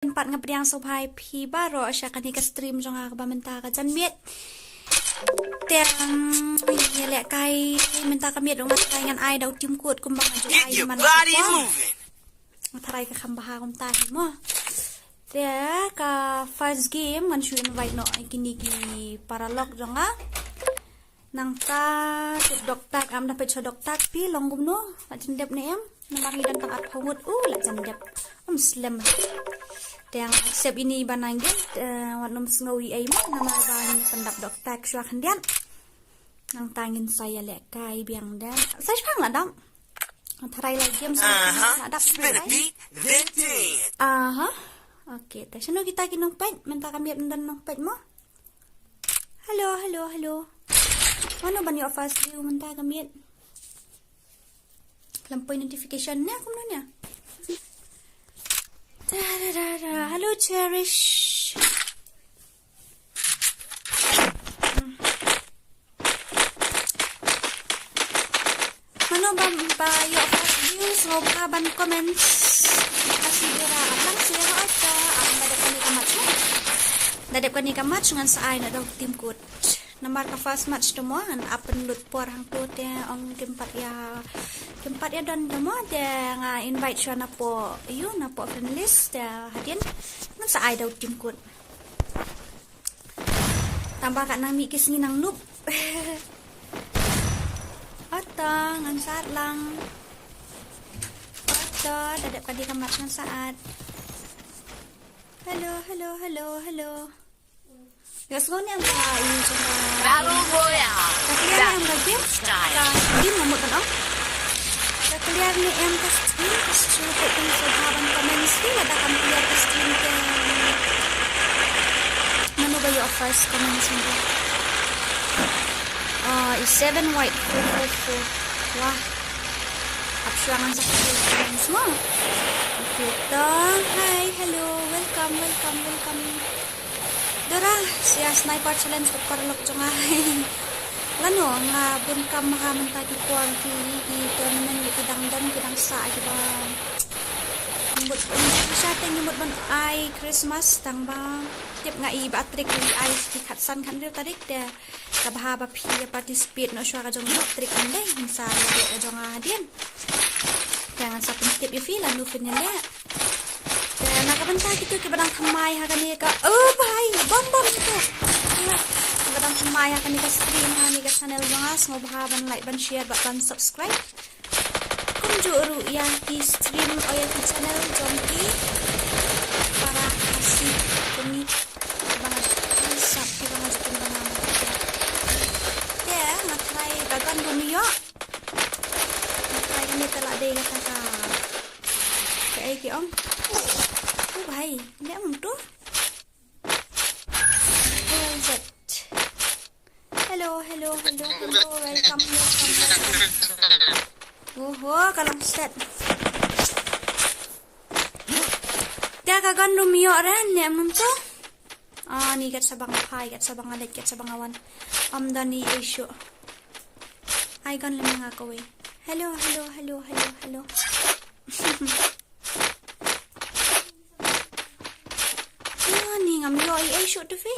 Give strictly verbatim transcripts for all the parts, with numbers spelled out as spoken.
Pat nga pdiang sngewbha ïa phi baroh sha kane ka stream jong nga kaba mynta ka janmiet. Te, um, ïa lehkai mynta ka miet ruh nga tharai ngan ai da u team code kumba nga ju ai man la ka por. Nga tharai ka kham bha kumta hi mo. Te ka first game ngan shu invite noh ïa kine ki paralok jong nga. Nangta shu dok tag, am da peit shu dok tag phi long kumno, la jan dep ne em? Namar ngi don tang arphew ngut, u la jan dep. Ym slem. Te nga accept ïa ine i ba nang gen, eh, wat nym sngew ei ei mo, namar ba ngin pyndap dok tag shuwa khyndiat. Nangta ngin sa ïalehkai biang de. Sa shuwa nga dap. Tharai la game sa nga dap. Aha. Okay, te shano kita ki nongpeit, mynta ka miet ym don nongpeit mo. Hello, hello, hello. Mano ban ïoh first view mynta ka miet? Khlem poi notification ne kumno ne? Da, da, da, da. Hello, Cherish. Mano ba, ba ïoh first view, sngewbha ban comment. Ka shu ïa ra, ap lang shu ïa ra ot ka, ap da dep kane ka match, eh? Da dep kane ka match ngan sa ai noh da u team code. Namar ka first match te mo, ngan ap pynlut por hangto te ong kim pat ïa, kim pat ïa don te mo, te nga invite shuwa napoh, ïa u, napoh friend list, te hadien ngan sa ai da u team code. Tang ba ka nang mih ki sngi nang noob. Ot to, ngan sat lang. Ot to, da dep kane ka match ngan sat. Hello, hello, hello, hello. Ïa sngew ne em ka ïa jong ka. Battle Royale. Ka clear ne em ka game? Ka game nga mut ban ong. Ka clear ne em ka stream, ka stream ko pun sngewbha ban comment sih, lada kam clear ka stream te. Mano ba ïoh first comment sngewbha. Ah, is seven white, four four four. Wah. Ap shuwa ngan sa comment sngewbha. Okay, to. Hi, hello, welcome, welcome, welcome. Dora, sia sniper challenge ka paralok jong nga. Lano nga bun kam ha mynta ki por ki, ki tournament ki dang don ki dang sah kiba. Ngi mut, ngi sha te ngi mut ban ai Christmas tang ba. Tip nga i ba trik i ai ki khatsan khathynriew tarik te. Ka bha ba phi ïa participate noh shuwa ka jong ba trik ym dei, ngin sa ïa ka jong nga hadien. Te ngan sa pyntip ïa phi lano phin ïaleh. Te na ka bynta kito kiba dang thymmai ha kane ka, oh bhai, bom bom kito. Kiba dang thymmai ha kane ka stream, ha kane ka channel jong nga, sngewbha ban like, ban share bad ban subscribe. Kumjuh ruh ïa ki stream, oh ïa ki channel jong ki para Khasi, kine kiba nga sap, kiba nga ju pynbna. Te nga tharai ka gun ruh ym ïoh. Nga tharai kane te la dei kata ka, kaei ki ong. Oh bhai, ne ong tu. Where is it? Hello, hello, hello, hello, welcome, welcome, welcome. Oho, ka long set. Te ka gun ruh ym ïoh re, ne em num to. Ah, ni kat sa ba nga phai, kat sa ba nga leit, kat sa ba nga wan. Ym don i ei shuh. Ai gun lem nga kawei. Hello, hello, hello, hello, hello. Ah, ni ngam ïoh i ei shuh tu phi.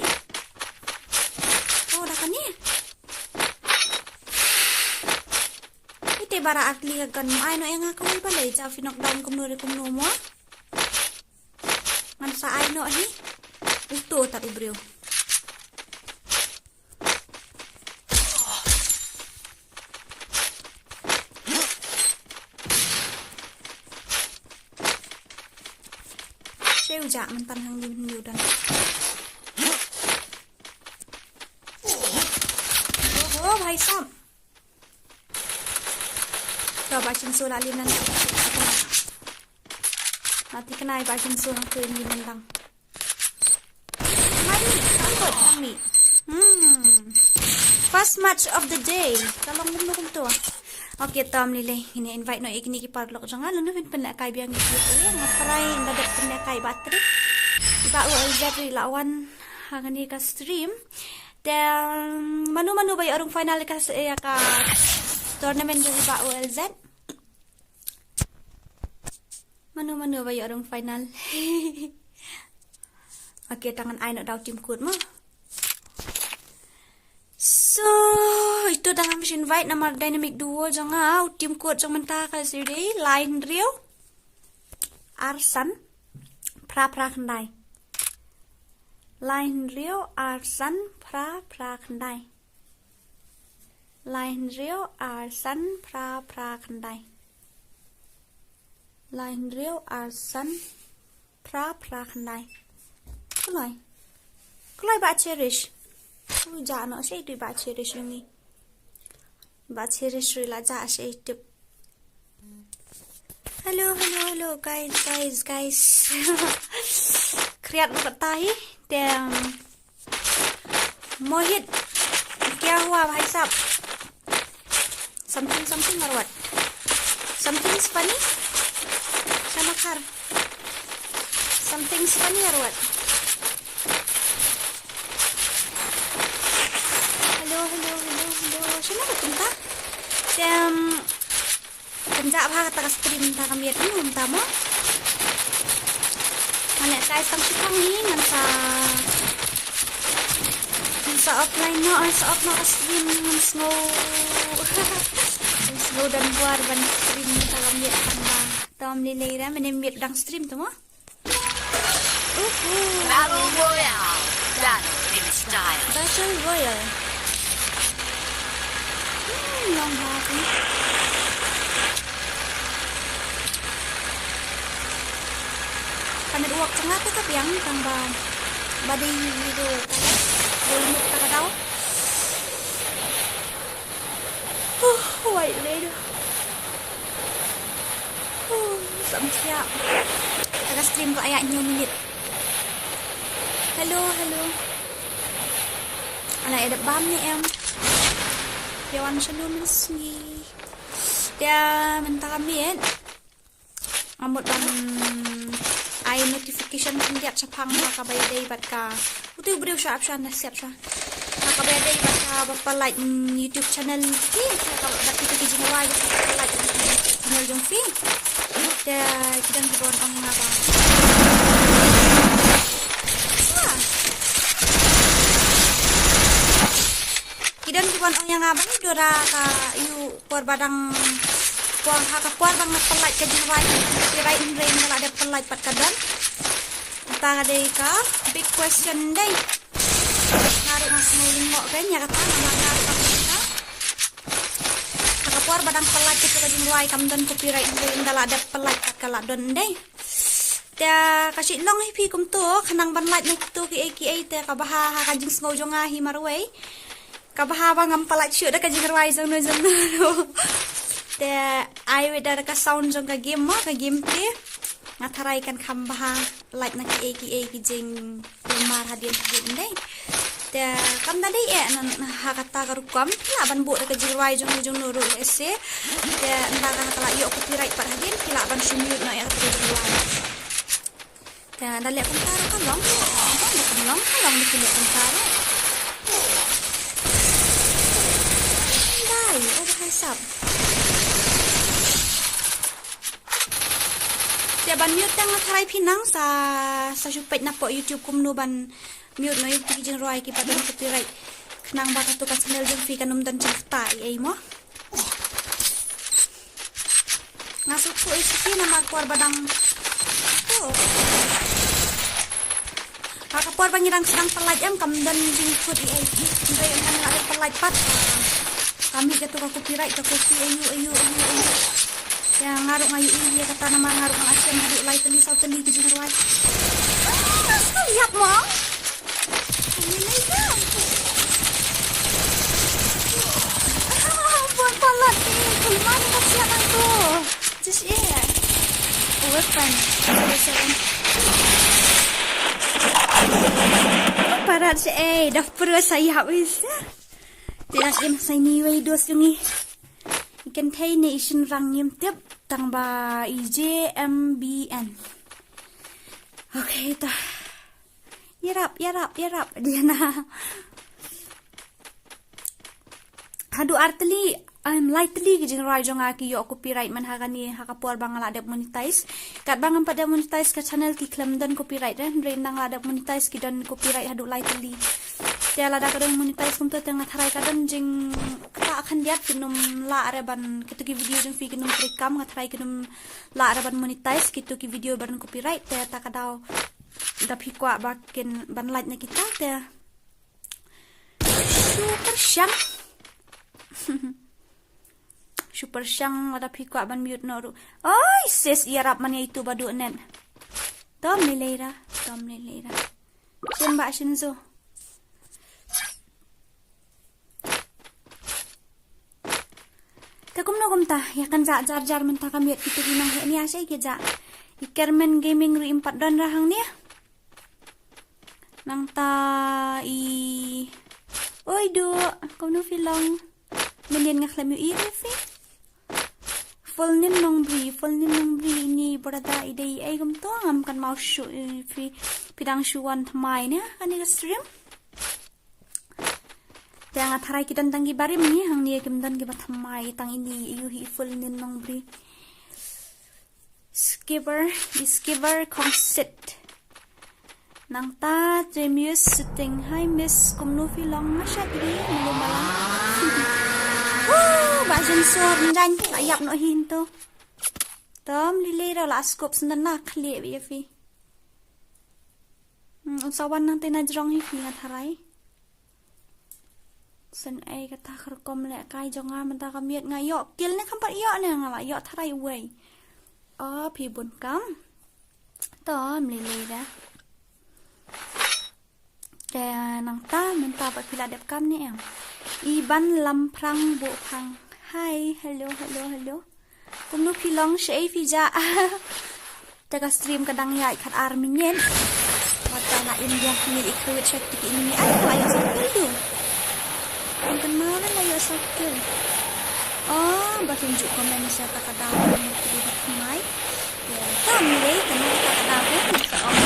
Oh, da kane. Ite bara atli ka gun mo ai noh ïa nga kawei balei ja phi knock down kumno re kumno mo. Ngan sa ai noh hi. Uto tat u briew. Shu ja mynta hangne mynta u don. Oho, bhai sahab. To ba shin so la lim nan. Mati kena ba shin so nang tu ini nang. Mari, angkut kami. Hmm. First match of the day. Tolong dulu tu. Okay, to ym lei lei. Ngin invite noh ïa kine ki paralok jong nga, lano phin pynlehkai biang ïa ki. Nga try, nga dep pynlehkai ba trik. Ba u Elzet ruh la wan ha kane ka stream. Te mano mano ba ïoh rung final ka, ïa ka tournament jong ba u Elzet. Mano mano ba ïoh rung final. Okay, tang ngan ai noh da u team code mo. So, ito dang ngam shim invite namar dynamic duo jong nga, u team code jong mynta ka shu dei lai hynriew ar san phra phra khyndai. Lai hynriew ar san phra phra khyndai. Lai hynriew ar san phra phra khyndai. Lai hynriew ar san phra phra khyndai. Kloi. Kloi Bah Cherish. U ja noh shei tu Bah Cherish ïa ngi. Bah Cherish ruh la ja shei tip. Hello, hello, hello, guys, guys, guys. Khriat ruh kata hi. Te, um, Mohit, kya hua, bhai sahab? Something, something or what? Something's funny? Shamakhar. Something's funny or what? Hello, hello, hello, hello. Shano ka kumta? Tem, kynjah bha kata ka stream ta ka miet ni mynta mo. Mane guys, tang shipang ni ngan sa, ngan sa offline noh, ngan sa off noh ka stream, ngan sngew. Ngan sngew don bor ban stream mynta ka miet tang ba. Tom lei lei ra, mynne miet dang stream tu mo. Uhu. Battle Royale. Battle in style. Battle Royale. Hmm, long happy. Ka network jong nga te ka biang tang ba, ba dei ïa u, dei mut ta ka daw. Huh, wai lei. Huh, samsiap. Ka stream ko aya hynñiew minit. Hello, hello. Ala eda bam ni em. Ïa wan shano mynsngi. Ïa mynta ka miet. Nga mut ban ai notification khyndiat shaphang ha kaba ïadei bad ka. Utu u briew sha ap sha na siap sha. Ha kaba ïadei bad ka ba pynlait, mm, YouTube channel ki, ka ba bad kita ki jingrwai ba pynlait YouTube channel jong phi. Te ki don ki ba wan ong ïa nga ba. Ki don ki ba wan ong ïa nga ba ni dura ka ïu por ba dang, por ha ka por ba nga pynlait ka jingrwai, copyright hynrei nga la dep pynlait pat ka don. Kata ka dei ka big question dei. Nga ruh nga sngew lyngngoh kein ïa kata, nga, nga ruh nga sngew. Ha ka por ba dang pynlait kito ka jingrwai kam don copyright hynrei ynda la dep pynlait pat ka la don dei. Te ka shu long hi phi kumto, khnang ban lait na kito kiei kiei te ka bha ha ka jingsngew jong nga hi marwei. Ka bha ba ngam pynlait shuh da ka jingrwai jong no jong no. Te ai wei da ka sound jong ka game mo, ka gameplay. Nga tharai kan kham bha lait na kiei kiei ki jingkulmar hadien hadien dei. Te kam da dei eh na, na ha kata ka rukom phi lah ban buh da ka jingrwai jong no jong no ruh lehse. Te ynda ka la ïoh copyright pat hadien phi lah ban shu mute noh ïa kata ka jingrwai. Te da leh kumta ruh ka long. Ka long, ka long, ka long da ki leh kumta ruh. Dai, oh, hai sap. Te ban mute tang nga tharai phi nang sa, sa shu peit na poh YouTube kumno ban mute noh ïa ki jingrwai ki ba don copyright. Khnang ba katu ka channel jong phi kan ym don jingkata ei ei mo. Nga suk suk isi ki namar kwar ba dang. Oh. Ha ka por ba ngi dang sdang pynlait em kam don jingkut ïa ei. Hynrei em kan nga dep pynlait pat. Ka mih katu ka copyright ka copy ayu ayu ayu ayu. Ïa nga ruh nga ïohi ïa kata namar nga ruh nga shem haduh lai tylli saw tylli ki jingrwai. Ah, nga sngewlem mo. Ani lai ka. Ah, buat palat ni. Kulmar ka siap aku. Just, yeah. A weapon. Ada seven. Parat sha ei, dah perlu saya wis. Tidak im sai ni wei dos jungi. Ikan thai ni isin rang ngim tip tang ba i J M B N. Okay, ta. Yarap, yarap, yarap. Dia na. Haduh arteli. Em, lai tylli ki jingrwai jong nga ki ïoh copyright man ha kane, ha ka por ba nga la dep monetize. Katba ngam pat dep monetize ka channel ki khlem don copyright, eh. Hynrei nang la dep monetize ki don copyright haduh lai tylli. Te lada ka don monetize kumta te nga tharai ka don jing, ka khyndiat kin ym lah re ban, kito ki video jong phi kin ym trei kam, nga tharai kin ym lah re ban monetize kito ki video ba don copyright, te ta ka daw da phi kwah ba kin ban like na kita te. Super shang. Super shang, lada phi kwah ban mute noh ruh. Oi, sis, ïarap man ïa itu ba duh net. Tom lei lei ra, tom lei lei ra. Shin ba shin zo. Te kumno kumta, ïa kan jah jar jar mynta ka miet kito ki nang heh nia, shei ki jah. I Kermen Gaming ruh im pat don ra hangne. Nangta i, oi duh, kumno phi long? Mynnin nga khlem ïohi ïa phi. Full nin nongbri, full nin nongbri, ini brother i dei ei kumto, ngam kynmaw shuh ïa phi, phi dang shu wan thymmai ne kane ka stream. Te nga tharai ki don tang ki barim ne, hangne kim don kiba thymmai, tang ini ïohi full nin nongbri. Skipper, i Skipper Kongsit. Nangta te Muse Shooting. Hi Miss, kumno phi long? Nga shat ri, malu mala. Woo, ba jin sor ngan la ïap noh hi hynto. Tom lei lei ra, la scope sngewdon na khlieh ïa phi. Hmm, un sa wan nangta na jrong hi phi nga tharai. Shen ei kata ka rukom lehkai jong nga mynta ka miet, nga ïoh kill ne kham pat ïoh ne, nga la ïoh tharai uwei. O phi bun kam. Tom lei lei ra. Te nangta mynta pat phi la dep kam ne em? I Ban Lamphrang Buhphang. Hi, hello, hello, hello. Kumno phi long, shaei phi jah? Te ka stream ka dang ïaid khatar minit. Wat la im ïa phi, i khuid sha ki enemy, ai la ïoh sa kill tu. Kan kynmaw la ïoh sa kill. Oh, ba phin ju comment sha ta ka daw, mai. Ïa, ta mi dei, ta mi ta ka daw, eh, sa ong.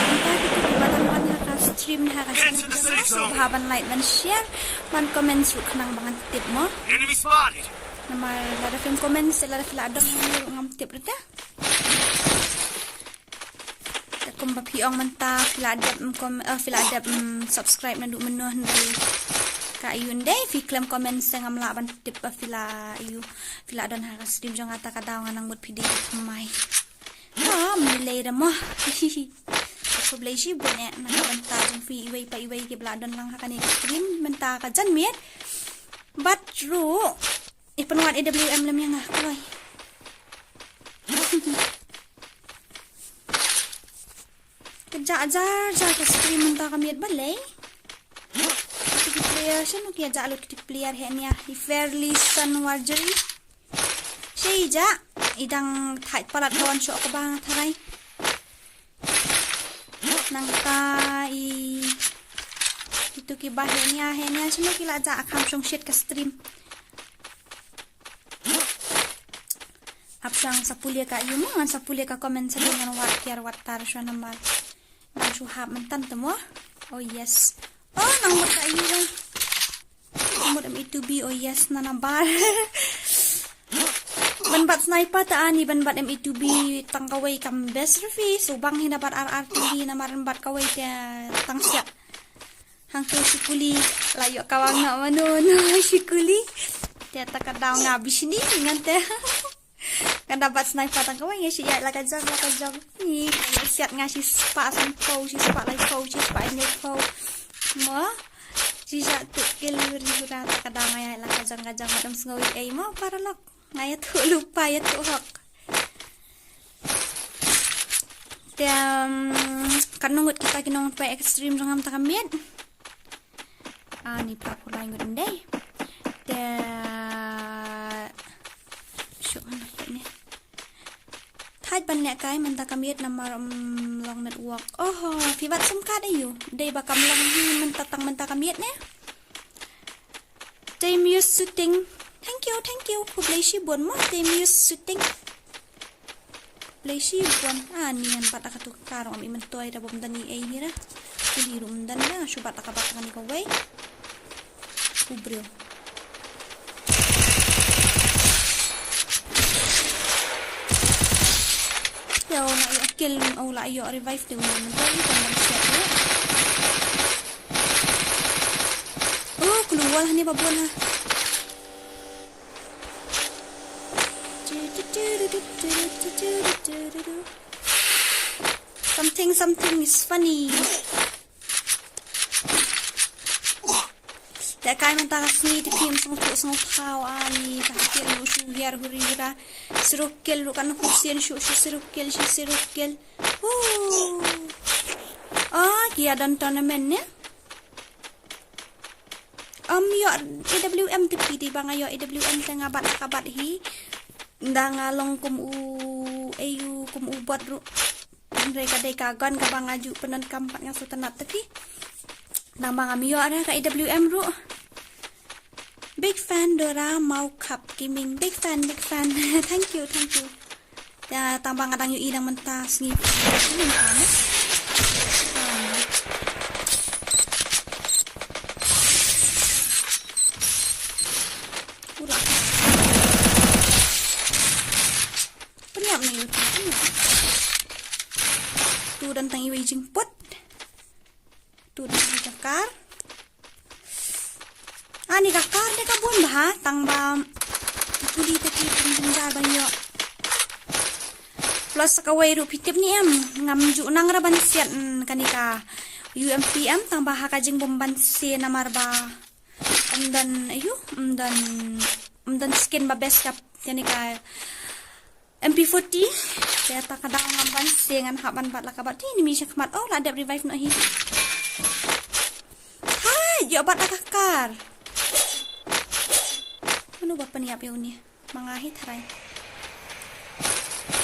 Mynta kito kiba dang wan ha ka stream, ha ka stream, so ba ban like, ban share, ban comment ruh khnang ba ngan tip mo. Enemy spotted. Namar lada phim comment, lada phi la don ruh ngam tip ruh te. Te kumba phi ong mynta phi la dep, em, com-, eh, phi la dep, em, subscribe naduh mynno hynrei ka ïu ndei phi khlem comment, sa ngam lah ban tip ba phi la ïu, phi la don ha ka stream jong nga, ta ka daw nga nang mut phi dei thymmai. Tom lei lei ra mo. Khublei shibun eh na ka bynta jong phi iwei pa iwei kiba la don lang ha kane ka stream mynta ka janmiet. Bad ruh i pynwad A W M lem ïa nga kloi. Ka jah jar jar ka stream mynta ka miet balei. Kito ki player shano ki ïa jah lut, kito ki player heh nia, i Fairly Sun Warjri. Shei jah, i dang thait palat ka wan shuh kaba nga tharai. Nangta i, kito kiba heh nia, heh nia shano ki la jah, kham shong shit ka stream. Ap shang sa pule ka ïu mo, ngan sa pule ka comment sa ngan wad kiar wad tar shwa namar. Ngan shu hap myntan te mo. Oh yes. Oh, nang mut ka ïu dong. Mut M two B, oh yes, na nabar. Ban bat sniper ta ani, ban bat M two B tang kawei kam best ruh phi. So bang hi na bat R R T hi namar ban bat kawei te tang siap. Hangto shikuli, la ïoh kawang na mano, no shikuli. Te ta ka daw nga bishni ngan te. Nga da bat sniper tang kawei nga shi ïa la ka jong, la ka jong. Ni ka ïa siat nga shi spah san phew, shi spah lai phew, shi spah hynñiew phew. Mo. Shi sha tu kill ri ri ra ta ka daw nga ïa la ka jong, ka jong, nga dam sngew ei mo paralok. Nga ïa tu lupa ïa tu hok. Te, um, kan nungut kita ki nong pa extreme jong ngam ta ka miet. Ani phra pulai ngut ndei. Te shu ngan ni. Thait ban lehkai mynta ka miet namar, um, long network. Oho, phi bat sim card aïu? Dei ba kam long hi mynta tang mynta ka miet ne. Team Youth Shooting. Thank you, thank you. Khublei shibun mo Team Youth Shooting. Khublei shibun. Ani ngan bat ka tu ka rong am i myntoi da bom dani ei hi ra. Kuli rum dan na shu bat ka bat kani kawei. Khublei. Te u la ïoh kill, u la ïoh revive te u la ïoh kill. Oh, klewal hangne ba bun ha. Something, something is funny. Te kai mynta ka sngi te phim sngewthuh sngewthaw ani, ka kill ruh shu hiar huri hura. Siruk kill ruh kan husian shu, shu siruk kill, shu siruk kill. Woo. Ah, ki ïa don tournament ne? Ym ïoh A W M te phi, dei ba nga ïoh A W M te nga bat ka bat hi. Nda nga long kum u, ei u, kum u bot ruh. Hynrei ka dei ka gun kaba nga ju pyndonkam pat, nga sngewtynnat te phi. Nang ba ngam ïoh re ka A W M ruh. Big fan Dora Mawkhap Gaming. Big fan, big fan. Thank you, thank you. Te tang ba nga dang ïohi dang mynta sngi. Mynta ne. Ura. Pynïap na ïohi. Tu don tang iwei jingput. Tu don ka kar. Ani ka kar te ka bun bha, tang ba puli te ki pynjynjar ban ïoh. Plus sa kawei ruh phi tip ne em, ngam ju nang ra ban siat, mm, kane ka U M P em, tang ba ha ka jingbym ban siat namar ba ym don, ayu, ym don, ym don skin ba best ka, kane ka M P forty. Te ta ka daw ngam ban siat, ngan hap ban bat la ka bat. Te enemy shakhmat. Oh, la dep revive noh hi. Ha, ïoh bat la ka kar. Mano ba pynïap ïa une? Ma nga hi tharai.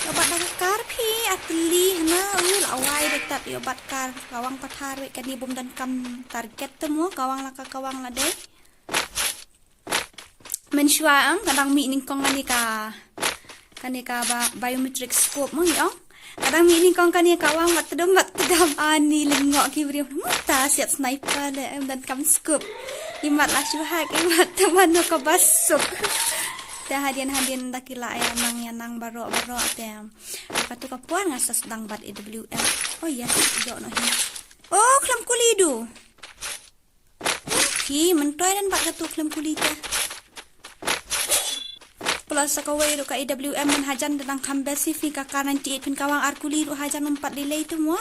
Ïoh bat la ka kar phi, atli hana, u la wai beit tat ïoh bat kar, kawang pathar beit, kane bym donkam target te mo, kawang la ka kawang la dei. Mynshuwa ong ka dang mih nyngkong kane ka, kane ka ba, biometric scope mo ong. Ka dang mih nyngkong kane ka wang mat tdom mat tdom, ani lyngngoh ki briew. Mynta siat sniper le, em, donkam scope. Imat la shu hack, imat te mano ka ba suk. Te hadien hadien da ki la ïa nang ïa nang baroh baroh te. Katu ka por nga sa sdang bat A W M. Oh yes, ïoh noh hi. Oh, khlem kuli du. Phi, myntoi don bat katu khlem kuli te. Plus sa kawei ruh ka A W M man hajan da dang kham best hi phi, ka Kar ninety-eight phin kawang ar kuli ruh hajan um pat lei lei te mo.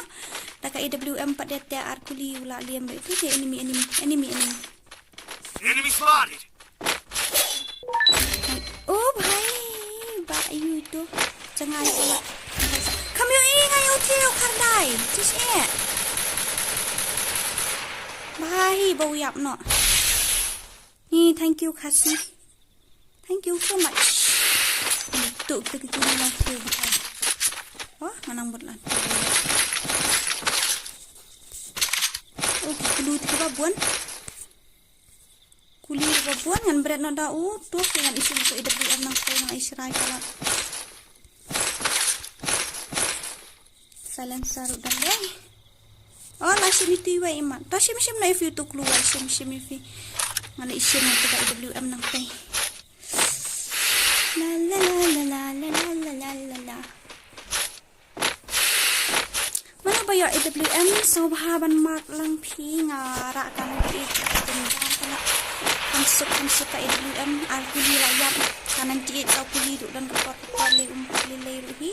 Da ka A W M pat de te ar kuli u la liam beit tu te enemy, enemy, enemy, enemy. Enemy spotted. Oh bhai, ba yu tu. Jangai pala. Kham ïohi nga ïohi u khardai. Just eh. Bhai, ba u ïap noh. Ni, thank you, Khasi. Thank you so much. Tu, tu, tu, tu, tu, tu, tu, bhai. Oh, nga nang bud lan. Oh, ki kulu te kiba bun. Kuli ruh ba bun, ngan bret noh da u, tu ki ngan issue to A W M nangtei, ngan issue rai palat. Silencer ruh da lei. Oh, la shim ïa tu iwei imat. Ta shim shim na ïa phi tu kloi, shim shim ïa phi. Ngan issue na tu da A W M nangtei. La la la la la. Mano ba ïoh A W M, sngewbha ban mark lang phi, nga rah ka ninety-eight, ka ninety-eight, ka ninety-eight. Kham suk, kham suk ka A W M, ar kuli la ïap, ka ninety-eight, saw kuli ruh don ka por, ka por lei um pat lei lei ruh hi.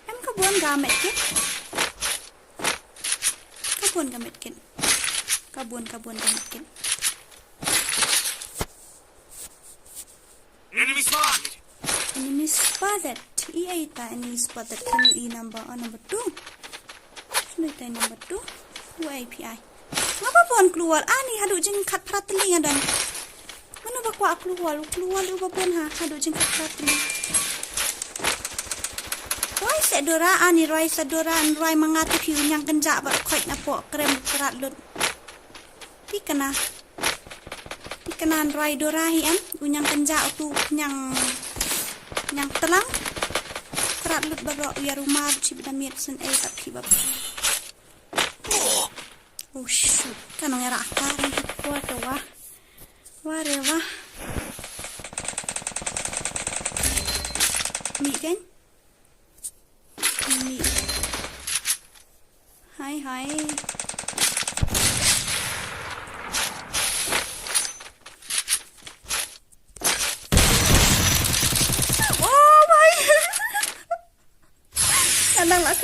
Em ka bun ka medkit. Ka bun ka medkit. Ka bun, ka bun ka medkit. Enemy spotted. Enemy spotted. I ai ta enemy spotted. Kano i number, oh, number two. Kano i ta number two? U ai pi ai. Nga ba bun kloi ani haduh jingkhat phra tylli nga don. Mano ba kwah kloi, kloi u ba bun ha, haduh jingkhat phra tylli. Roi sa Dora ani, roi sa Dora, an roi ma nga te phi u ñiang kynjah bad khoit na poh krem krat lut. Ti kana. Ti kana an roi Dora hi em, u ñiang kynjah utu ñiang, ñiang tlang. Krat lut baroh u ïa rumar chi bda miet sen ei tap phi bap. Oh shoot, ka nong era akar ni ko to wa. Wa re wa. Mi kan?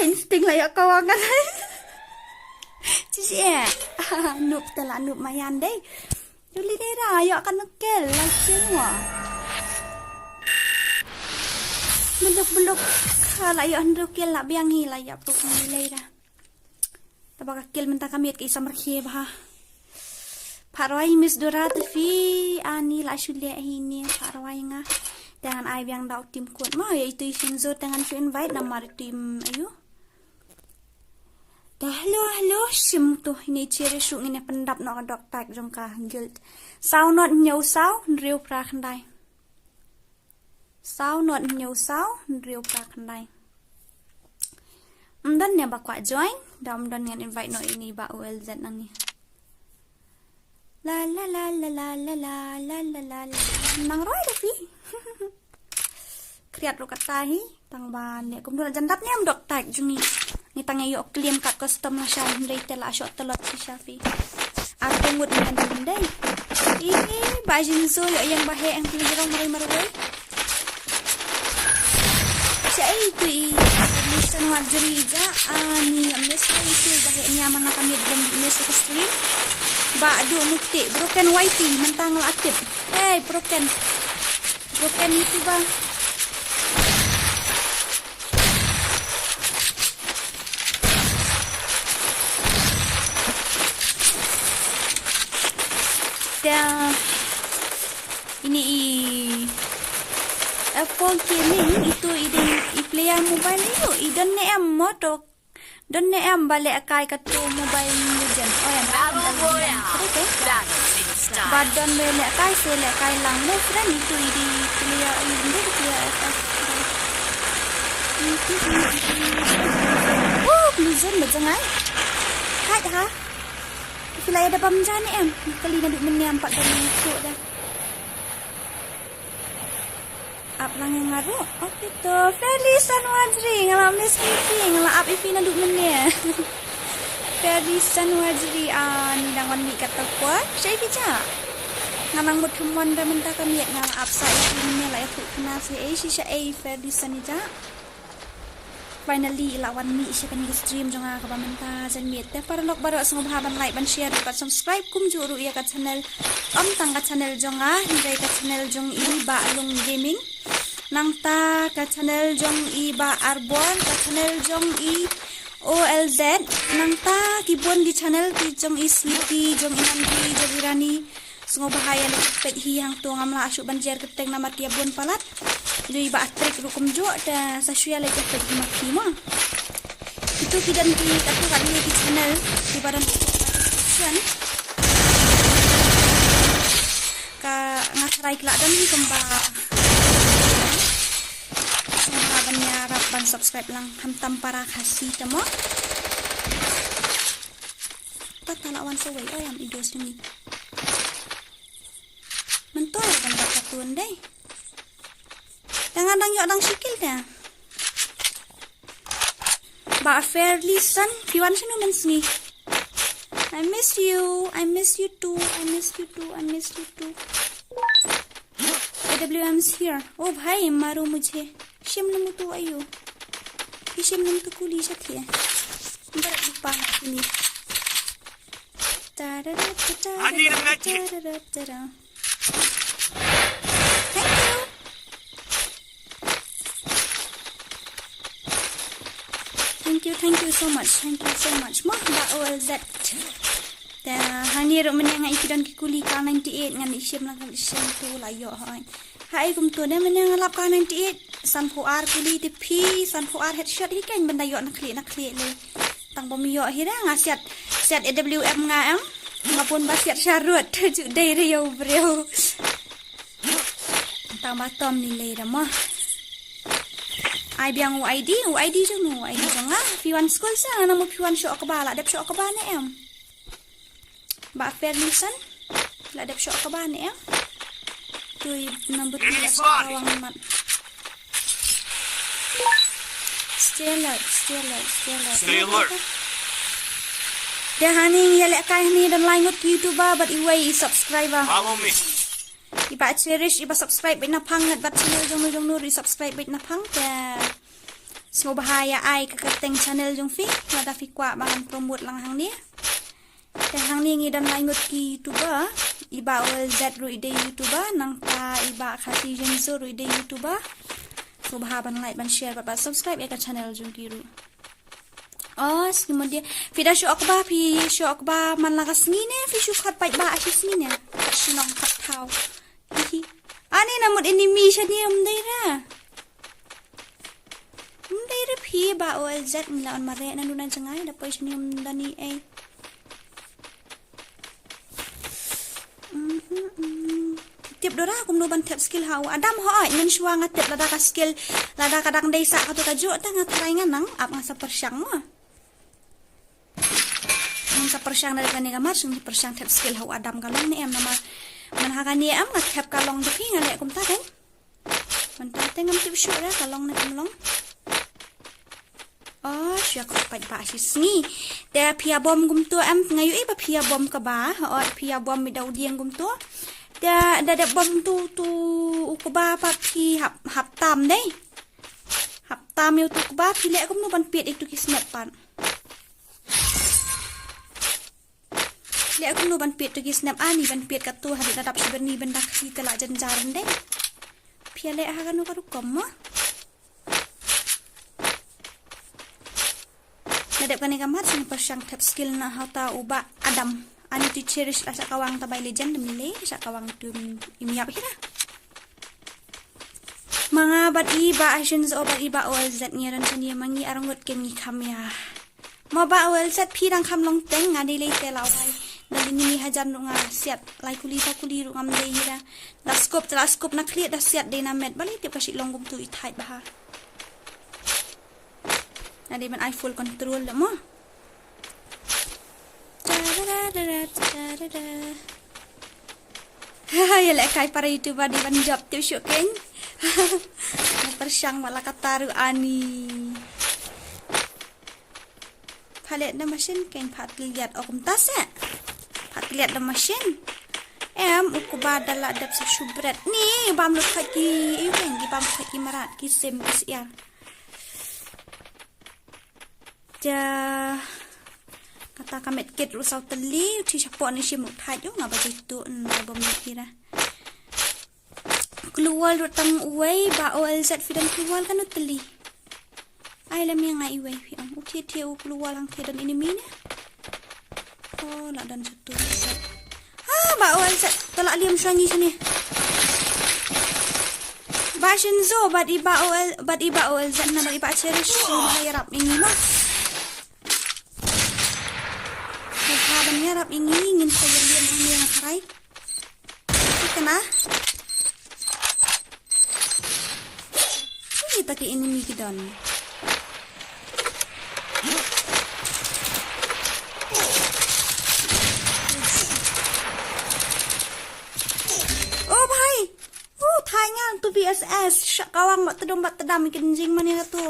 Instinct la ïoh ka wang kan. Ci ci eh. Nup te la nup mayan dei. Juli dei ra ïoh kan nukel la ci mo. Beluk beluk. Ha la ïoh hynriew kill la biang hi la ïoh puk ni lei ra. Taba ka kill mynta ka miet ka isa markhie bha. Pharwai Miss Dora te phi ani la shu leh hi ni pharwai nga. Te ngan ai biang da u team kut ma ïa itu i Shinzo te ngan shu invite namar itu im ayu. Te hello hello shim tu ini ciri shu ngin pyndap noh ka dog tag jong ka guild. Saw not hynñiew saw hynriew phra khyndai. Saw not hynñiew saw hynriew phra khyndai. Ym don ne ba kwah join da ym don ngan invite noh ini ba U L Z nangne. La la la la la la la la la la la. Nang roi da phi. Kriat ruh kata hi tang ba ne kumno la jan dap ne am dog tag jong ngi. Ngi tang ïa ïoh claim kat custom la sha hynrei te la shoh tlot shi sha phi. Ar te ngut ngan dei. Ih ba Shinzo ïoh ïeng ba heh hang phi jrong marwei marwei. Sha ei tu i Mister Marjorie ja ani miss ei tu ba heh nia mana kami belum miss ka stream. Ba du mukti broken Y T mentang la aktif. Hey broken. Broken YouTuber. Dah ini i F four Gaming itu i dei i player mobile itu i don ne em motor. Don ne em ba lehkai katu Mobile Legend. Oh ya. Battle Royale. Battle style. Ba don ba lehkai se lehkai lang mo friend itu i dei player i dei player F F. Oh, Blizzard ba jangai. Hai ha. Phi la ïa da bam ja ne em. Kali naduh mynne em pat da nang ïathuh da. Ap lang ïa nga ruh. Okay to. Fairly Sun Wajri nga la miss ïa phi nga la ap ïa phi naduh mynne. Fairly Sun Wajri ani dang wan mih katta por. Shaei phi ja. Nga nang mut kham wan da mynta ka miet nga la ap sa ïa phi mynne la ïathuh kane shaei shisha ei Fairly Sun i ja. Finally i la wan mih sha kane ka stream jong nga kaba mynta jan miet te paralok baroh sngewbha ban like ban share bad subscribe kumjuh ruh ïa ka channel. Ym tang ka channel jong nga hynrei ka channel jong i Bah Long Gaming. Nangta ka channel jong i Bah Arbor ka channel jong i O L Z. Nangta ki bun ki channel ki jong i Sneaky jong i Nandi jong i Rani. Sngewbha ïa leit peit hi hangto ngam lah shuh ban jer kyrteng namar ki ïa bun palat. Ïohi ba trick ruh kumjuh te sa shu ïa leit peit hi ma ki mo. Itu ki don ki katu ka dei ki channel ki ba don description. Ka nga tharai ki la don hi kumba. Sngewbha ban ïarap ban subscribe lang khamtam para Khasi te mo. Tata la wan sa wei oi am i dos jong ngi. Mynta ban da katun dei. Dang dang ïoh dang shikil da. Ba Fairly Sun phi wan shano mynsngi. I miss you. I miss you too. I miss you too. I miss you too. A W M is here. Oh bhai, maro mujhe. Shim namu tu ayo. Shim namu tu kuli shathe. Barat lupa ini. I need a med kit. Thank you. Thank you, thank you so much. Thank you so much. Mo ba O L Z. Te hangne ruh mynne nga i ki don ki kuli ka ninety-eight ngan i shim lang ka shim tu la ïoh hoi. Hai kumtu ne mynne nga lap ka ninety-eight. Sanphew ar kuli te phi sanphew ar headshot hi kan bynda ïoh na khlieh na khlieh le. Tang bym ïoh hi re nga siat siat A W M nga em. Nga bun ba siat sharut ju dei re ïa u briew. Tang ba tom ni lei da mo. Ai biang u I D u I D jong u I D jong nga phi wan skul sa nga na mo phi wan shoh kaba la dep shoh kaba ne em. Ba Fairly Sun la dep shoh kaba ne em. Tui number two la shoh kaba wang mat. Stay alert, stay alert, stay alert. Stay alert. Te hani ngi ïa lehkai hani don lai ngut ki YouTuber bad iwei i subscriber. Follow me. Iba cherish iba subscribe bad na phang ngat bad channel jong nu jong nu ri subscribe bad na phang te. Sngewbha ïa ai ka kyrteng channel jong phi, lada phi kwah ba ngan promote lang hangne. Te hangne ngi don lai ngut ki YouTuber, i Bah O L Z ruh i dei YouTuber, nangta i Bah Khasi Jinzo ruh i dei YouTuber. Sngewbha ban like, ban share, bad ban subscribe ïa ka channel jong ki ruh. Oh, sngi Monday. Phi da shoh kba, phi shoh kba man la ka sngi ne, phi shu khot paidbah ha shi sngi ne. Khat shnong khat thaw. Hihi. Ani na mut enemy shane ym dei ra. Ym dei ra phi Bah O L Z, ngi la wan mareh na duna jngai, da poi shane ym da ni ei. Mm, mm, mm. Tip dora kumno ban thep skill ha u Adam, hooid, mynshuwa nga tip lada ka skill, lada ka dang dei sah kato kajuh, te nga tharai nga nang ap, nga sa pyrshang mo. Nga sa pyrshang da kane ka mar, shu pyrshang thep skill ha u Adam ka long ne em, namar man ha kane em nga thep ka long, te phi nga leh kumta kan. Mynta te ngam tip shuh re ka long ne kam long. Oh, shu ïa khot paidbah shi sngi. Te phi ïa bom kumto em, nga ïohi ba phi ïa bom kaba, oh, phi ïa bom ïa u dieng kumto. Te da dep bom tu, tu u kba pat phi hap, hap tam dei. Hap tam ïa utu u kba, phi leh kumno ban piet ïa utu ki snap pat. Leh kumno ban piet utu ki snap, ani ban piet kato, hadien da dap shi bynni ban da khie te la jynjar ndei. Phi ïa leh ha kano ka rukom mo. Na dep kane ka mat, sngewbha pyrshang thep skill na ha uta u Bah Adam. Ani tu Cherish la shah kawang ta bai legend, da mile shah kawang tu im ïap hi ra. Ma nga bad i Bah Shinzo bad i Bah O L Z ngi ïa don shane, ma ngi arngut kin ngi kham ïa. Ma Bah O L Z phi dang kham long teng, nga dei lei te lawei. Da lei ni hajan ruh nga siat, lai kuli sa kuli ruh ngam dei hi ra. Da scope te la scope na khlieh, da siat dei na met, balei tip ka shi long kumtu i thait bha. Nga dei ban ai full control da mo. Ïa leh kai para YouTuber dei ban jop tip shuh kein. Nga pyrshang ma la kata ruh ani. Pha leh da machine kein, pha tylliat, o kumta se. Pha tylliat da machine. Em, u kba da la dep sa shu bret. Ni bam lut kha ki, ïu kein ki bam lut kha ki mrad, ki sim, ki syiar. Te kata ka medkit ruh saw tylli, u thi shapoh ne shim ruh thait, u nga ba jai tuh, na bom ni kira. Klur wall ruh tang uwei, Bah O L Z phi don klur wall kano tylli. Ai la mih nga iwei phi ong. U thi thi u klur wall hangthie don enemy ne. Oh, la don satu. Ah, Bah O L Z, te la liam shwa ngi shane. Bah Shinzo, bad i Bah O L, bad i Bah O L Z na, bad i Bah Cherish, sngewbha ïarap ïa ngi mo. Sngewbha ban ïarap ïa ngi, ngin sa ïa liam hangne nga tharai. Ki kena. Kita ki enemy ki don. Oh bhai. Oh, thai ngan tu V S S. Shah kawang bad tdum bad tdam, kin jing mane ka tu.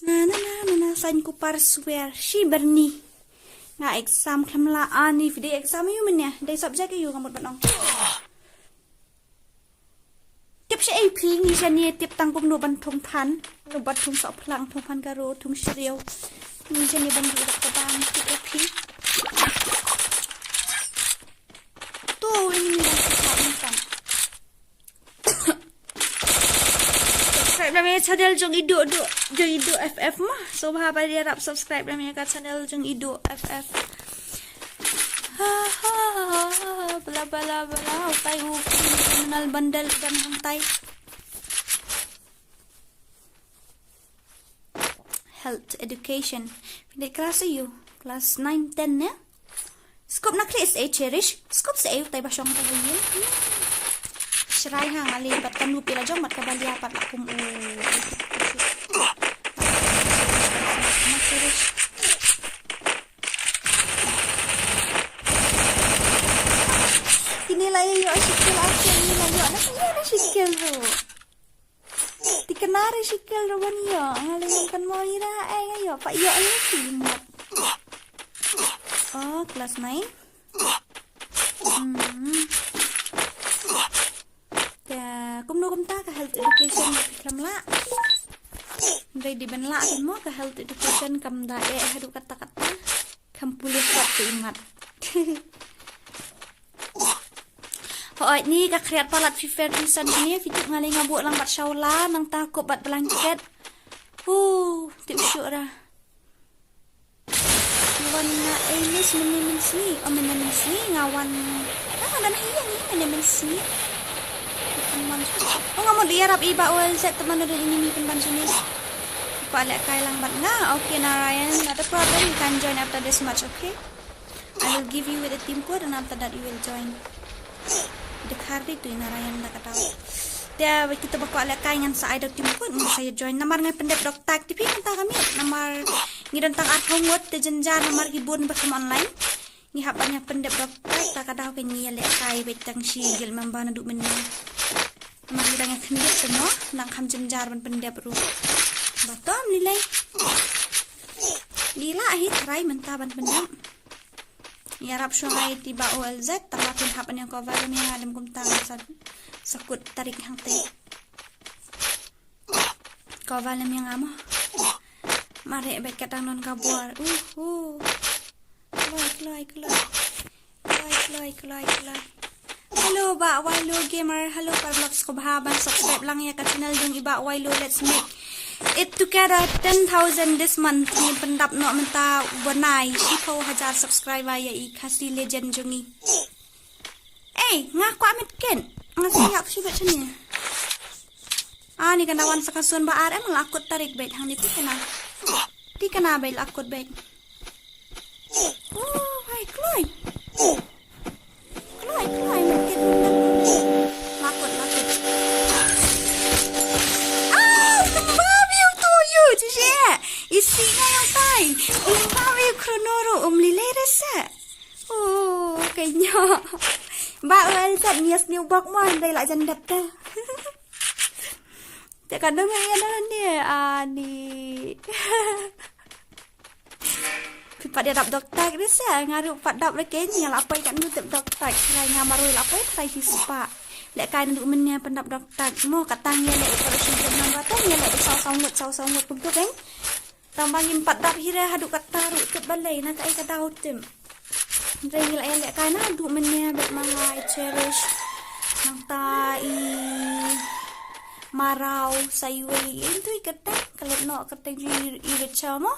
Na na na na na, sain ku par swear. Shi berni. Nga exam khlem la ani, phi dei exam ïu mynne? Dei subject ïu nga mut ban ong. Tip sha ei phi, ngi shane tip tang kumno ban thung phan. Kumno ban thung sohphlang, thung phan karo, thung shriew. Ngi shane ban dih rak ka bam, tip ïa phi. Tu, ini ni dah cakap ni kan. Subscribe ïa ka channel jong Ido, Ido, jong Ido F F ma. Sngewbha ban ïarap subscribe ïa ka channel jong Ido F F. Ha, ha, ha, ha, bla, bla, bla. Utai u criminal bandel dan hangtai. Health education. Phi dei class ïu? Class nine, ten ne? Scope na khlieh sa ei Cherish. Scope sa ei utai ba shong ta ba ïing. Shrai ha nga lei bad kanu phi la jong bad kaba lia pat la kum u. Na Cherish. Kine la ïoh shi kill, kine la ïoh na, ïoh na shi kill ruh. Thikna re shi kill ruh ban ïoh. Nga lei ngam kan mo ira, eh, nga ïoh pat ïoh ïa ki mat. Oh, class nine. Hmm. Te kumno kumta Ka health education phi khlem lah. Dei dei ban lah kan mo ka health education kam da eh haduh katta katta. Kam pule sat te imat. Hooid ni ka khriat palat phi fer phi san ni phi tip nga lei nga buh lang bad shawla nangta kup bad blanket. Hu, tip shuh ra. Nga wan na English mynne mynsngi, o mynne mynsngi nga wan. Ah, dan hi ni mynne mynsngi. Kan wan. Oh, nga mut ïarap i Bah Wal Zet te man don ini ni pynban sini. Kwah lehkai lang bad nga. Okay, Narayan, not a problem. You can join after this match, okay? I will give you with a team code and after that you will join. Dkhar dei tu i Narayan da ka daw. Te kita ba kwah lehkai ngan sa ai da team code ngan sa ïa join. Namar ngan pyndep dok tag te phi mynta ka miet. Namar ngi don tang arphew ngut te jynjar namar ki bun ba kam online. Ngi hap ban ïa pyndep dok tag ta ka daw ka ngi ïa lehkai beit tang shi guild member naduh mynne. Namar ngi dang ïa pyndep te mo nang kham jynjar ban pyndep ruh. Ba tom lilei. Ngi lah hi tharai mynta ban pyndep. Ïarap shuwa ngai te Bah Wal Zet tang ba phin hap ban ïa cover lem ïa nga lem kumta sa sa kut tarik hangte. Cover lem ïa nga mo. Mareh beit ka dang don ka bor. Uh uh. Kloi kloi kloi. Kloi kloi kloi kloi. Hello Bah Wailo Gamer. Hello para vlogs ko bha ban subscribe lang ïa ka channel jong i Bah Wailo. Let's make it together ten thousand this month. Ngin pyndap noh mynta u bnai shiphew hajar subscriber ïa i Khasi legend jong ngi. Ei, nga kwah met ken. Nga siap shu bet sini. Ah, ni kan da wan sa ka sun ba ar em la kut tarik beit hangne ti kana. Ti kana beit la kut beit. Oh, hai kloi. Kloi kloi met ken. La kut la kut. Ah, kumba view tu yu ji je. Isi nga yang tai. Kumba view chrono ru um lilei rese. Oh, kanya. Bah Wal Zet ngi ïa sniew bok mo hynrei la jan dep te. Te ka dong ïa dang ni ani. Phi pat ïa dap dok tag ni se nga ruh pat dap re ken ïa la poi kan tip dok tag. Trai nga marwei la poi trai hi spa. Lehkai naduh mynne pyndap dok tag mo ka tang ïa leh ka ruh shu jam nang ba tang ïa leh saw saw ngut saw saw ngut kumtu ken. Tang ba ngim pat dap hi re haduh katta ruh tip balei na kaei ka daw tip. Hynrei ngi la ïa lehkai naduh mynne bad ma nga i Cherish. Nangta i Maraw sa iwei i Entui kyrteng ka leit noh kyrteng jong i Richa mo.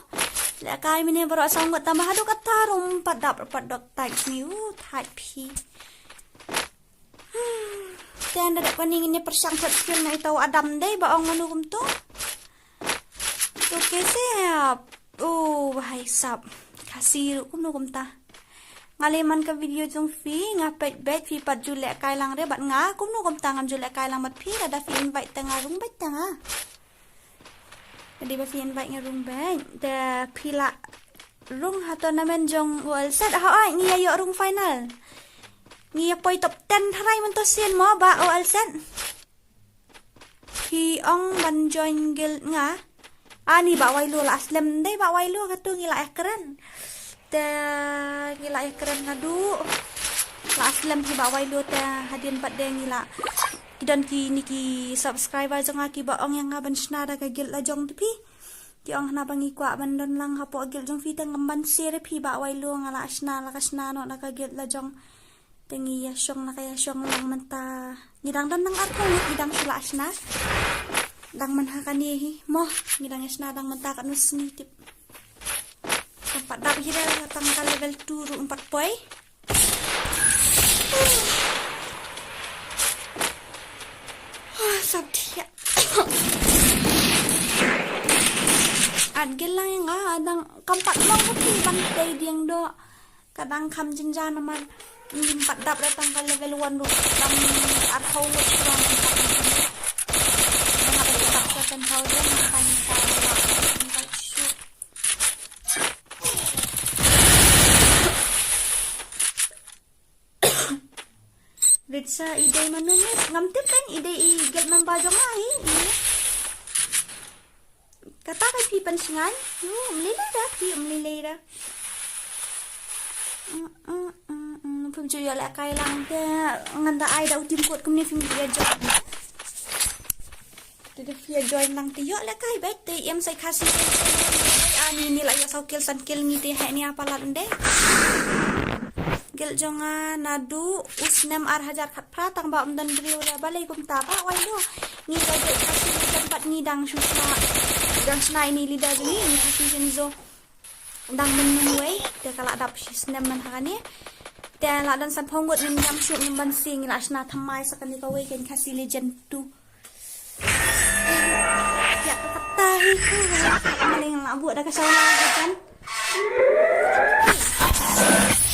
Lehkai mynne baroh saw ngut tang ba haduh katta ruh ym pat dap pat dok tag ni u thait phi. Te ynda dep kane ngin ïa pyrshang thep skill na ito Adam dei ba ong ngano kumto. To ke sep. Oh, bahai sap. Khasi ruh kumno kumta. Nga leh man ka video jong phi nga peit beit phi pat ju lehkai lang re bad nga kumno kumta ngam ju lehkai lang bad phi lada phi invite te nga rung beit te nga. Te dei ba phi invite nga rung beit te phi la rung ha tournament jong U L Z. Ha oi ngi ïa ïoh rung final. Ngi ïa poi top ten tharai mynta sien mo ba U L Z. Phi ong ban join guild nga. Ani ba Wailo la slem dei ba Wailo katu ngi la ïa kren. Te ngi la ïa kren naduh. La slem phi ba Wailo te hadien pat de ngi la. Ki don kine ki subscriber jong nga kiba ong ïa nga ban shna da ka guild la jong te phi. Ki ong hana ba ngi kwah ban don lang hapoh guild jong phi te ngam ban share phi ba Wailo nga la shna la ka shna noh na ka guild la jong. Te ngi ïa shong la ka ïa shong lang mynta. Ngi dang don nang arphew ngut ngi dang shu la shna. Dang man ha kane hi mo ngi dang ïa shna dang mynta katno sngi tip. Tang pat dap hi da tang ka level two ruh ym pat poi. Sap thiah. At gel lang ïa nga dang kam pat long ka phi ban tei dieng doh. Ka dang kham jynjar namar ngim pat dap da tang ka level one ruh tang arphew ngut ruh ngim pat. Nga pat dap ka ten thousand ngim pat. Ritsa i dei mano ngut ngam tip kan i dei i guild member jong nga hi. Kata ka phi pynsngan. Ym lei lei da phi ym lei lei da. Phim ju ïoh lehkai lang te ngan da ai da u team code kumne phim ju ïa jop. Ïa join lang te ïoh lehkai bad te em sai Khasi. Ani ni la ïoh saw kill san kill ngi te heh ni apa lat nde. Gel jong nga naduh u snem ar hajar khatphra tang ba ym don briew re balei kumta ba wai lo. Ngi ka gel Khasi ni kan pat ngi dang shu sna. Dang sna ini leader jong ngi ngi Khasi Shinzo. Dang mynnin wei te ka la dap shi snem man ha kane. Te la don sanphew ngut ngim jam shuh ngim ban sing la shna thymmai sa kane kawei kan Khasi Legend two. Ya ka kata hi ku. Maling la bu da ka shaw la kan.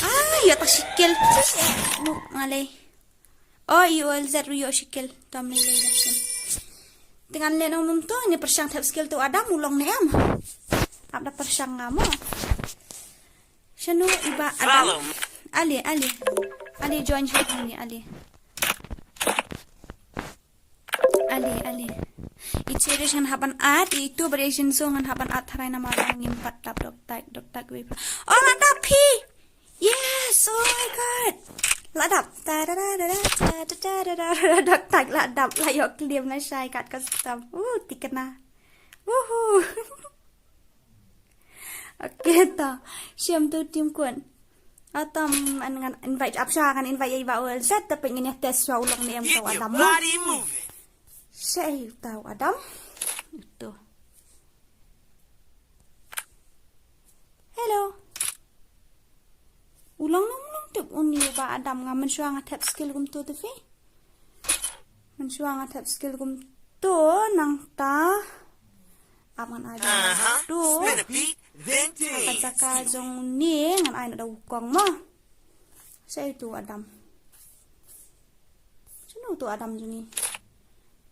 Ah, ya ta shi kill. Nuk ngalei. Oh, i O L Z ruh ïoh shi kill. Tom ni lei da sim. Te ngan leh nong mum to ni pyrshang thep skill to Adam u long ne em. Ap da pyrshang nga mo. Shano iba Adam. Follow. Ali, Ali. Ali join shi ni Ali. Ali, Ali. I cherish ngan haban at, i tu bari shin so ngan haban at tharai na ma ngim pat dap dok tak, dok tak wi. Oh, la dap phi. Yes, oh my God. La dap. Ta da da da da, ta da da da da, dok tak la dap, la ïoh claim na shai kat custom. Uh, tikna. Woohoo. Okay, ta. Shim tu team kun. Atam an ngan invite ap sha kan invite ïa i ba O L Z tapi ngin ïa test sha u long ne em tau Adam mo. Body moving. Sha i tau Adam. Tu. Hello. U long nong long tip uni ba Adam nga mynshuwa nga thep skill kumtu te phi. Mynshuwa nga thep skill kumtu nangta. Ap ngan ai ba tu. Spin a beat, then dance. Ka jaka jong ni ngan ai na da wukong mo. Sha i tu Adam. Shano tu Adam jong ni.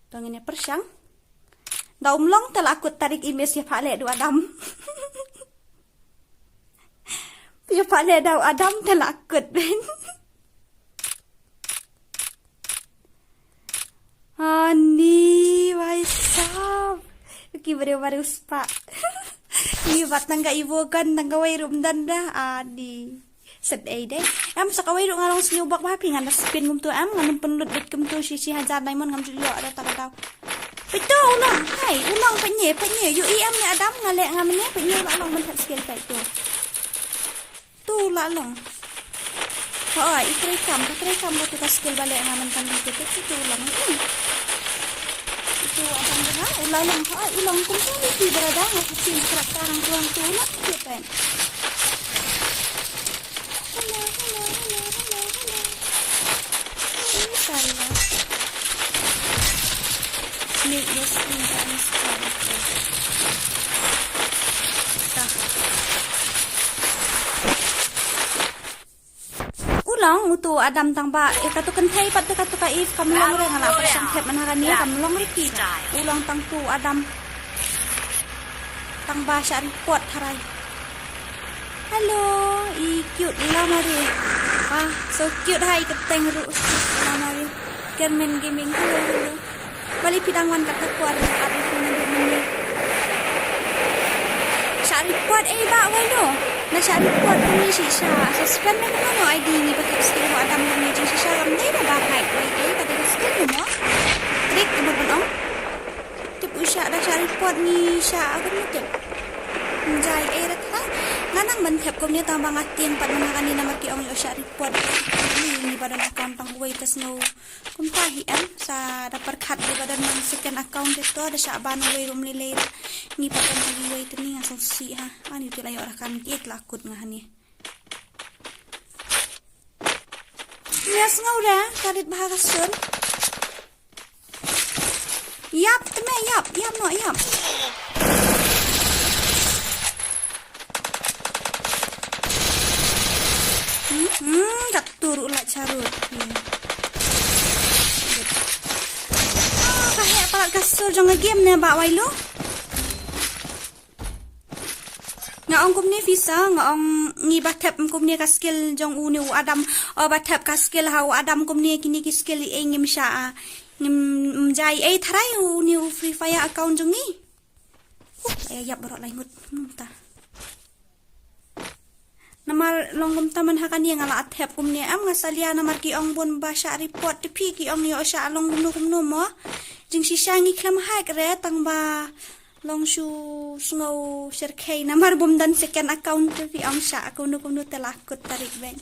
To ngin ïa pyrshang. Da um long te la kut tarik i mes ïa pha leh du Adam. Ïa pha leh dau Adam te la kut ben. Ani, wai sap. Ki briew baru spa. Ni bat nang ka ibu kan nang ka wai rum dan dah. Ani. Set ei deh. Em sa ka wai rum ngalong sniu bak ba phi ngan da spin kumtu em ngan pynlut bit kumtu shi shi hajar diamond ngam ju ïoh da ta ka dau. Pito u long. Hai, u long pynye, pynye. Yu i em ne Adam nga leh nga mene pynye ba long ban thep skill pyntu. Tu la long. Ha, i trei kam, ka trei kam ka tu ka skill ba leh nga man kan tu tu tu long. Hmm. Itu Adam bra, u la long ha, u long kum tu ni ti bra da, nga tu ti krak tarang tuang tu la tu pen. Hello, hello, hello, hello, hello. Ini salah. Make your screen time smaller. Tah. U long utu Adam tang ba, eh, katu kynthei pat te katu ka Eve kam long re nga la pyrshang thep man ha kane kam long re ki. U long tang tu Adam. Tang ba sha report tharai. Hello, i cute la mari. Ah, so cute hai ka teng ru. La mari. Kermen Gaming. Hello, hello. Bali pidang wan kata kuar ri ap ri pun ri mani. Sha report eh ba wai lo. Na sha report ni shi sha suspend na kumno I D ni pakai skill wa Adam ni jing shi sha ram dei na ba hai wai eh kata skill ni mo. Trick ni mo. Tip u sha da sha report ni sha aku ni tip. Jai eh rat ha. Nganang ban thep kum ni tang ba nga tieng pat mana kani namar ki ong yo sha report. Ni ni ba don account tang wai tas no. Kumta hi em, sa da pyrkhat ba don nang second account te to, da shah ban wei rum lei lei. Ngi pat don nang wei te ni nga sngewsih ha. Ani te la ïoh rakan ki la kut nga hani. Nga sngew da ka rit bha ka sur. Ïap te me ïap, ïap no ïap. Hmm, hmm, kat tu ruh la charut. Hmm. Ah, ka heh palat ka sur jong ka game ne ba wai lo. Nga ong kumne Fisa, nga ong ngi ba thep kumne ka skill jong u ne u Adam, o ba thep ka skill ha u Adam kumne kine ki skill ei ngim sha a. Ngim jai ei tharai u ne u Free Fire account jong ngi. Ai ïap baroh lai ngut. Hmm, ta. Namar long kumta man ha kane nga la thep kumne am nga salia namar ki ong bun ba shah report te phi ki ong ïoh shah long kumno kumno mo. Jingshisha ngi khlem hack re tang ba long shu sngew syrkhei namar bym don second account te phi ong sha kumno kumno te la kut tarik beit.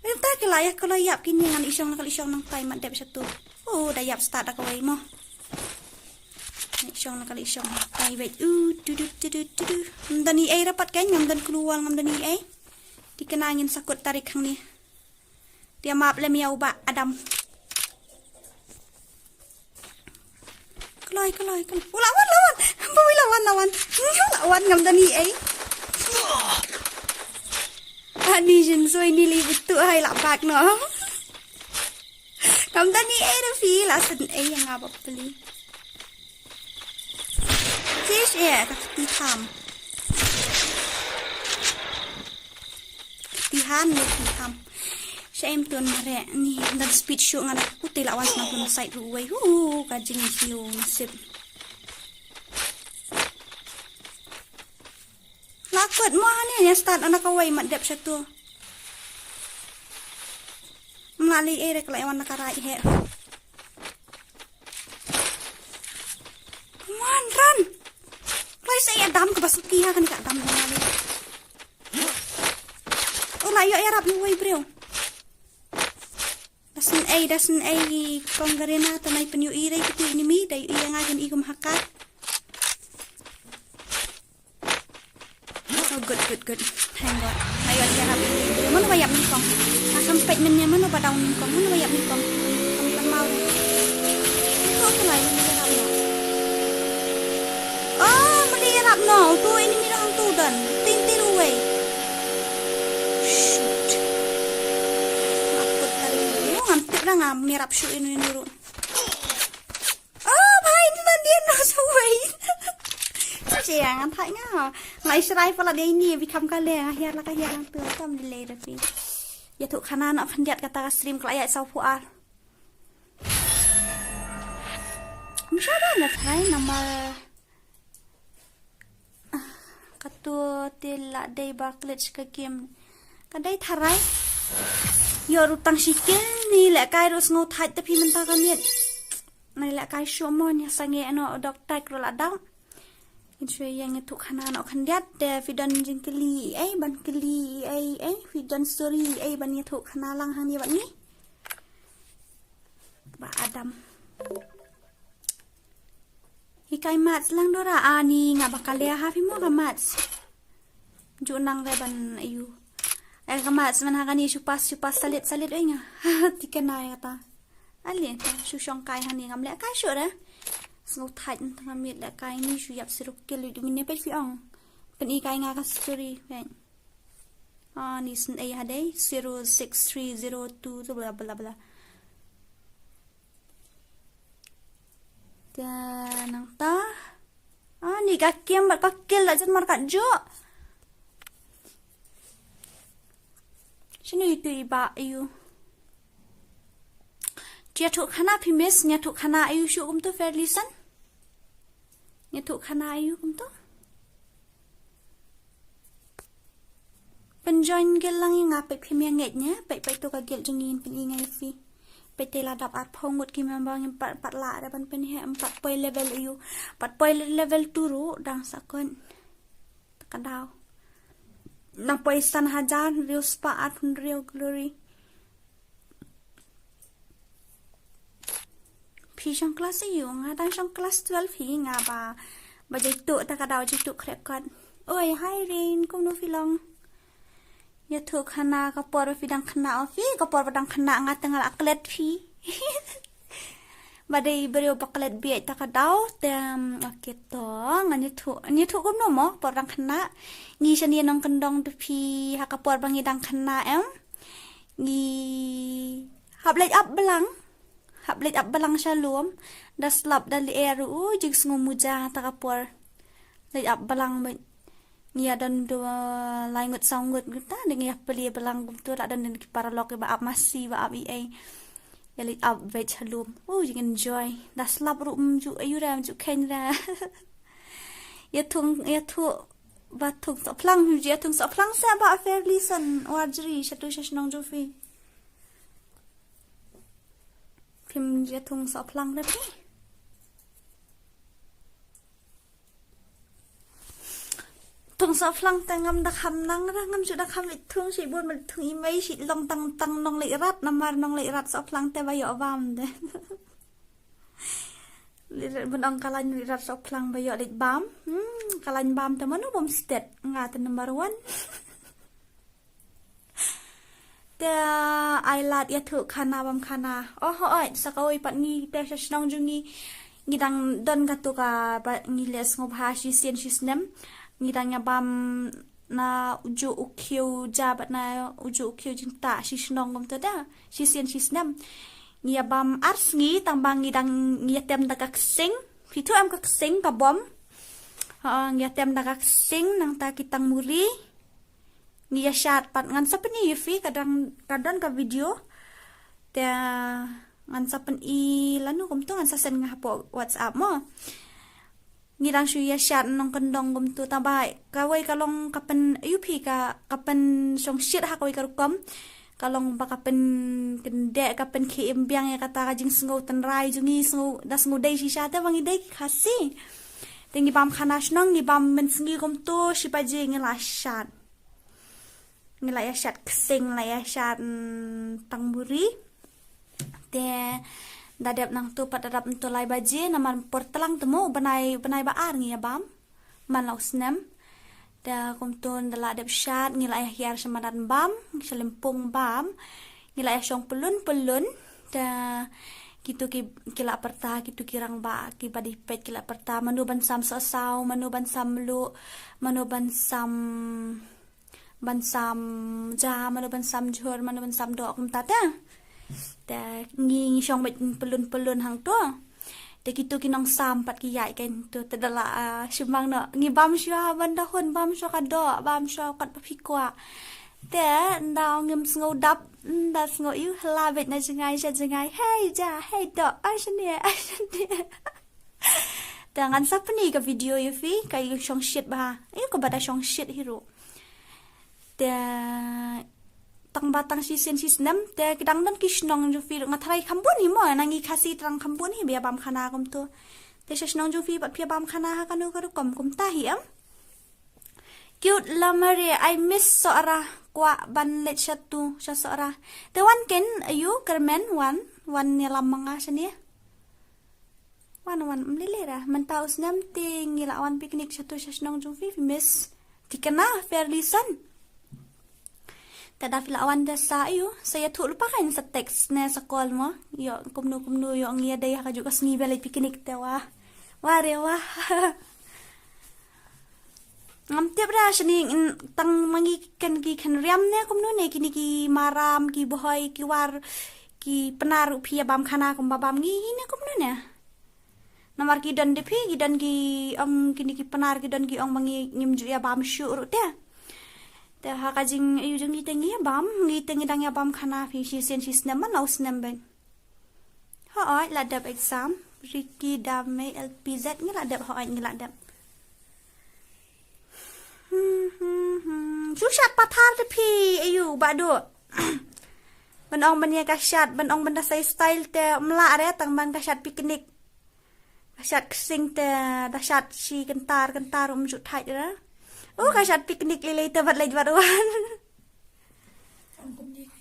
Mynta ki la ïa ka la ïap kine ngan i shong la ka la i shong nangtai mat dep shatu. Oh, da ïap stad da kawei mo. I shong la ka la i shong nangtai beit. U, tu, tu, tu, tu, tu, tu. Ngam don ei ei ra pat kan, ngam don clue wal, ngam don ei ei. Te kane ngin sa kut tarik hangne. Te map lem ïa u Bah Adam. Kloi, kloi, kloi. U la wan, la wan. Bui la wan, la wan. U la wan ngam don ei ei. Ani jin soi ni li betu hai la bak no. Ngam don ei ei da phi la syn ei ïa nga ba pli. Tis eh ka ti tham. Ti han ne ti tham. Sha em tun mare ni dan speed show nga da. U te la wan sna pun side ruwei. Hu ka jing siu nasib. La kut mo hani ne start ana kawei mat dep shatu. Mla li eh rek la wan na ka rai he. Come on, run. Kloi sa ïa dam ka ba suki ha kan ka dam na li. Oh, la ïoh ïarap ni wei briew. Da syn ei, da syn ei kong Garena ta nai pynïohi re kiti enemy, da ïohi nga kan i kum hakat. Oh, good, good, good. Thank God. Ayo, ïarap. Mano ba ïap nyngkong? Nga sam peit mynne mano ba daw nyngkong? Mano ba ïap nyngkong? Kam kan mau. Ito ko lai mano ïarap no. Oh, mano ïarap no. Tu enemy dang tu dan. Tin tin uwei. Shoot. Ngam tip na ngam ïarap shoot ini dulu. Oh, bhai, tu tadi no sawai. Sia ngan thai nga. Ngai serai pala dia ini bikam kale nga hiar la ka hiar nang tu tam delay tapi. Ïathuh khana na phandiat kata ka stream kala ïa sau phuar. Msha da na thai namar. Katu te la dei ba glitch ka game. Ka dei tharai. Ïoh ruh tang shi kill ni lehkai ruh sngew thait te phi mynta ka miet. Nai lehkai shuh mo ïa sangeh ano dok thait ruh la dang. Ngin shu ïa ïathuh khana noh khyndiat te phi don jingkylli ei ban kylli ei ei phi don story ei ban ïathuh khana lang hangne bad ngi. Bah Adam. Hikai maths lang Dora, ani nga ba ka leh ha phi mo ka maths. Ju nang re ban ayu. Ai ka maths man ha kani shu pass shu pass salit salit oi nga. Ti ka nai kata. Ali ta shu shong kai hani ngam lehkai shu re. Sngew thait tang ngam miet lehkai ni shu ïap sirup kill du ngin ne peit phi ong. Pyn-i kai nga ka story peit. Ah, ni syn ei ha dei zero six three zero two tu bla bla bla. Te nangta. Ah, ni ka kiam bad ka kill la jan mar ka jo. Shinu itu i ba ayu. Ïathuh khana phi miss, ïathuh khana ayu shu kumtu fairly san. Ïathuh khana ayu kumtu. Pynjoin gel lang ïa nga peit phim ïa ngeit ne, peit peit to ka gel jong ngi pyn-i nga ïa phi. Peit te la dap arphew ngut ki member ngim pat pat lah re ban pynheh, em pat poi level ayu. Pat poi level two ruh dang sa kon. Ka daw. Nang poi san hajar hynriew spah arphew hynriew glory. Phi shong klas aïu? Nga dang shong klas twelve hi nga ba, ba jai tuh ta ka daw jai tuh khreh kot. Oi, hi Rain, kumno phi long? Ïathuh khana ka por ba phi dang khynnah o phi, ka por ba dang khynnah nga te nga la klet phi. Ba dei briew ba klet bieit ta ka daw, te, em, okay to, ngan ïathuh, ngan ïathuh kumno mo, por dang khynnah. Ngi shane nongkyndong te phi, ha ka por ba ngi dang khynnah em. Ngi hap leit ap blang. Hap leit ap blang sha lum. Da slap da lyer u jingsngew muja ta ka por. Leit ap blang bad ngi ïa don do lai ngut saw ngut ngut ta, da ngi ïa plie blang kumtu la don ki paralok ba ap masi ba ap ei ei. Ïa leit ap bad sha lum. U jing enjoy. Da slap ruh mju ayu ra mju khein ra. Ïathuh ïathuh ba thung sohphlang mju ïathuh sohphlang sa ba fairly san warjri shatu sha shnong ju phi. Ym, ïa thung sohphlang da phi. Thung sohphlang te ngam da kham nang ra, ngam ju da kham i thung, shi bun ma thung i mei, shi long tang tang nongleit rat, namar nongleit rat sohphlang te ba ïoh bam de. Leit rat, bun ong ka lain leit rat sohphlang ba ïoh leit bam. Hmm, ka lain bam te mano bam stet, nga te number one. Te ai lad ïathuh khana bam khana. Oh, hooid, sa kawei pat ngi te sha shnong jong ngi, ngi dang don katu kaba ngi leh sngewbha shisien shisnem. Ngi dang ïa bam na uju u khiew ja bad na uju u khiew jingtah shi shnong kumta da. Shisien shisnem. Ngi ïa bam ar sngi tang ba ngi dang ngi ïa tem da ka ksing. Phi thuh em ka ksing ka bom. Ha, ngi ïa tem da ka ksing nangta ki tang muri. Ngi ïa shad pat, ngan sa pyni ïa phi, ka dang, ka don ka video. Te ngan sa pyni lano kumtu, ngan sa send nga hapoh WhatsApp mo. Ngi dang shu ïa shad nongkyndong kumtu, tang ba kawei ka long ka pyn, ïa phi, ka, ka pynshongshit ha kawei ka rukom. Ka long ba ka pynkyndeh, ka pynkhie im biang ïa kata ka jingsngew tynrai jong ngi, sngew, da sngew dei shisha te ba ngi dei ki Khasi. Te ngi bam khana shnong, ngi bam mynsngi kumtu, shi baje ngi la shad. Ngi la ïa shad ksing, la ïa shad, mm, tang muri. Te da dep nangtu pat, da dep nangtu lai baje, namar por tlang te mo, bnai, bnai ba ar ngi ïa bam. Man la u snem. Te kumtu nda la dep shad, ngi la ïa hiar sha madan bam, sha lympung bam. Ngi la ïa shong pyllun pyllun. Te kitu ki, ki la pyrta, kitu ki rangbah, kiba dei peit ki la pyrta, mano ban sam sohsaw, mano ban sam mluh, mano ban sam, ban sam ja, mano ban sam jhur, mano ban sam doh kumta te. Te ngi, ngi shong beit pyllun pyllun hangto. Te kitu ki nongsam pat ki ïaid kein to, te da la, ah, shimang noh. Ngi bam shuwa ban da hun, bam shuwa ka doh, bam shuwa kat ba phi kwah. Te nda ngim sngew dap, nda sngew ïu, la beit na jngai sha jngai. Hei ja, hei doh, ai shane, ai shane. Te ngan sa pyni ka video ïa phi, ka ïa shongshit bha. Ïa kaba da shongshit hi ruh. Te tang ba tang shisien shisnem, te ki dang don ki shnong jong phi ruh, nga tharai kham bun hi mo, na ngi Khasi tang kham bun hi ba ïa bam khana kumtu. Te sha shnong jong phi pat phi ïa bam khana ha kano ka rukom kumta hi em. Cute Lamare, I miss Sohra, kwah ban leit shatu sha Sohra. Te wan kein, ayu, kyrmen, wan, wan ïalam ma nga shane. Wan, wan, ym lei lei ra. Mynta u snem te ngi la wan picnic shatu sha shnong jong phi, phi miss. Thikna, Fairly Sun. Te da phi la wan te sa ïu, sa ïathuh lypa kein, sa text ne sa call mo. Ïoh kumno kumno ïoh ngi ïadei ha kajuh ka sngi ba leit picnic te wa. Wa re wa. Ngam tip ra shane, tang ma ngi kein ki Khynriam ne kumno ne, kine ki Maram, ki Bhoi, ki War, ki Pnar ruh phi ïa bam khana kumba bam ngi ne kumno ne. Namar ki don de phi, ki don ki ong, kine ki Pnar ki don ki ong ba ngi ngim ju ïa bam shuh ruh te. Te ha ka jingïohi jong ngi te ngi ïa bam, ngi te ngi dang ïa bam khana phi shisien shisnem, man la u snem beit. Hooid, la dep exam. Ricky Dame L P Z, ngi la dep, hooid, ngi la dep. Hmm, hmm, hmm. Shu shad pathar te phi, ayu, Bah Duh. Ban ong ban ïa ka shad, ban ong ban da sei style te ym lah re, tang ban ka shad picnic. Ka shad ksing te, da shad shi kyntar, kyntar um ju thait re. Oh, ka shad picnic lei lei te bad leit bad wan.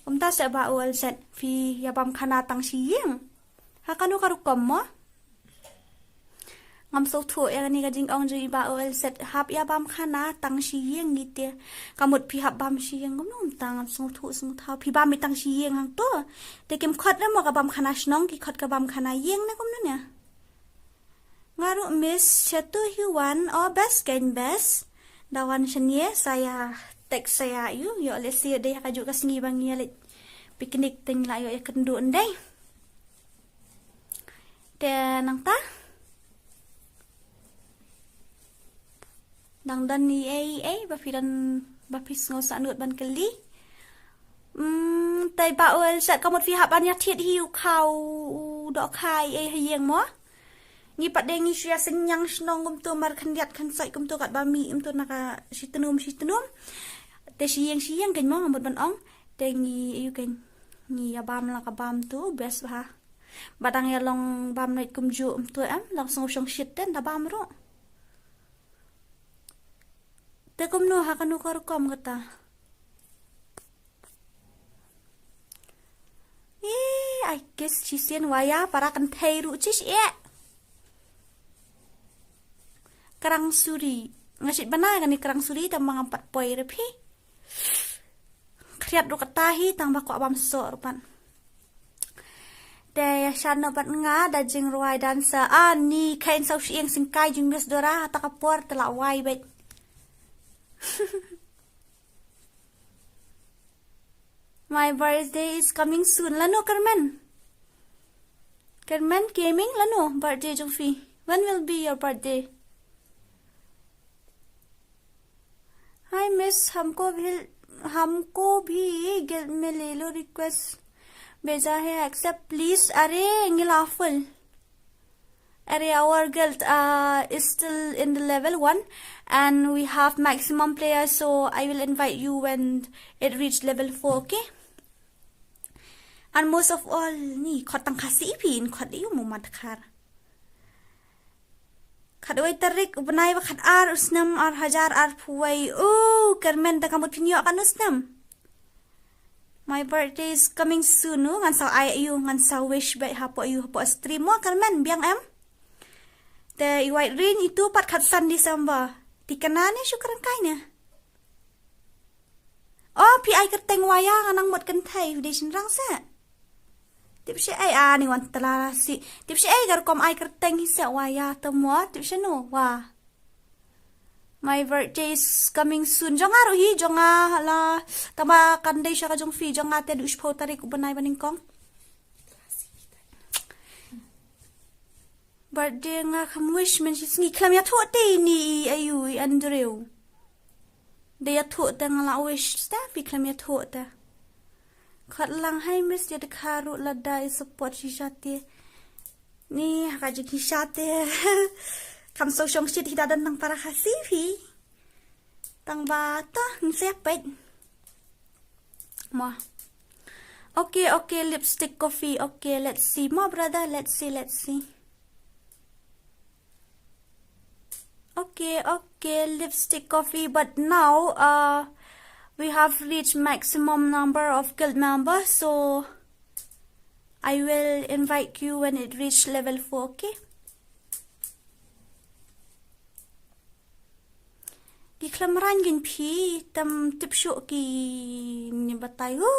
Kumta se Bah Uel set, phi ïa bam khana tang shi ïing. Ha kano ka rukom mo? Ngam sngewthuh ïa kane ka jingong jong i Bah Uel set, hap ïa bam khana tang shi ïing ngi te. Ka mut phi hap bam shi ïing, kumno kumta, ngam sngewthuh sngewthaw. Phi bam i tang shi ïing hangto. Te kim khot re mo ka bam khana shnong, ki khot ka bam khana ïing ne kumno ne. Nga ruh miss shatu hi wan, oh best kein best. Da wan shane sa ïa text sa ïa ïu, ïoh lehse ïoh dei ha kajuh ka sngi ba ngi ïa leit picnic te ngi la ïoh ïakynduh ndei. Te nangta dang don ei ei ba phi don, ba phi sngew sahnud ban kylli. Hmm, te Bah Uel set, ka mut phi hap ban ïa thied hi u khaw, u dohkha ei ei ha ïing mo. Ngi pat de ngi shu ïa synñiang shnong kumto, mar khyndiat khynsoit kumto, katba mih kumto na ka shi tnum shi tnum. Te shi ïing shi ïing kein mo nga mut ban ong. Te ngi ïu kein, ngi ïa bam la ka bam to best bha. Ba dang ïa long bam nait kumjuh mynta em, long sngewshongshit te da bam ruh. Te kumno ha kano ka rukom kata. Eh, I guess shisien wa ïa para kynthei ruh shish eh. Krang suri. Nga shit bana kane krang suri tang ba ngam pat poi re phi. Khriat ruh kata hi tang ba kwah bam soh ruh pat. Te ïa shan noh bad nga da jingrwai dancer. Ani khain saw shieng singkai jingbias dora ha ta ka por te la wai bad. My birthday is coming soon. Lano Kermen? Kermen Gaming, lano birthday jong phi? When will be your birthday? Hi miss, हमको भी, हमको भी guild में ले लो, request भेजा है, accept please. अरे ngila full. Are our guild uh, is still in the level one and we have maximum players, so I will invite you when it reach level four, okay? And most of all, ni khot tang Khasi phi in khot ïa u Muhammad Khar. Khatwei tarik u bnai ba khatar u snem ar hajar arphew wei. Oh, Kermen da ka mut phin ïoh kano snem. My birthday is coming soon, no? Ngan sa ai ïa u, ngan sa wish bad hapoh ïa u, hapoh stream mo Kermen, biang em. Te i White Rain itu pat khatsan December. Te kane ne shu kren kai ne. Oh, phi ai kyrteng wa ïa, nga nang mut kynthei, phi dei shynrang se. Tip shi ai ani wan tala si. Tip shi ai ka rukom ai kyrteng hi se wa ïa te mo, tip shi no wa. My birthday is coming soon. Jong nga ruh hi, jong nga la tama kan dei sha ka jong phi, jong nga te du shiphew tarik u bnai ba nyngkong. Birthday nga kham wish men shi sngi khlem ïathuh te ni i ayu i Andrew. Da ïathuh te nga la wish te phi khlem ïathuh te. Khat lang hai miss ïa dkha ruh lada i support shisha te. Ni ha ka jinghisha te. Kham sngewshong shit hi da don tang para Khasi phi. Tang ba to ngin sa peit. Mo. Okay, okay, lipstick coffee. Okay, let's see. Mo brother, let's see, let's see. Okay, okay, lipstick coffee. But now, uh, we have reached maximum number of guild members, so I will invite you when it reach level four, okay? Ki khlem rang kin phi tam tip shuh ki ni batai hu.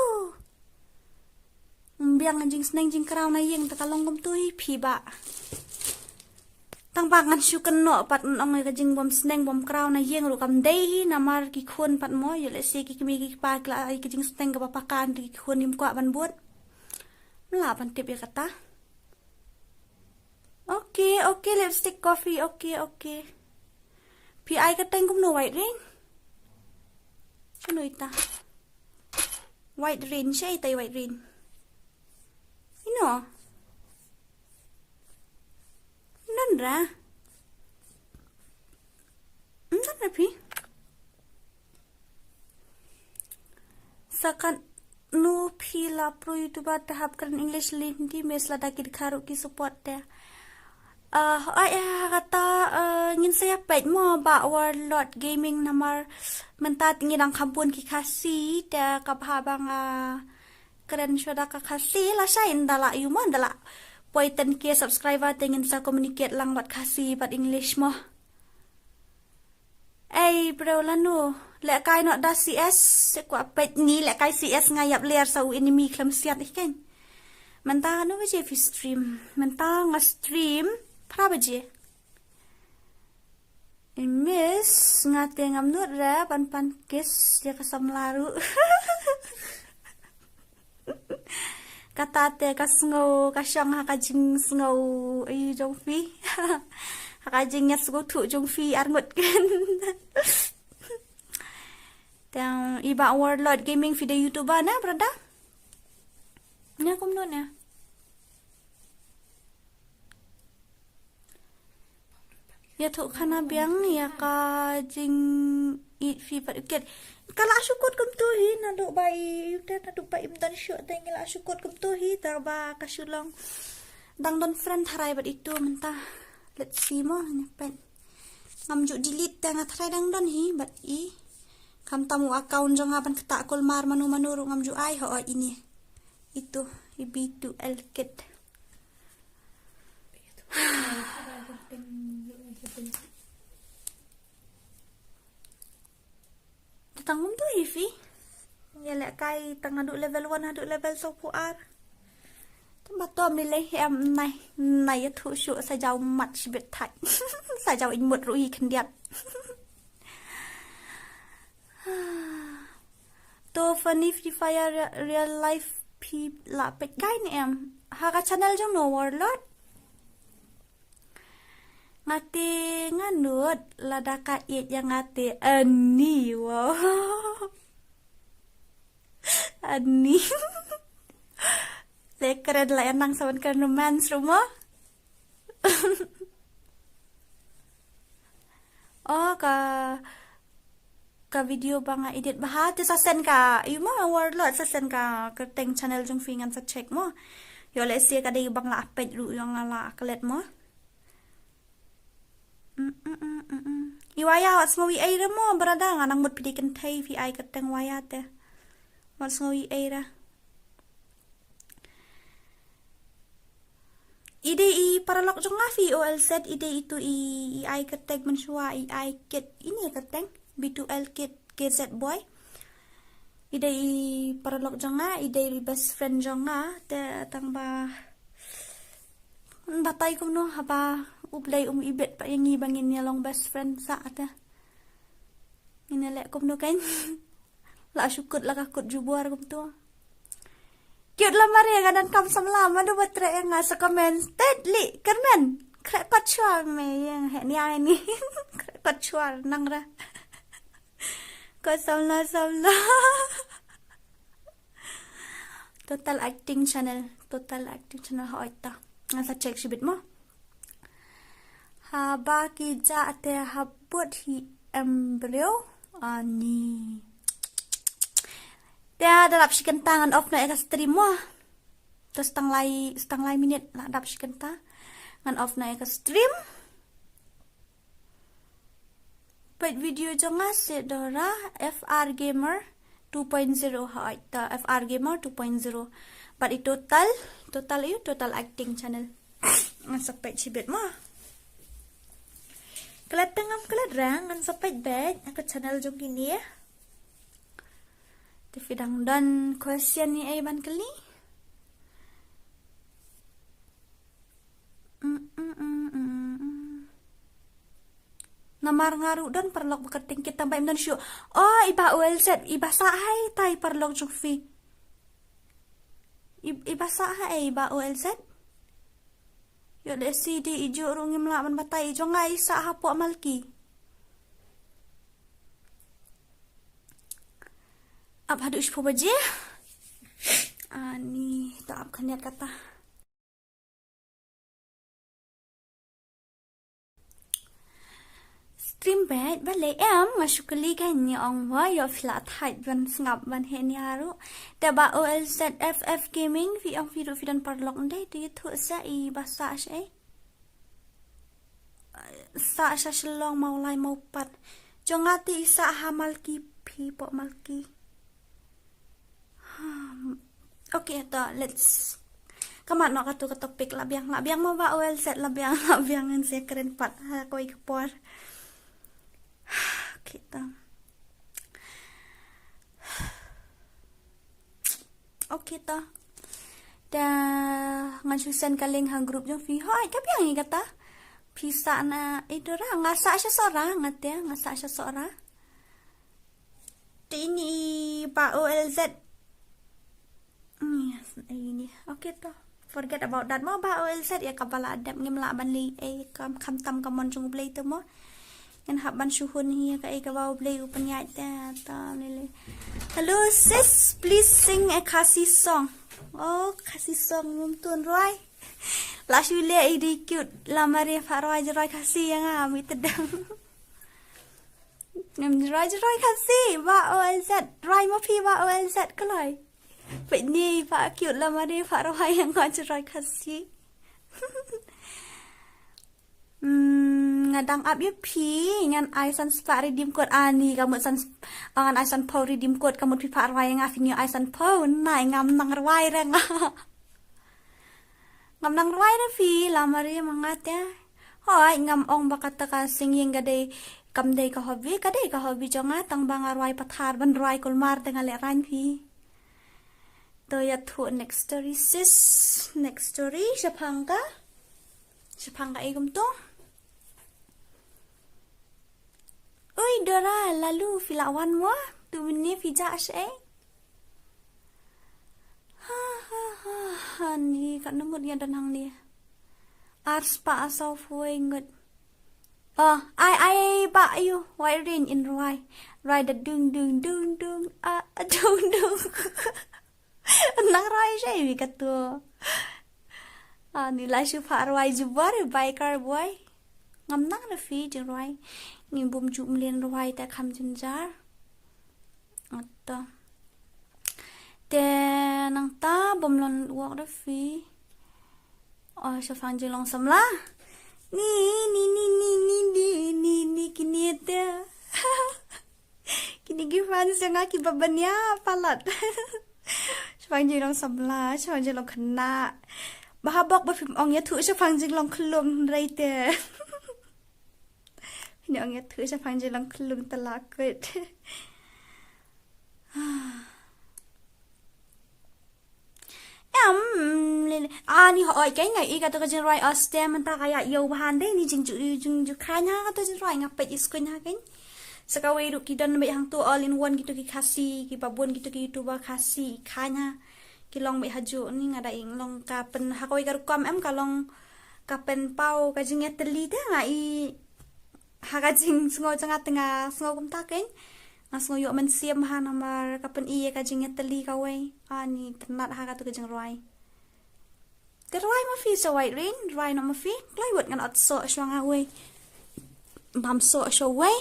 Biang jingsneng jingkraw na ïing ta ka long kumtu hi phi ba. Tang ba ngan shu kynnoh pat ngan ong ka jingbym sneng bym kraw na ïing ruh kam dei hi namar ki khun pat mo ïoh lehse ki kmie ki kpa ki la ai ka jingsneng kaba pakan ki khun ym kwah ban bud. Mla ban tip ïa kata. Okay, okay, lipstick coffee, okay, okay. Phi ai ka teng kumno White Rain? Kumno ita? White Rain, sha ita White Rain. Ino? Nandra? Nandra phi? Sakat nu phi la pro YouTuber te hap kren English le Hindi mes lada ki dkha ruh ki support te. Ah, ai, ah, kata, ah, ngin sa ïa peit mo ba Warlord Gaming namar mynta ngi dang kham bun ki Khasi te ka bha ba nga kren shuwa da ka Khasi lashai nda la ïu mo nda la poi ten K subscriber te ngin sa communicate lang bad Khasi bad English mo. Ei bro lano lehkai noh da C S. Sa kwah peit ngi lehkai C S nga ïap ler sa u enemy khlem siat ih ken. Mynta kano baje phi stream? Mynta nga stream phra baje. I miss nga te ngam nud re ban pan kiss ïa ka samla ruh. Kata te ka sngew ka shong ha ka jingsngew i jong phi. Ha ka jingïasngewthuh jong phi ar ngut ken. Tang i ba Warlord Gaming phi dei YouTuber na brother? Na kumno na? Ïathuh khana biang ïa ka jingïeit phi pat u Kit. Ka la shu kut kumtu hi naduh ba i u te naduh ba im don shuh te ngi la shu kut kumtu hi tang ba ka shu long. Dang don friend tharai bad itu mynta. Let's see mo, nga peit. Ngam ju delete te nga tharai dang don hi bad i. Khamtam u account jong nga ban ktah kulmar mano mano ruh ngam ju ai ho ini. Itu i B two L kit. Tang um tu hi phi. Ïa leh kai tang haduh level one haduh level sawphew ar. Tang ba to mi leh em nai nai ïa thu shu sa jaw mat shibit thait. Sa jaw in mut ruh hi khyndiat. To funny Free Fire re- real life phi la peit kai ne em. Ha ka channel jong no Warlord. Nga te nga nud lada ka ïeit ïa nga te ani wow. Ani. Le kren la enang sa wan kren romance ruh mo. Oh ka ka video ba nga edit bha te sa send ka i mo Warlord sa send ka kyrteng channel jong phi ngan sa check mo. Ïoh lehse ka dei ba nga la peit ruh ïoh nga la klet mo. Mm, mm, mm, mm, mm. I Waya wat sngew i ei re mo brother nga nang mut phi dei kynthei phi ai kyrteng Waya te. Wat sngew i ei re. I dei i paralok jong nga phi O L Z i dei itu i i ai kyrteng mynshuwa i ai kit ini kyrteng B two L kit K Z boy. I dei i paralok jong nga i dei i best friend jong nga te tang ba batai kumno haba U Blei um ibit pat ïa ngi ba ngin ïa long best friend sa te. Ngin ïa leh kumno kan. La shu kut la ka kut jubor kumto. Cute la Maria nga donkam samla mano ba treh ïa nga sa comment. Tet li kyrmen. Khreh kot shuwa me ïa nga heh nia ni. Khreh kot shuwa nang ra. Ko samla samla. Total acting channel, total acting channel ha oita. Nga sa check shibit mo. Haba ki ja te habut hi em briew ani. Te da dap shi kynta ngan off na eka stream mo. Te stang lai stang lai minit la dap shi kynta ngan off na eka stream. Peit video jong nga seh Dora F R Gamer two point zero ha oita F R Gamer two point zero. Bad i total total i total acting channel. Ngan sa peit shibit mo. Klet tengam klet rang ngan sa peit beit aka channel jong kini. Te phi dang don question ni ei ban kylli. Mm, mm, mm, mm, mm. Namar nga ruh don paralok ba kyrteng kit tang ba im don shuh. Oh, iba O L Z, iba sah hai tai paralok jong phi. I- Iba sah hai iba O L Z. Yo de si di ijo ruh ngim lah ban batai ijo nga i sah hapoh Malki. Ap haduh shiphew baje. Ani ta ap khyndiat kata. Stream bad balei em nga shu kylli ka ni ong wa yo phi la thait ban sngap ban heh ni haru. Da ba O L Z F F Gaming phi ong phi ruh phi don paralok ndai tu yu thu sa i ba sa sha. Sa sha Shillong Mawlai Mawpat. Jong nga te i sa ha Malki phi po Malki. Hmm. Okay to let's. Kamat no katu ka topic la biang la biang mo ba O L Z la biang la biang ngan se kren pat ha koi ka por. Okay to. Okay to. Da ngan shu send ka link ha group jong phi. Hoi ka biang i kata. Phi sa na itu ra nga sa sha sora nga te nga sa sha sora. Te ini ba O L Z. Ini. Okay to. Forget about that mo ba O L Z ya ka bala adep ngim lah ban li ei kam kham tam ka mon jong U Blei to mo. Ngan hap ban shuhun hi ka ei ka ba U Blei u pynïaid ta ta lele. Hello sis, please sing a Khasi song. Oh, Khasi song ngum tun roi. La shu le ei di cute la mare pha roi roi Khasi ya nga mi tedang. Ngam roi roi Khasi ba O L Z. Roi ma phi ba O L Z kloi. Peit ni ba cute la mare pha roi ya nga roi Khasi. Hmm, nga dang ap ïa phi, ngan ai san spah redeem code. Ani, ka mut san sp-, ah, ngan ai san phew redeem code, ka mut phi phah rwai nga, phin ïoh ai san phew, nai ngam nang rwai re nga. Ngam nang rwai re phi, la mari ma nga te. Hoi, ngam ong ba kata ka singing ka dei, kam dei ka hobby, ka dei ka hobby jong nga, tang ba nga rwai pathar ban rwai kulmar te nga lehraiñ phi. To ïathuh next story sis. Next story, shaphang ka. Shaphang ka ei kumto. Oi Dora, la lu phi la wan mo? Tu mynne phi jah shaei? Ha ha ha ha, ni katno ngut ïa don hangne. Ar spah saw phew ngut. Oh, ai ai ba ïa u White Rain in rwai. Rwai da dung dung dung dung, ah, dung dung. Nang rwai shaei wi kato. Ah, ni la shu phah rwai jubor, biker boy. Ngam nang re phi jingrwai. Ngi bym ju mlien rwai te kham jynjar. Ato. Te nangta bym lon wok re phi. Oh, shaphang jinglong samla. Ni ni ni ni ni ni ni ni kine te. Kine ki fans jong nga kiba bania palat. Shaphang jinglong samla, shaphang jinglong khynnah. Ba ha bok ba phim ong ïathuh shaphang jinglong khyllung hynrei te. Phin ong ïathuh shaphang jinglong khyllung te la kut. Em, lele. Ani hooid, kein nga i kato ka jingrwai Oste, mynta ka ïa ïew bha hynrei ni jingju, jingju khain ha kato jingrwai, nga peit i skuin ha kein. Sa kawei ruh ki don beit hangto all in one kito ki Khasi, kiba bun kito ki YouTuber Khasi, khain ha. Ki long beit ha juh ni, nga da ing long ka pyn, ha kawei ka rukom em ka long ka pynpaw ka jingïatylli te nga i ha ka jingsngew jong nga te nga sngew kumta kein. Nga sngew ïoh mynsiem ha namar ka pyni ïa ka jingïatylli kawei. Ani tynnat ha kato ka jingrwai. Te rwai ma phi sa White Rain, rwai noh ma phi. Kloi wat ngan ot soh shuwa nga wei. Bam soh shuwa wei.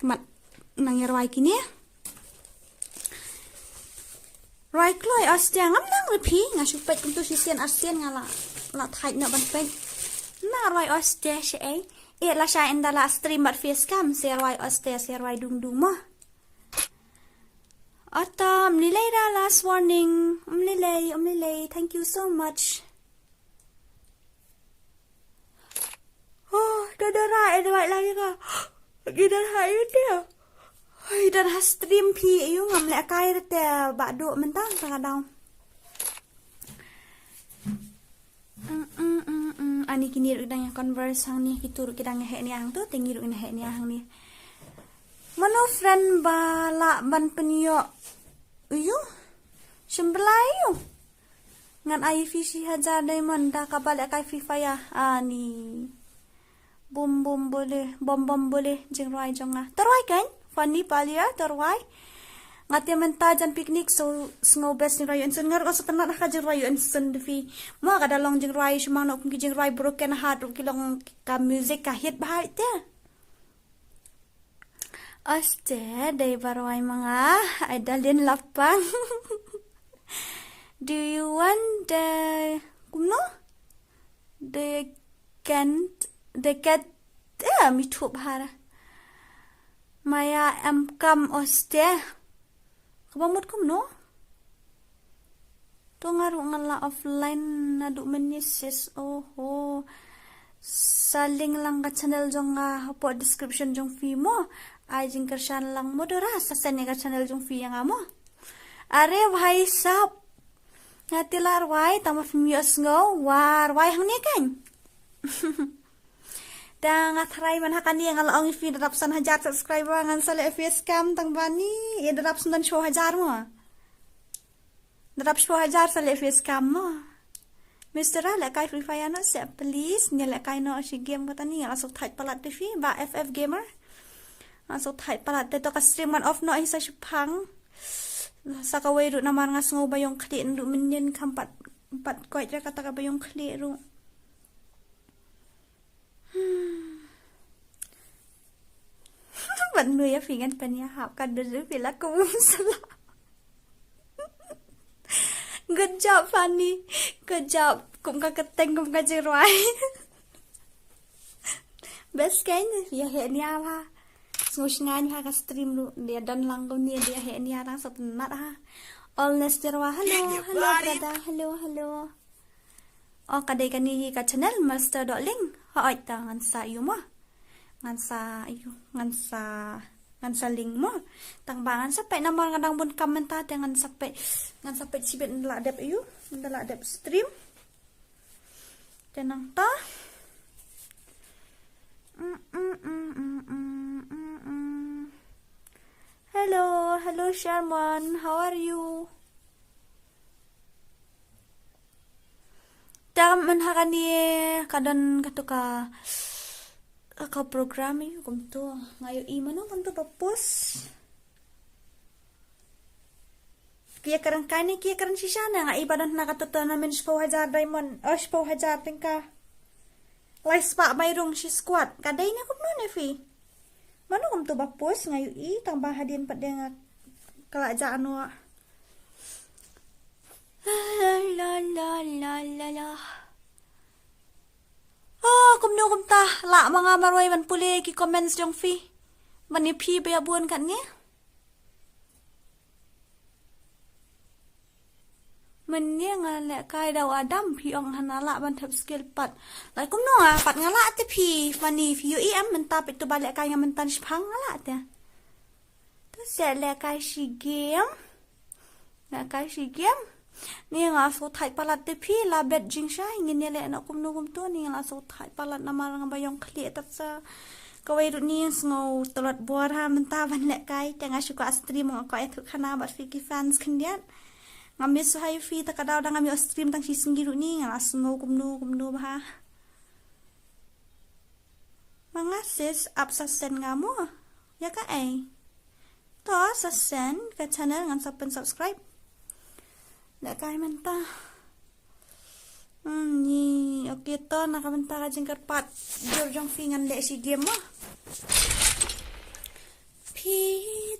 Mat nang ïa rwai kine. Rwai kloi Oste, ngam nang re phi, nga shu peit kumto shisien Oste nga la, la thait noh ban peit. Nang rwai Oste shaei. Eh, lashai ynda la stream bad facecam, sa rwai Oste, sa rwai dung dung mo. Ato, ym lei lei da last warning. Ym lei lei, ym lei lei. Thank you so much. Oh, da da ra, eh, da bai lagi ka. Lagi da ha yu te. Hoi, da ha stream phi yu ngam leh kai te ba do mynta ka daw. Mm, mm, mm, mm. Ani kini ruh ki dang ïa converse hangne, kitu ruh ki dang ïa heh nia hangtu, te ngi ruh ngin heh nia hangne. Mano friend ba lah ban pynïoh ïa u? Shim bla ïa u. Ngan ai phi shi hajar diamond da kaba leh kai Free Fire. Ani. Bum bum bole, bom bom bole, jingrwai jong nga. Te rwai kein, Fanny Palia, te rwai. Nga te mynta jan picnic, so sngew best jingrwai ïoh yn sun, nga ruh nga sngewtynnat ha ka jingrwai ïoh yn sun da phi. Mo ka da long jingrwai shu mang noh kum ki jingrwai broken heart ruh ki long ka music ka hit bha te. Oste, dei ba rwai ma nga, ai da lin lapang. Do you want the, kumno? The can't, the cat, eh, mi thup hara. Maya em kam Oste. Kaba mut kumno? To nga ruh nga la offline naduh mynne sis, oho. Sa link lang ka channel jong nga hapoh description jong phi mo. Ai jingkyrshan lang mo Dora, sa send ïa ka channel jong phi ïa nga mo. Are bhai sahab. Nga te la rwai, tang ma phim ïohsngew, wa rwai hangne kein. Te nga tharai man ha kane nga la ong ïa phi da dap san hajar subscriber ngan sa leh face cam tang ba ni, ïa da dap san don shu hajar mo. Da dap shu hajar sa leh face cam mo. Mister A leh kai Free Fire noh seh please, ngi leh kai noh shi game kata ni, nga la suk thait palat te phi, ba F F Gamer. Nga suk thait palat te to ka stream ngan off noh hi sa shu phang. Sa kawei ruh namar nga sngew ba ïong khlieh naduh mynnin kham pat, pat koit re kata ka ba ïong khlieh ruh. Hmm. Ban nui ïa phi ngan pynïahap ka dur phi la kum um sala. Good job, Fanny. Good job. Kum ka kyrteng kum ka jingrwai. Best kein ïa heh nia bha. Sngew shngain bha ka stream ruh, ïa don lang kumne ïa heh nia lang sa tynnat ha. All Nester wa, hello, hello brother, hello, hello. Oh, ka dei kane hi ka channel Master Dohling. Hooid, ta ngan sa ïa u mo. Ngan sa ïa u, ngan sa, ngan sa link mo. Tang ba ngan sa peit namar nga dang bun kam mynta te ngan sa peit, ngan sa peit shibit ynda la dep ïa u, ynda la dep stream. Te nangta. Mm, mm, mm. Hello, hello Sherman, how are you? Te mynta kane ka don katu ka, ka program ïa u kumtu. Nga ïohi mano kumtu ba post. Ki ïa kren kane, ki ïa kren shisha ne, nga i ba don na katu tournament shiphew hajar diamond, oh, shiphew hajar tyngka. Lai spah bai rung shi squad. Ka dei ne kumno ne phi? Mano kumtu ba post, nga ïohi tang ba hadien pat de nga kala ja ano. La, la, la, la, la. Oh, kumno kumta, lah ma nga marwei ban pule ki comments jong phi. Ban ïa phi ba ïa bun katne. Mynne nga lehkai da u Adam, phi ong hana lah ban thep skill pat. Lai kumno nga pat nga lah te phi, mane phi ïohi em mynta peit tu ba lehkai nga mynta shipang nga lah te. Tu se lehkai shi game. Lehkai shi game. Ni nga sngewthait palat te phi la bet jingshai ngin ïa leh na kumno kumto ni nga la sngewthait palat namar nga ba ïong khlieh tat sa. Kawei ruh ni sngew tlot bor ha mynta ban lehkai te nga shu kwah stream nga kwah ïathuh khana bad phi ki fans khyndiat. Nga miss ha ïa phi ta ka daw dang ngam ïoh stream tang shi sngi ruh ni nga la sngew kumno kumno bha. Ma nga sis ap sa send nga mo. Ïa kaei? To sa send ka channel ngan sa pyn subscribe. Lehkai mynta. Hmm, ni, okay to na ka mynta ka jingkyrpad jur jong phi ngan leh shi game mo. Phi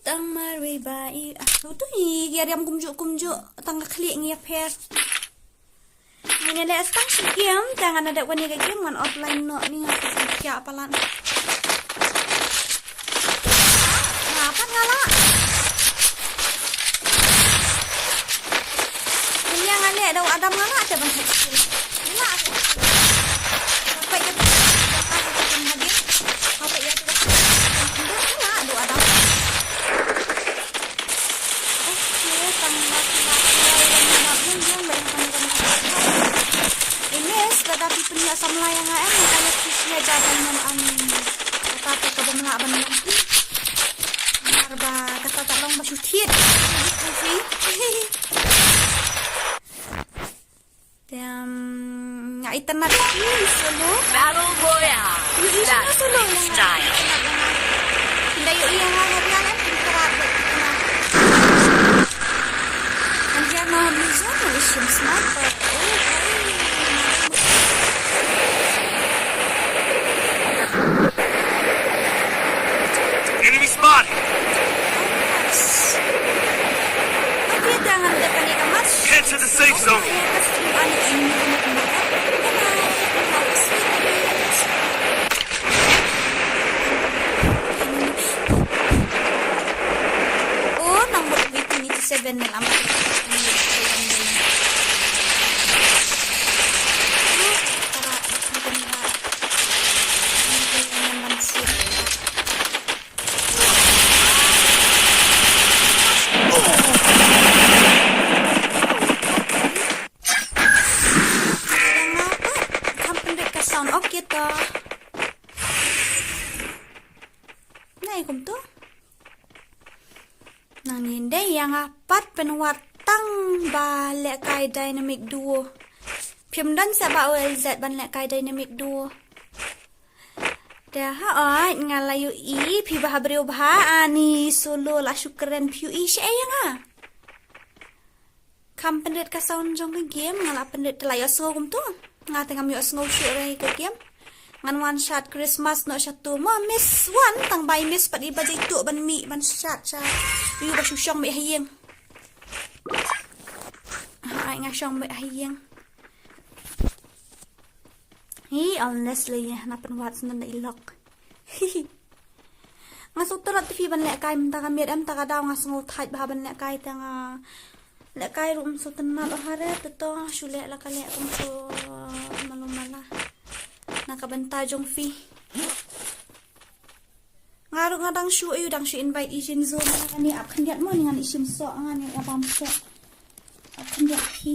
tang marwei ba i, ah, tu tu i, ïa riam kumjuh kumjuh, tang ka khlieh ngi ïa pher. Ngin ïa leh tang shi game, te ngan da dep kane ka game ngan offline noh ni nga ka jingkyrpad palat. Nga pat nga lah. Ngin ïa nga leh da u Adam nga lah te ban hit skill. Nga lah. Sampai ka Ines, lada phi pynïaid samla ïa nga em, nga ïa phi shi hajar diamond, am, kata te ka bym lah ban ïa phi. Namar ba kata ta long ba shu thied. Phi. Te, um, nga itynnad ïa solo. Battle Royale. Ïa solo, solo style. Nda ïa ïa nga nga ïa nga pynkrad bad itynnad. Andiar na blue zone, ïa shim sniper. Oh, hey. Enemy spotted. Head to the safe zone. Oh, number eighteen eighty-seven na lama. Kham pynbeit ka sound. Okay to. Nai kumto. Nangni dei ïa nga pat pynwad tang ba lehkai dynamic duo. Phim don sa ba O L Z ban lehkai dynamic duo. Te ha oi nga la ïohi phi bha briew bha ani solo la shu kren phi ïohi shaei ïa nga. Kham pynrit ka sound jong ka game, nga la pynrit te la ïohsngew kumto. Nga te ngam ïohsngew shuh re ka game. Ngan wan shat Christmas noh shatu mo miss wan tang bai miss pat i ba jai tuh ban mih ban shat sha. Ïu ba shu shong beit ha ïing. Ai nga shong beit ha ïing. Ni, honestly, na pynwad sngewthuh da i lok. Nga sngewthuh te phi ban lehkai mynta ka miet em, mynta ka daw nga sngew thait bha ban lehkai te nga lehkai ruh ym sngewtynnat o hare te to shu leh la ka leh kum shu malu mala. Na ka bynta jong phi. Nga ruh nga dang shu ïoh dang shu invite i Jinzo nga ni ap khyndiat mo ni ngan i shim soh nga ni ap bam soh. Ap khyndiat phi.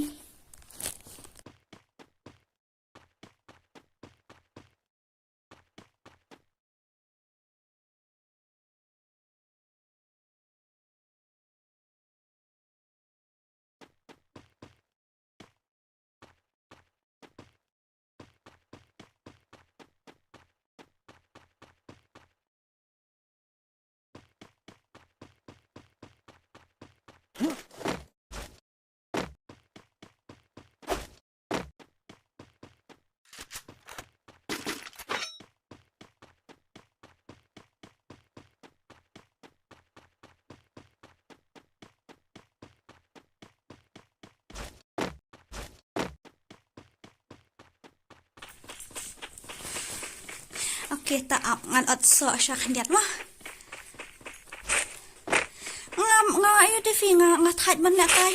Okay, ta ap ngan ot soh sha khyndiat mo. Nga nga ïoh te phi nga nga thait ban lehkai.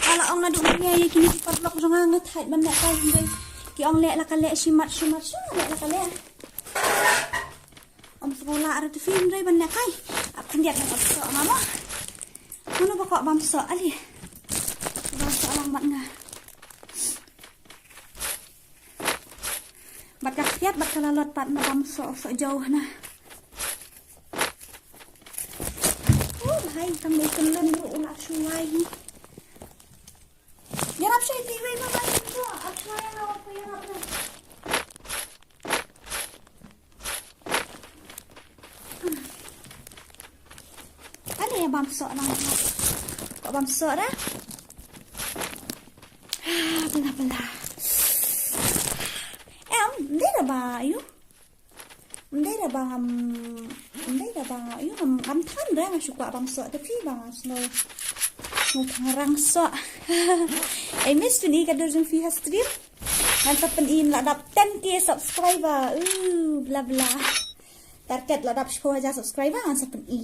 Nga la ong naduh mynne ïa kine ki paralok jong nga nga thait ban lehkai hynrei ki ong leh la ka leh shimat shimat shu leh la ka leh. Ym sngewlah ruh te phi hynrei ban lehkai. Ap khyndiat ngan ot soh nga mo. Mano ba kwah bam soh ali. Bam soh lang bad nga. Bad ka khriat bad ka lalot pat na bam soh soh jaw na. Oh hai kam dei kyllen ruh u la shu wai hi. Ïarap sha iti wei ma bai soh ap sha ïa nga wat ïarap na. Ani bam soh nang. Ko bam soh da. Ah, bela bela. Em, dei da ba yu. Dei da ba ngam. Dei da ba ngam yu ngam ngam than da nga shu kwah bam soh te phi ba nga snow. Snow thangrang soh. I miss tu ni ka dur jong phi ha stream. Ngan sa pyn-i la dap ten K subscriber. Uh, bla bla. Target la dap shiphew hajar subscriber ngan sa pyn-i.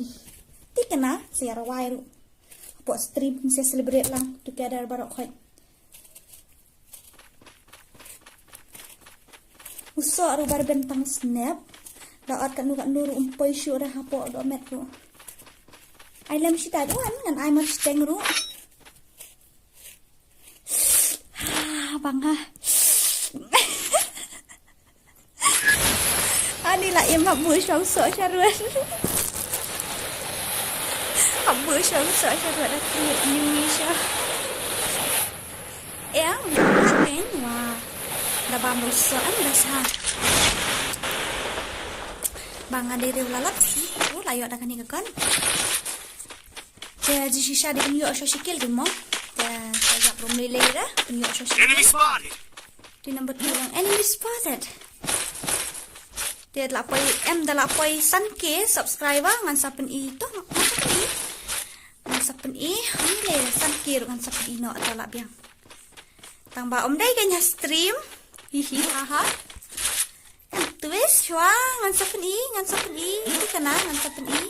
Ti kane sa ïa rwai ruh. Hapoh stream ngin sa celebrate lang together baroh khoit. U soh ruh ba rben tang snap. Da ot katno katno ruh um poi shuh re hapoh dohmet ruh. Ai lem shi dait wan ngan ai mar shiteng ruh. Ah, bang ha. Ani la im hap bu shong soh sharut. Hap bu shong soh sharut da kri ni sha. Em, hatin wa. Da bam ruh soh an da sa. Bang ada riu lalap si. Oh, la ïoh da kane ka gun. Te jingshisha dei pynïoh sha shikil dei mo. Te ka ïap rum lei lei da pynïoh sha shikil. Enemy spotted. Te number two lang enemy spotted. Te da la poi em da la poi san K subscriber ngan sa pyn-i to ngan sa pyn-i. Ngan sa pyn-i. Ni le san K ruh ngan sa pyn-i noh to la biang. Tang ba ym dei ka nya stream. Hi hi ha ha. Twist shwa ngan sa pyn-i ngan sa pyn-i. Iti kana ngan sa pyn-i.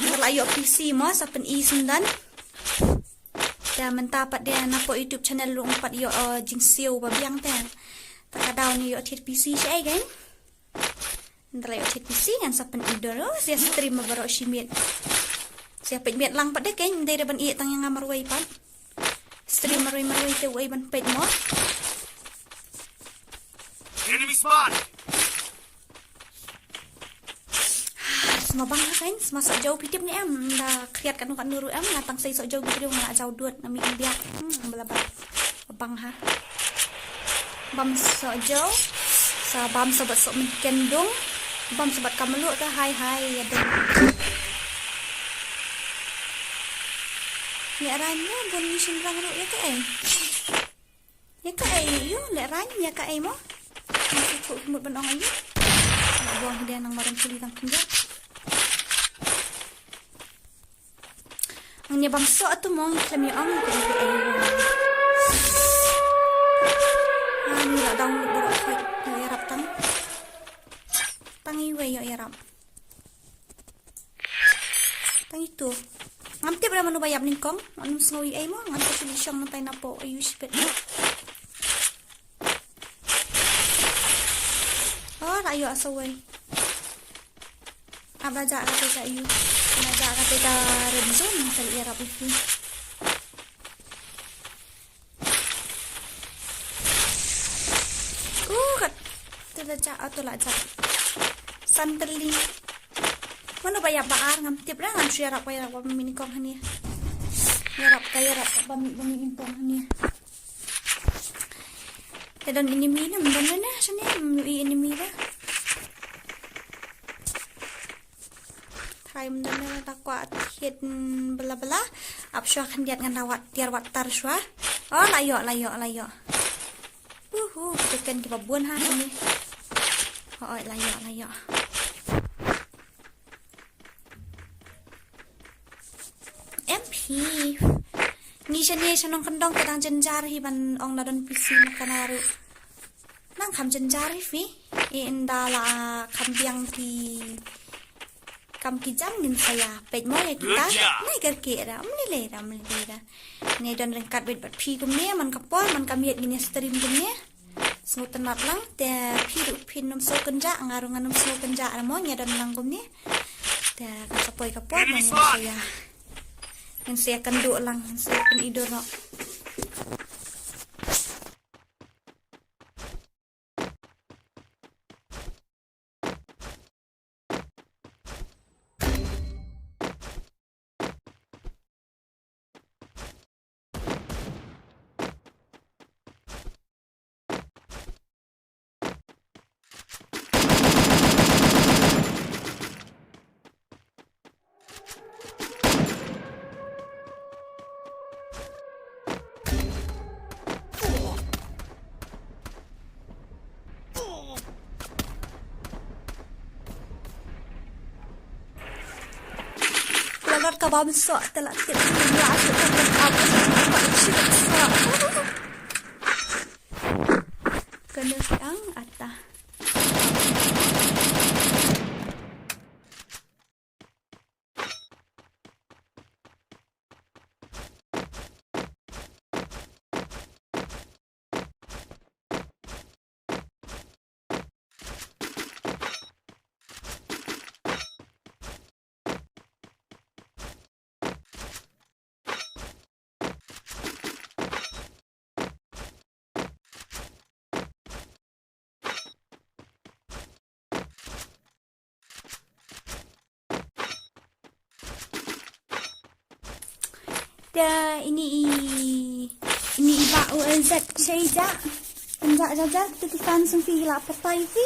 Ngan la ïoh P C mo sa pyn-i sngewdon. Te mynta pat de na pdeng YouTube channel ruh pat ïoh, eh, jingsiew ba biang te. Te ka daw ni ïoh thied P C shi ai kein. Nda la ïoh thied P C ngan sa pyn-i dor, oh, sa stream baroh shi miet. Sa peit miet lang pat de kein, dei da ban ïeh tang ïa nga marwei pat. Stream marwei marwei te wei ban peit mo. Enemy spot. Sma bang ha kein, sma soh jaw phi tip ne em, da khriat katno katno ruh em, nga tang sei soh jaw ki briew nga la jaw dud na mi India. Hmm, bla bla. Bang ha. Bam soh jaw. Sa bam sa bad soh mynken dung. Bam sa bad ka mluh ka hai hai ïa dung. Ïa ran ïa bun ngi shynrang ruh ïa kaei. Ïa kaei ïa u leh rain ïa kaei mo. Ngi shu thuh mut ban ong ïa u. Ngi buang hi de nang maram chuli tang khyndiat. Ngi bam soh atu mo ngi khlem ïa ong ïa kaei ïa u. Ni la download baroh, ïoh ïarap tang. Tang iwei ïoh ïarap. Tang itu. Ngam tip re mano ba ïap nyngkong. Ngam sngew ei mo, ngam tip shong na tai na po, ayu shipet. Oh, la ïoh sa wei. Ap la jah kata ka ïu. La jah kata ka red zone, ka ïarap ïa phi. Uh, kat. Tu la jah, oh, tu la jah. San tylli. Mano ba ïap ba ar, ngam tip re, ngam shu ïarap, ïarap ba mih nyngkong hangne. Ïarap ka ïarap ba mih, ba mih nyngkong hangne. Te don enemy ne, ym don ne, shane, ym ïohi enemy ba. Tharai ym don ne, ta kwah thied, mm, bla bla. Ap shuwa khyndiat ngan da wad tiar wad tar shuwa. Oh, la ïoh, la ïoh, la ïoh. Uhu, ki token kiba bun ha shane. Oh, oh, la ïoh, la ïoh. M P. Ni shane sha nongkyndong ka dang jynjar hi ban ong la don P C ma ka na ruh. Nang kham jynjar hi phi. E ynda la kham biang ki kam ki jam ngin sa ïa peit mo ïa kita. Good job. Nai kyrkieh ra, ym lei lei ra, ym lei lei ra. Ngi don ryngkat beit bad phi kumne man ka por, man ka miet ngin ïa stream kumne. Sngewtynnat lang, te phi ruh phin ym sngew kynjah, nga ruh ngan ym sngew kynjah re mo, ngi don lang kumne. Te kan sa poi ka por, ngin sa ïa, ngin sa ïa kynduh lang, ngin sa ïa pyni dur noh. La lut ka bam soh, te la tip ni la soh, ka bam soh. Kena siang ata. Te ini i, ini i Bah U L Z Sheija. Pynjah jajar tu ki fans phi la patai phi.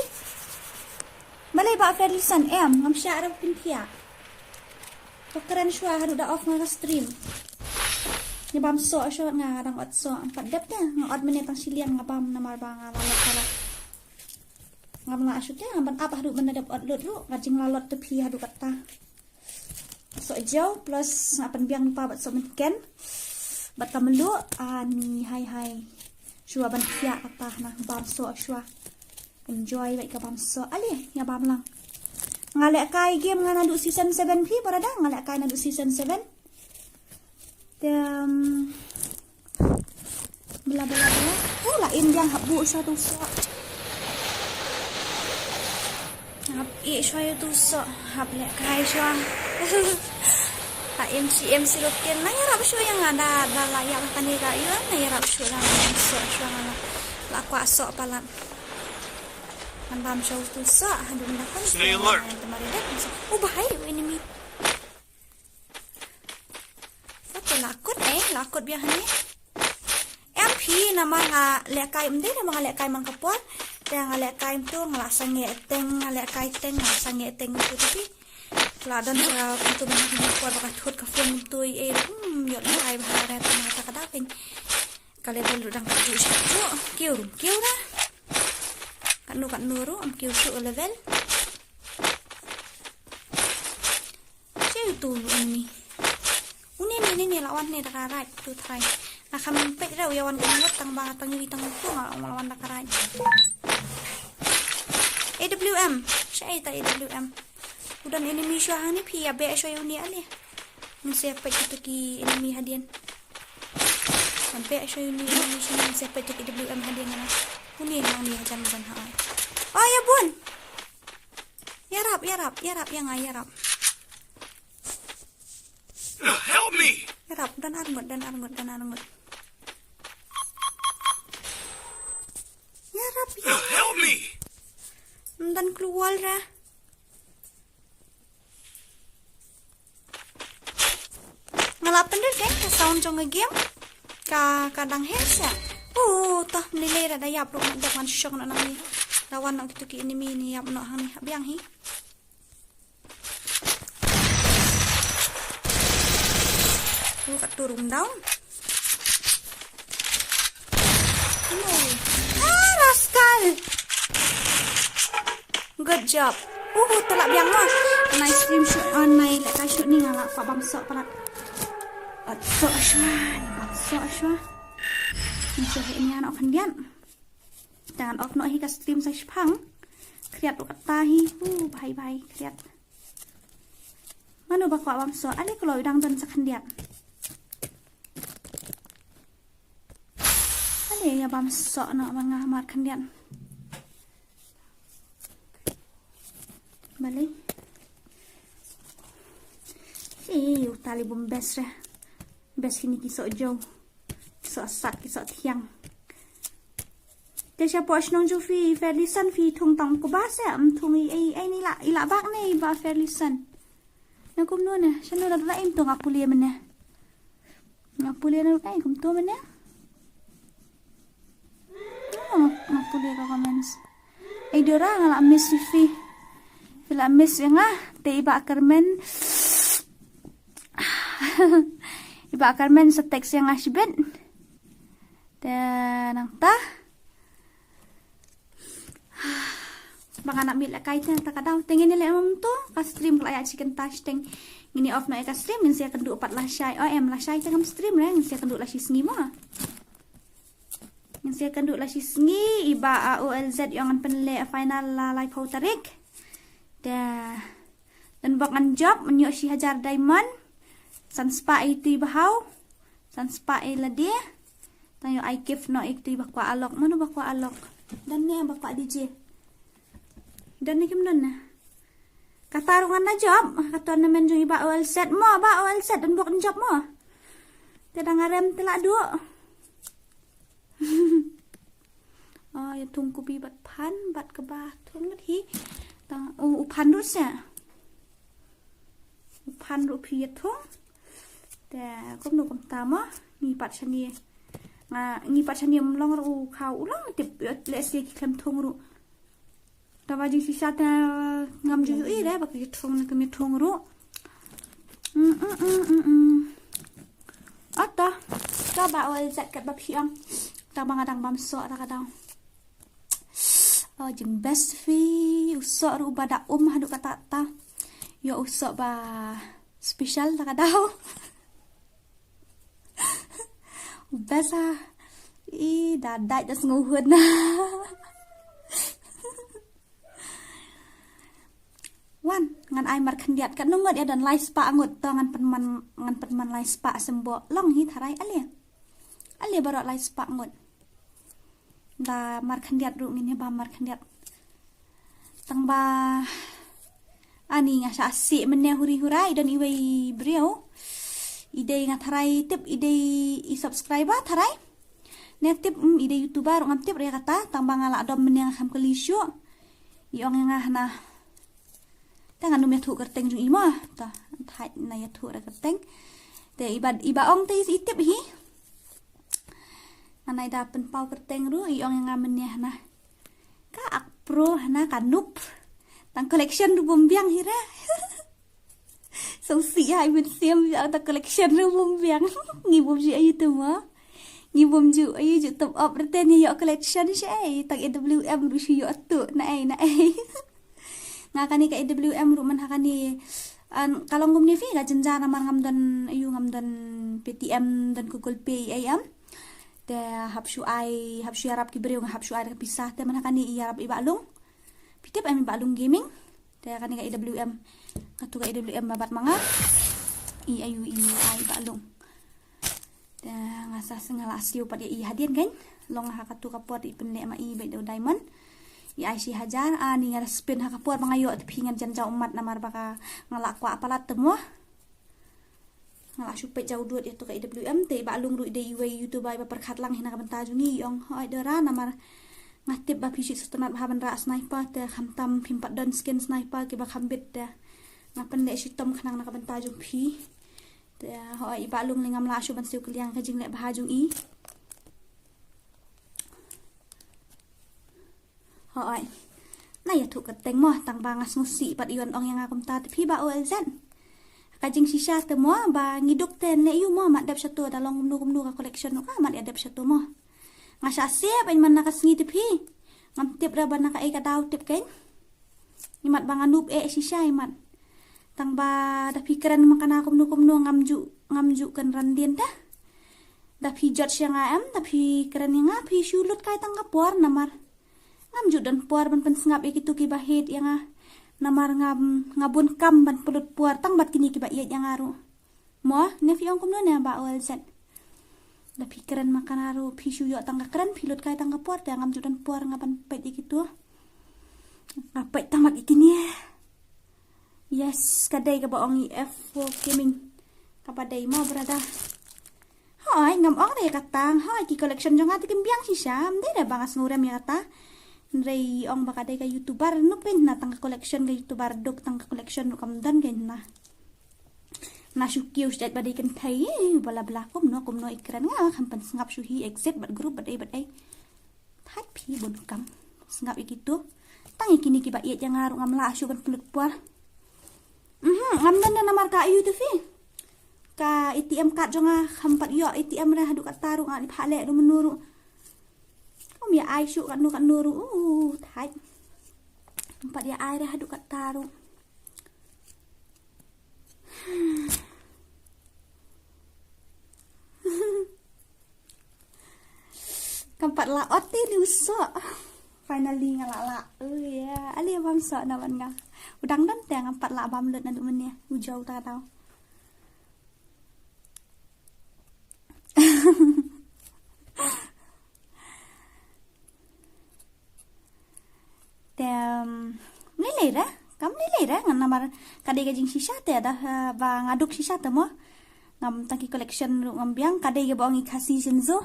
Balei Bah Ferguson em, ngam shah ruh pynthiah. To kren shuwa haduh da off nga ka stream. Nga bam soh shuwa, nga dang ot soh, em pat dep te. Nga ot mynne tang shiliang nga bam namar ba nga la lot ka la. Ngam lah shuh te, nga ban ap haduh mynne dep ot lut ruh, nga jinglalot te phi haduh katta. Soh jew plus nga pynbiang lypa bad soh mynken. Bad ka mluh, ani hai hai. Shuwa ban thiah kata na bam soh shuwa. Enjoy bad ka bam soh. Ale, ïa bam lang. Nga lehkai game nga naduh season seven phi, barada nga lehkai naduh season seven. Te, um, bla bla bla. Oh, la im biang hap buh shuwa tu soh. Hap ïeh shuwa ïa tu soh, hap lehkai shuwa. Ha im shi im shi ruh kin, na ïarap shuh ïa nga da, da la ïa kane ka ïa, na ïarap shuh da soh shuwa nga la. La kwah soh palat. Ngan bam shuwa tu soh, haduh mynta kan. Stay alert. Oh, bahai, enemy. Sa te la kut, eh, la kut biang hangne. Em phi namar nga lehkai, ym dei namar nga lehkai man ka por. Te nga lehkai mynta nga la sangeh teng, nga lehkai teng, nga la sangeh teng mynta te phi. La don ka mynta ban ha ka por ba ka thut ka phone mynta ei, hmm, ïoh lehkai bha re ta nga ta ka da phi. Ka level ruh dang ka ju sha ju. Kiew ruh kiew da. Katno katno ruh ym kiew shuh level. Che utu u enemy. Une ne ne ne la wan ne da ka right tu try. Kham peit ruh ïa wan ka wat tang ba tang ïa tang tu nga wan da karai. A W M. Sha ita A W M. U don enemy shuwa hangne phi ïa beh shuwa ïa uni ale. Ngin sa peit kito ki enemy hadien. Ngin beh shuwa ïa uni enemy shuwa ngin sa peit kito ki A W M hadien na. Uni nang ni hajan jan ha. Oh ïa bun. Ïarap, ïarap, ïarap ïa nga ïarap. Help me! Ïarap, don arngut, don arngut, don arngut. Ïarap, ïarap. Help me! Don clue wall ra. Nga la pynrit kan ka sound jong ka game. Ka ka dang heh seh. Uh, toh mlilei ra da ïap ruh ngan dep ngan shong na nang ni. Da wan nang kitu ki enemy ni ïap noh hangne biang hi. Uh, ka turun down. No. Ah, rascal. Good job. Uh, tu lah biang ma. Nai stream shoot on nai leh ka shoot ni nga lah kwah bam soh palat. At soh shwa, bam soh shwa. Ni shoh ni anak khyndiat. Jangan off noh hi ka stream sa shipang. Kriat u kata hi. Uh, bhai bhai kriat. Mano ba kwah bam soh ale kloi dang don sa khyndiat. Ale ïa bam soh noh ba nga mar khyndiat. Balei? Ei, u tali bum best re. Best kini ki soh jew. Ki soh sat, ki soh thiang. Te shapoh shnong jong phi, Fairly Sun phi thung tang ko ba se, am thung i ei ei ni la, i la bak ne i ba Fairly Sun. Na kumno ne, shano la la im thung a pule mene. Nga pule na rukai kumto mene. Oh, nga pule ka comments. Ai dora nga la miss fi. Fi la miss nga te iba Carmen. Iba Carmen sa text nga shibit. Te nangta. Ba nga nak mih la kai te ta ka daw te ngin leh mam to ka stream ka la ïa chicken tash teng. Ngin off na ka stream ngin sia kynduh pat la shai. Oh em la shai te ngam stream re ngin sia kynduh la shi sngi mo. Ngin sia kynduh la shi sngi iba a O L Z ïong ngan pynleh final la lai pau tarik. Te Ngan bok ngan jop, ngan ïoh shi hajar diamond. San spah ïa i tui ba hau. San spah ïa lade. Tang ïoh ai gift noh ïa i tui ba kwah alok. Mano ba kwah alok? Don ne ba kwah D J? Don ne kim don ne? Kata ruh ngan na jop. Ka tournament jong i ba O L Z mo, ba O L Z don bok ngan jop mo. Te dang arem te la duh. Ah, ïa thung kubi bad phan bad kaba thung ngat hi. Tang u, u phan ruh se. U phan ruh phi ïa thung. Te kumno kumta mo ngi pat shane. Nga ngi pat shane um long ruh u khaw u long tip leh se ki khlem thung ruh. Taba jingshisha te ngam ju ïohi re ba ki thung ne ki mi thung ruh. Mm, mm, mm, mm, mm. Ata. Ka ba ol zat kat ba phi ong. Taba nga dang bam soh ta ka dang. Oh, jing best fi u soh ruh ba da um haduh kata ta. Ïoh u soh ba special ta ka dang. Best ah. I da dait da sngew hut na. Wan, ngan ai mar khyndiat kat nungut ïa don lai spah ngut to ngan pynman ngan pynman lai spah symbol long hi tharai ale. Ale baroh lai spah ngut. Da mar khyndiat ruh ngin ïa ba mar khyndiat. Tang ba ani nga sha sih mynne huri hurai don iwei briew. I dei nga tharai tip i dei i subscriber tharai. Ne tip mm, i dei YouTuber ruh ngam tip re kata tang ba nga la dom mynne nga kham kali shuh. I ong ïa nga hana. Te ngan ym ïathuh kyrteng jong i mo. Ta thait na ïathuh re kyrteng. Te iba iba ong te i tip hi. Ngan ai da pynpaw kyrteng ruh i ong ïa nga mynne hana. Ka ak pro hana ka nup. Tang collection ruh bym biang hi re. So si ai mynsiem ïa ta collection ruh bym biang. Ngi bym ju ai tu mo. Ngi bym ju ai ju top up rete ngi ïoh collection shi ai tang A W M ruh shi ïoh tu na ai na ai. Nga kane ka A W M ruh man ha kane an ka long kumne fi ka jynjar namar ngam don ayu ngam don Paytm don Google Pay ai am. Te hap shu ai, hap shu ïarap ki briew, nga hap shu ai da ka pisa. Te mynta kane i ïarap i Bah Lung. Phi tip em i Bah Lung Gaming. Te kane ka A W M. Katu ka A W M ba bat ma nga. I ayu i ai Bah Lung. Te nga sa sngew la siew pat ïa i hadien kan. Long ha katu ka por i pynleh ma i bad u diamond. I ai shi hajar, ani nga da spin ha ka por ba nga ïoh te phi ngan jan jaw ummat namar ba ka nga la kwah palat te mo. Nga la shu peit jaw dud ïa tu ka A W M te i Bah Lung ruh i dei iwei YouTuber iba pyrkhat lang hi na ka bynta jong ngi, i ong hoi Dora namar nga tip ba phi shu sngewtynnat bha ban rah sniper te khamtam phim pat don skin sniper kiba kham bit te nga pynleh shitom khnang na ka bynta jong phi. Te hoi i Bah Lung lei ngam lah shuh ban siew kylliang ka jingleh bha jong i. Hoi. Na ïathuh kyrteng mo tang ba nga sngewsih pat i wan ong ïa nga kumta te phi Bah O L Z. Ka jingshisha te mo ba ngi duk te ne ïu mo mat dep shato da long kumno kumno ka collection ka mat ïa dep shato mo. Nga sha sep man na ka sngi te phi. Ngam tip ra ba na ka ei ka daw tip kein. Imat ba nga nup eh shisha imat. Tang ba da phi kren ma kana kumno kumno ngam ju ngam ju kan ran dien ta. Da phi jot sha nga em da phi kren ïa nga phi shu lut kai tang ka por namar. Ngam ju don por ban pynsngap ïa kitu kiba hate ïa nga. Namar ngam nga bun kam ban pynlut por tang bad kini kiba ïeit ïa nga ruh. Mo ne phi ong kumno ne Bah O L Z. Da phi kren ma kana ruh phi shu ïoh tang ka kren phi lut kai tang ka por te ngam ju don por nga ban peit ïa kitu. Nga peit tang mat ïa kine. Yes, ka dei kaba ong i F four Gaming. Kaba dei mo brother. Hoi ngam ong re kata, hoi ki collection jong nga te kim biang shisha, ym dei re ba nga sngewrem ïa kata. Hynrei ong ba ka dei ka YouTuber, nu pyn na tang ka collection ka YouTuber duk tang ka collection nu kam don ka na. Na shu kiew stet ba dei kynthei, bala bala kumno kumno i kren nga kham pynsngap shu hi exit bad group bad ei bad ei. Thait phi bun kam. Sngap ïa kitu. Tang ïa kine kiba ïeit ïa nga ruh ngam lah shu ban pynlut por. Mhm, ngam don namar ka ayu tu phi. Ka A T M card jong nga kham pat ïoh A T M re haduh katta ruh nga li phah leh du mynnu ruh. Kum ïa ai shu katno katno ruh. Uh, thait. Kham pat ïa ai re haduh katta ruh. Kam pat la ot te ni u soh. Finally nga la la. Oh yeah. Ali bam soh na ban nga. U dang don te ngam pat la bam lut naduh mynne. U jaw ta tau. Te, um, mlei lei re, kam mlei lei re, ngan namar ka dei ka jingshisha te, da, uh, ba nga duk shisha te mo. Ngam tang ki collection ruh ngam biang, ka dei kaba ong i Khasi Shinzo.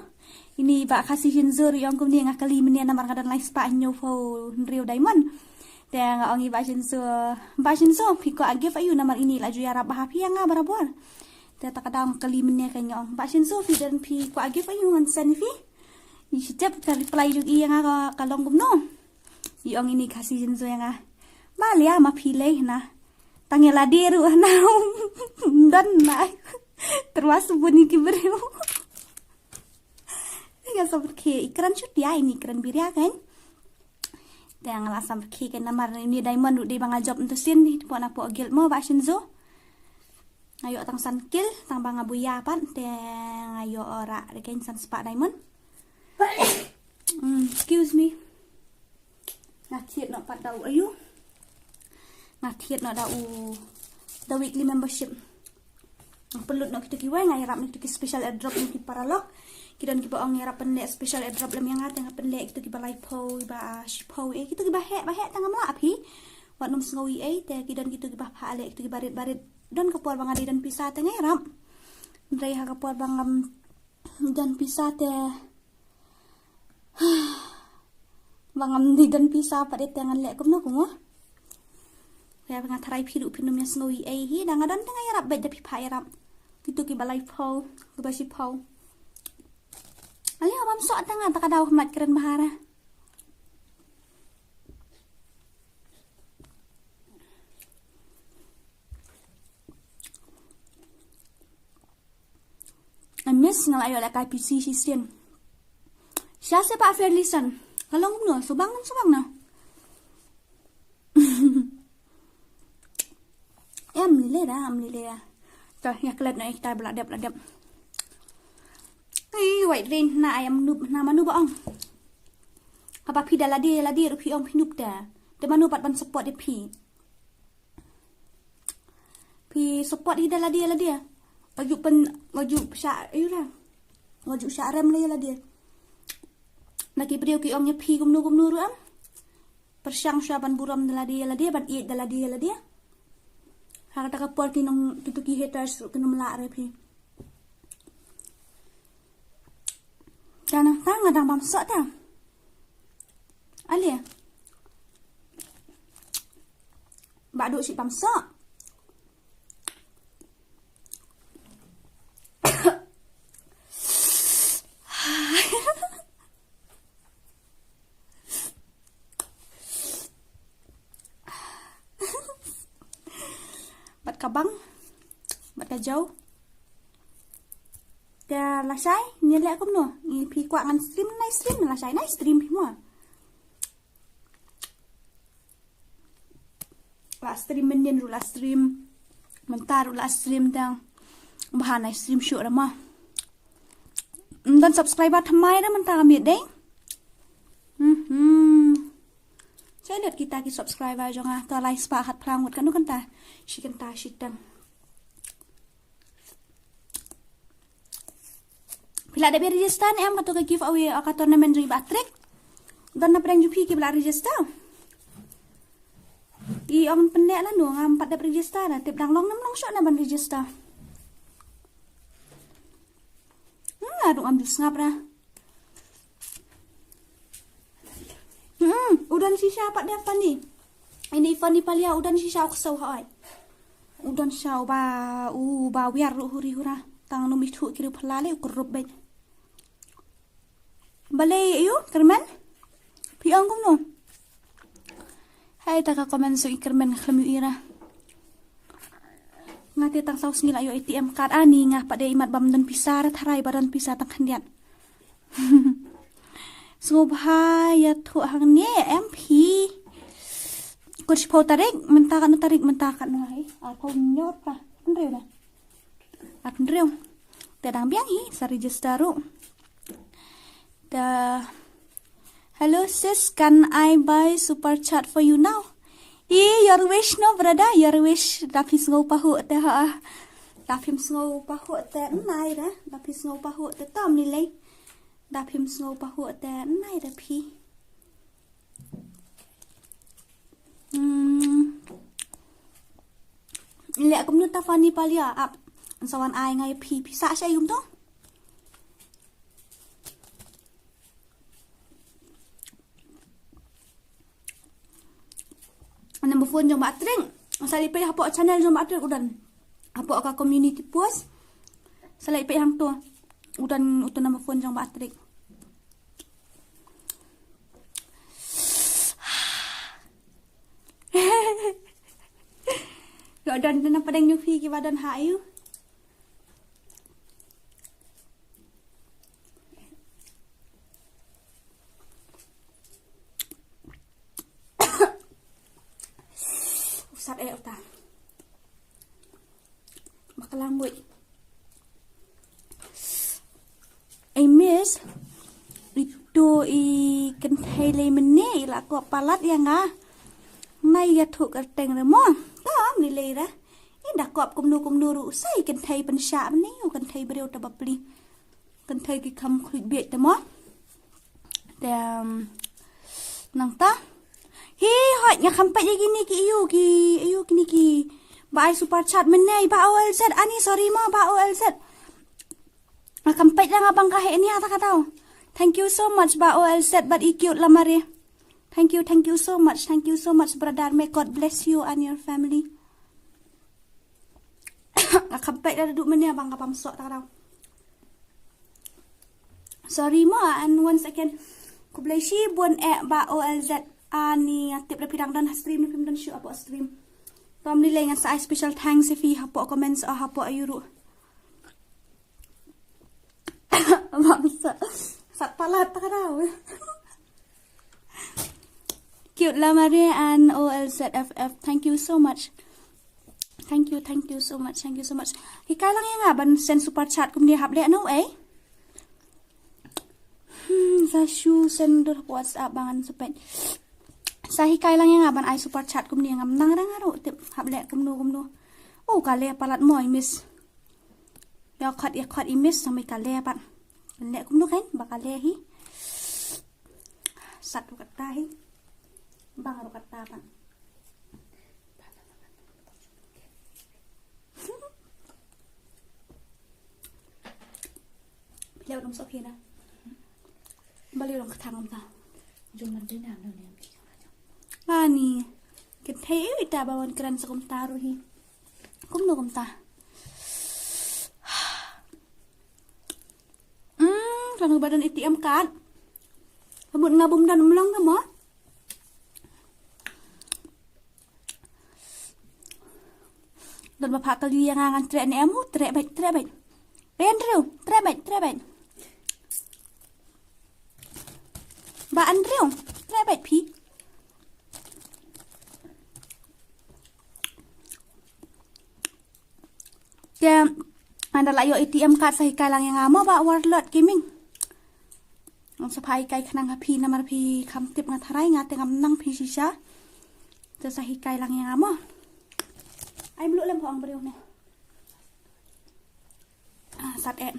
Ini ba Khasi Shinzo ruh i ong kumne nga kylli mynne namar nga don lai spah hynñiew phew hynriew diamond. Te nga ong i ba Shinzo, ba Shinzo, phi kwah gift aïu namar ini la ju ïarap bha phi ïa nga barabor. Te ta ka daw nga kylli mynne ka nga ong, ba Shinzo, phi don phi kwah gift aïu ngan send ïa phi. Ïa shi tep ka reply jong i ïa nga ka, ka long kumno. I ong ini Khasi Shinzo ïa nga. Ba lia ma phi lei na. Tang ïa lade ruh na. Don na. Termasuk bun ïa ki briew. Nga samrkhie i kren shut ïa ini kren biria kan. Te nga la samrkhie kan namar ini diamond ruh dei ba nga jop ntu sien ni. Pok na pok guild mo ba Shinzo. Nga ïoh tang san kil, tang ba nga buya pat, te nga ïoh ora de kan san spah diamond. Mm, excuse me. Nga thied noh pat da u aïu. Nga thied noh da u da weekly membership. Nga pynlut noh kitu kiwei, nga ïarap noh kitu ki special airdrop noh ki paralok. Ki don kiba ong ïarap pynleh special airdrop lem ïa nga te nga pynleh kitu kiba laiphew, kiba, ah, shiphew, eh, kitu kiba heh, ba heh te ngam lah phi. Wat nym sngew ei ei, te ki don kitu kiba phah leh, kitu kiba rit ba rit. Don ka por ba nga dei don pisa te nga ïarap. Hynrei ha ka por ba ngam don pisa te ba ngam dei don pisa pat te ngan leh kumno kumno. Ïa nga tharai phi ruh phin nym ïa sngew ei ei hi da nga don te nga ïarap bad da phi phah ïarap. Kitu kiba laiphew, kiba shiphew. Ale bam soh te nga ta ka daw khmat kren bahara. Amis nga la ïoh la kai pisi shisien. Sha se pa fair listen. Ka long no subang no subang na. Em lile da, em lile da. To ïa klet no iktai bla dep bla dep. Ai Poi rin na ayam nup na manu ba ong. Haba phi da lade lade ruh phi ong phi nup da. Te manu pat ban support ïa phi. Phi support hi da lade lade. Waju pen waju sha ira. Waju sha rem le lade. Na ki briew ki ong ïa phi kumno kumno ruh am. Pyrshang sha ban burom da lade lade ban ïeit da lade lade. Ha kata ka por ki nong kitu ki haters ruh ki nong lah re phi. Dang nang tang dang bam sok ta. Ale. Ba duk shi bam sok. Bad ka bang bad ka jaw. Te lashai ngi leh kumno? Ngi phi kwah ngan stream, nai stream lashai, nai stream phi mo. La stream mynnin ruh la stream. Mynta ruh la stream tang. Bha nai stream shuh ra ma. Ym don subscriber thymmai ra mynta ka miet dei. Mhm. Sa dep kita ki subscriber jong nga, to lai spah khatphra ngut, kano kynta? Shi kynta shiteng. Phi la dep register ne em katu ka giveaway, ka tournament jong i Bah Trik? Don na pdeng jong phi kiba la register? I ong pynleh lano, ngam pat dep register na, tip dang long nam long shuh na ban register. Hmm, nga ruh ngam ju sngap ra. Hmm, u don shisha pat de Fani. Ini Fani Palia u don shisha u ksew ha oi. U don shisha uba, uba wiar ruh huri hura. Tang num ithuh ki ruh phylla le u kyrrup beit. Balei ïa u kyrmen? Phi ong kumno? Hai ta ka comment shu i kyrmen khlem ïohi ra. Nga te tang saw sngi la ïoh A T M card ani, nga pat de imat bam don pisa ra, tharai ba don pisa tang khyndiat. Sngewbha ïathuh hangne em phi. Kut shiphew tarik, mynta katno tarik, mynta katno hi? Arphew hynñiew pa. Hynriew na. Arphew hynriew. Te dang biang hi sa register ruh. Te, hello sis, can I buy super chat for you now? I, your wish no brother, your wish. Da phi sngewpahuh te ha. Da phim sngewpahuh te nai da. Da phi sngewpahuh te tam ni lei. Da phim sngewpahuh te nai da phi. Hmm. Leh kumno ta Fani Palia ap. Sa wan ai ngai phi, phi sa sha yum to. Number phone jong Bah Trik. Sa leit peit hapoh channel jong Bah Trik u don. Hapoh ka community post. Sa leit peit hangto. U don uto number phone jong Bah Trik. Ïoh don na pdeng jong phi kiba don ha ïu. U sat eh uta. Bakla nguid. I miss itu i kynthei lei mynne i la kwah palat ïa nga. Nai ïathuh kyrteng re mo. Tam ni lei re. I da kwah kumno kumno ruh sa i kynthei pynshah mynne u kynthei briew ta bapli. Kynthei ki kham khluit bieit te mo. Te, um, nangta. Hi, hoi, nga kham peit ïa kine ki ïu ki, ïu kine ki. Ba ai super chat mynne, ba O L Z, ani sorry mo, ba O L Z. Nga kham peit ïa nga bang ka heh nia ta ka tau. Thank you so much, ba O L Z, bad i cute lamare. Thank you, thank you so much, thank you so much, brother. May God bless you and your family. Nga kham peit da duk mynne bang ka pam sok ta ka tau. Sorry mo, and once again. Khublei shibun eh ba O L Z ani, nga tip da phi dang don ha stream, phim don shuh hapoh stream. Tom ni lei ngan sa ai special thanks ïa phi hapoh comments o hapoh ïu ruh. Bang sa, sat palat ta ka tau. Cute Lamare and O L Z F F. Thank you so much. Thank you, thank you so much, thank you so much. Hikai lang ïa nga ban send super chat kumne hap leh no eh. Sa shu send dur ha WhatsApp ba ngan sa peit. Sa hikai lang ïa nga ban ai super chat kumne, ngam nang rang ruh tip hap leh kumno kumno. Oh, ka leh palat mo i miss. Ïa khot ïa khot i miss sa mei ka leh pat. Leh kumno kan ba ka leh hi. Sat ruh kata hi. Bang ruh kata pat. Leh dum sop hi na. Bali dong kata ngam ta. Jom man dina no ne. Ani. Kynthei ita ba wan kren sa kumta ruh hi. Kumno kumta. Hmm, kan ba don A T M card. Ka mut nga bym don, ym long ka mo. Don ba phah kali ïa nga ngan treh ne em, u treh beit, treh beit. Andrew, treh beit, treh beit. Ba Andrew, treh beit phi. Te ynda la ïoh A T M card sa hikai lang ïa nga mo ba Warlord Gaming. Ngam sa phah hikai khnang ha phi namar phi kham tip nga tharai, nga te ngam nang phi shisha. Te sa hikai lang ïa nga mo. Ai mluh lem pha ong briew ne. Ah, sat eh.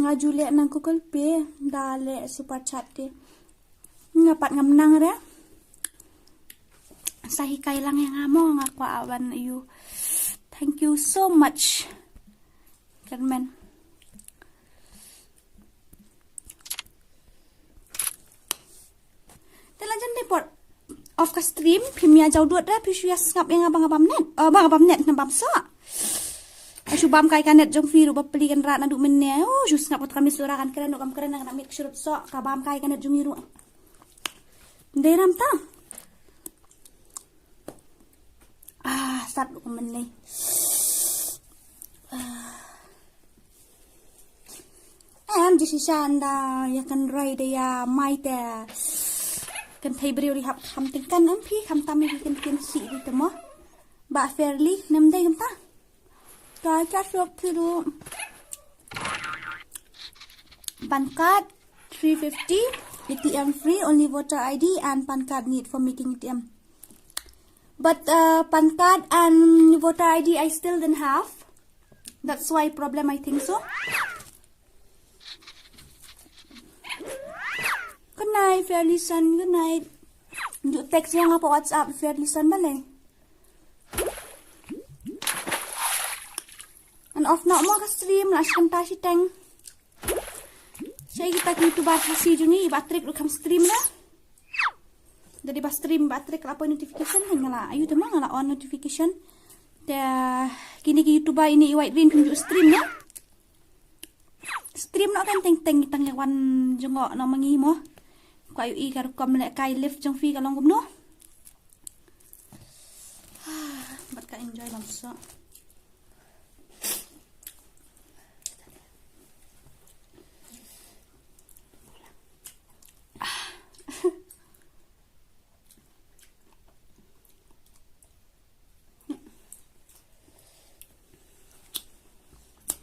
Nga ju leh nang Google Pay, da leh super chat te. Nga pat ngam nang re. Sa hikai lang ïa nga mo, nga kwah ban ïa u. Thank you so much. Kyrmen. Te la jan dei por off ka stream, phim ïa jaw dud re, phi shu ïa sngap ïa nga ba nga bam net. Oh, ba nga bam net, nga bam soh. Shu bam kai ka net jong phi ruh ba pli kan rat naduh mynne. Oh, shu sngap wat ka miss ura kan kren, kan kren, kan mit shrut soh, ka bam kai ka net jong i ruh. Dei ram ta. Ah, sat ruh ka mynlei. Ah. Em, ji shisha ynda ïa kan roi da ïa mai te. Kan thei briew ri hap kham tyngkan em phi, kham tam ïa ki kan kin si ri te mo. Ba fairly, nem dei kumta. Ka ka sok phi ruh. Pan card, three fifty, A T M free, only voter I D and pan card need for making A T M. But uh, pan card and voter I D I still didn't have. That's why problem, I think so. Good night, Fairly Sun. Good night. Ju text ïa nga pa WhatsApp, Fairly Sun, balei? An off noh mo ka stream, la shkynta shiteng. Shai kita ki YouTuber Khasi jong ngi, iba trick ruh kham stream re. Dei ba stream ba trick la poi notification, nga la, ayu te ma nga la on notification. Te kine ki YouTuber ine i White Rain phim ju stream re. Stream noh kan teng teng tang ïa wan jngoh noh ma ngi mo. Kwah ïohi ka rukom lehkai live jong phi ka long kumno. Bad ka enjoy bamsoh.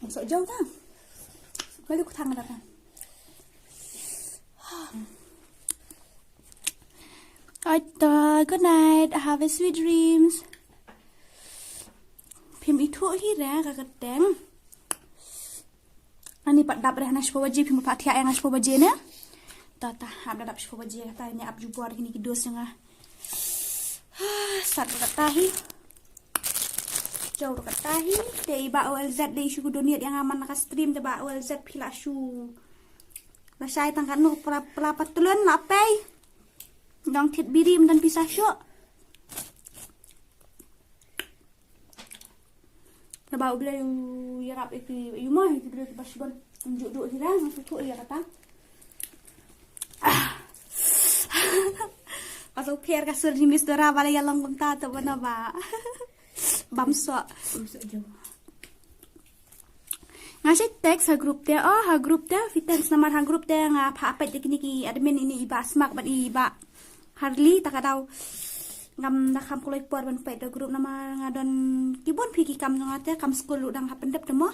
Bamsoh jaw ta. Kali ku thang da ta. Aita, good night. Have a sweet dreams. Phim ithuh hi re ka kyrteng. Ani pat dap re hana shiphew baje, phim pat thiah ïa nga shiphew baje ne. Ta ta hap da dap shiphew baje, ta ne ap jubor kine ki dos ïa nga. Sat ruh kata hi. Jaw ruh kata hi. Te i Bah O L Z dei shu donate ïa nga man la ka stream, te Bah O L Z phi la shu. La shai tang katno, pla pla patlun la pei. Dang thied biri ym don pisa shuh. Naba U Blei u ïarap ïa ki, ïa mo ïa ki briew kiba shibun. Ym ju duh hi la, nga shu thuh ïa kata. Ka shu pher ka sur jimis dora ba la ïa long kumta te ba naba. Bamsoh. Bamsoh jaw. Nga shai text ha group te, oh ha group te, phi text namar ha group te nga phah peit ïa kine ki admin, ine i Bah Smak bad i Bah Harley, ta ka daw. Ngam da kham kloi por ban peit da group namar nga don ki bun phi ki kam jong nga te kam skul ruh dang hap pyndep te mo.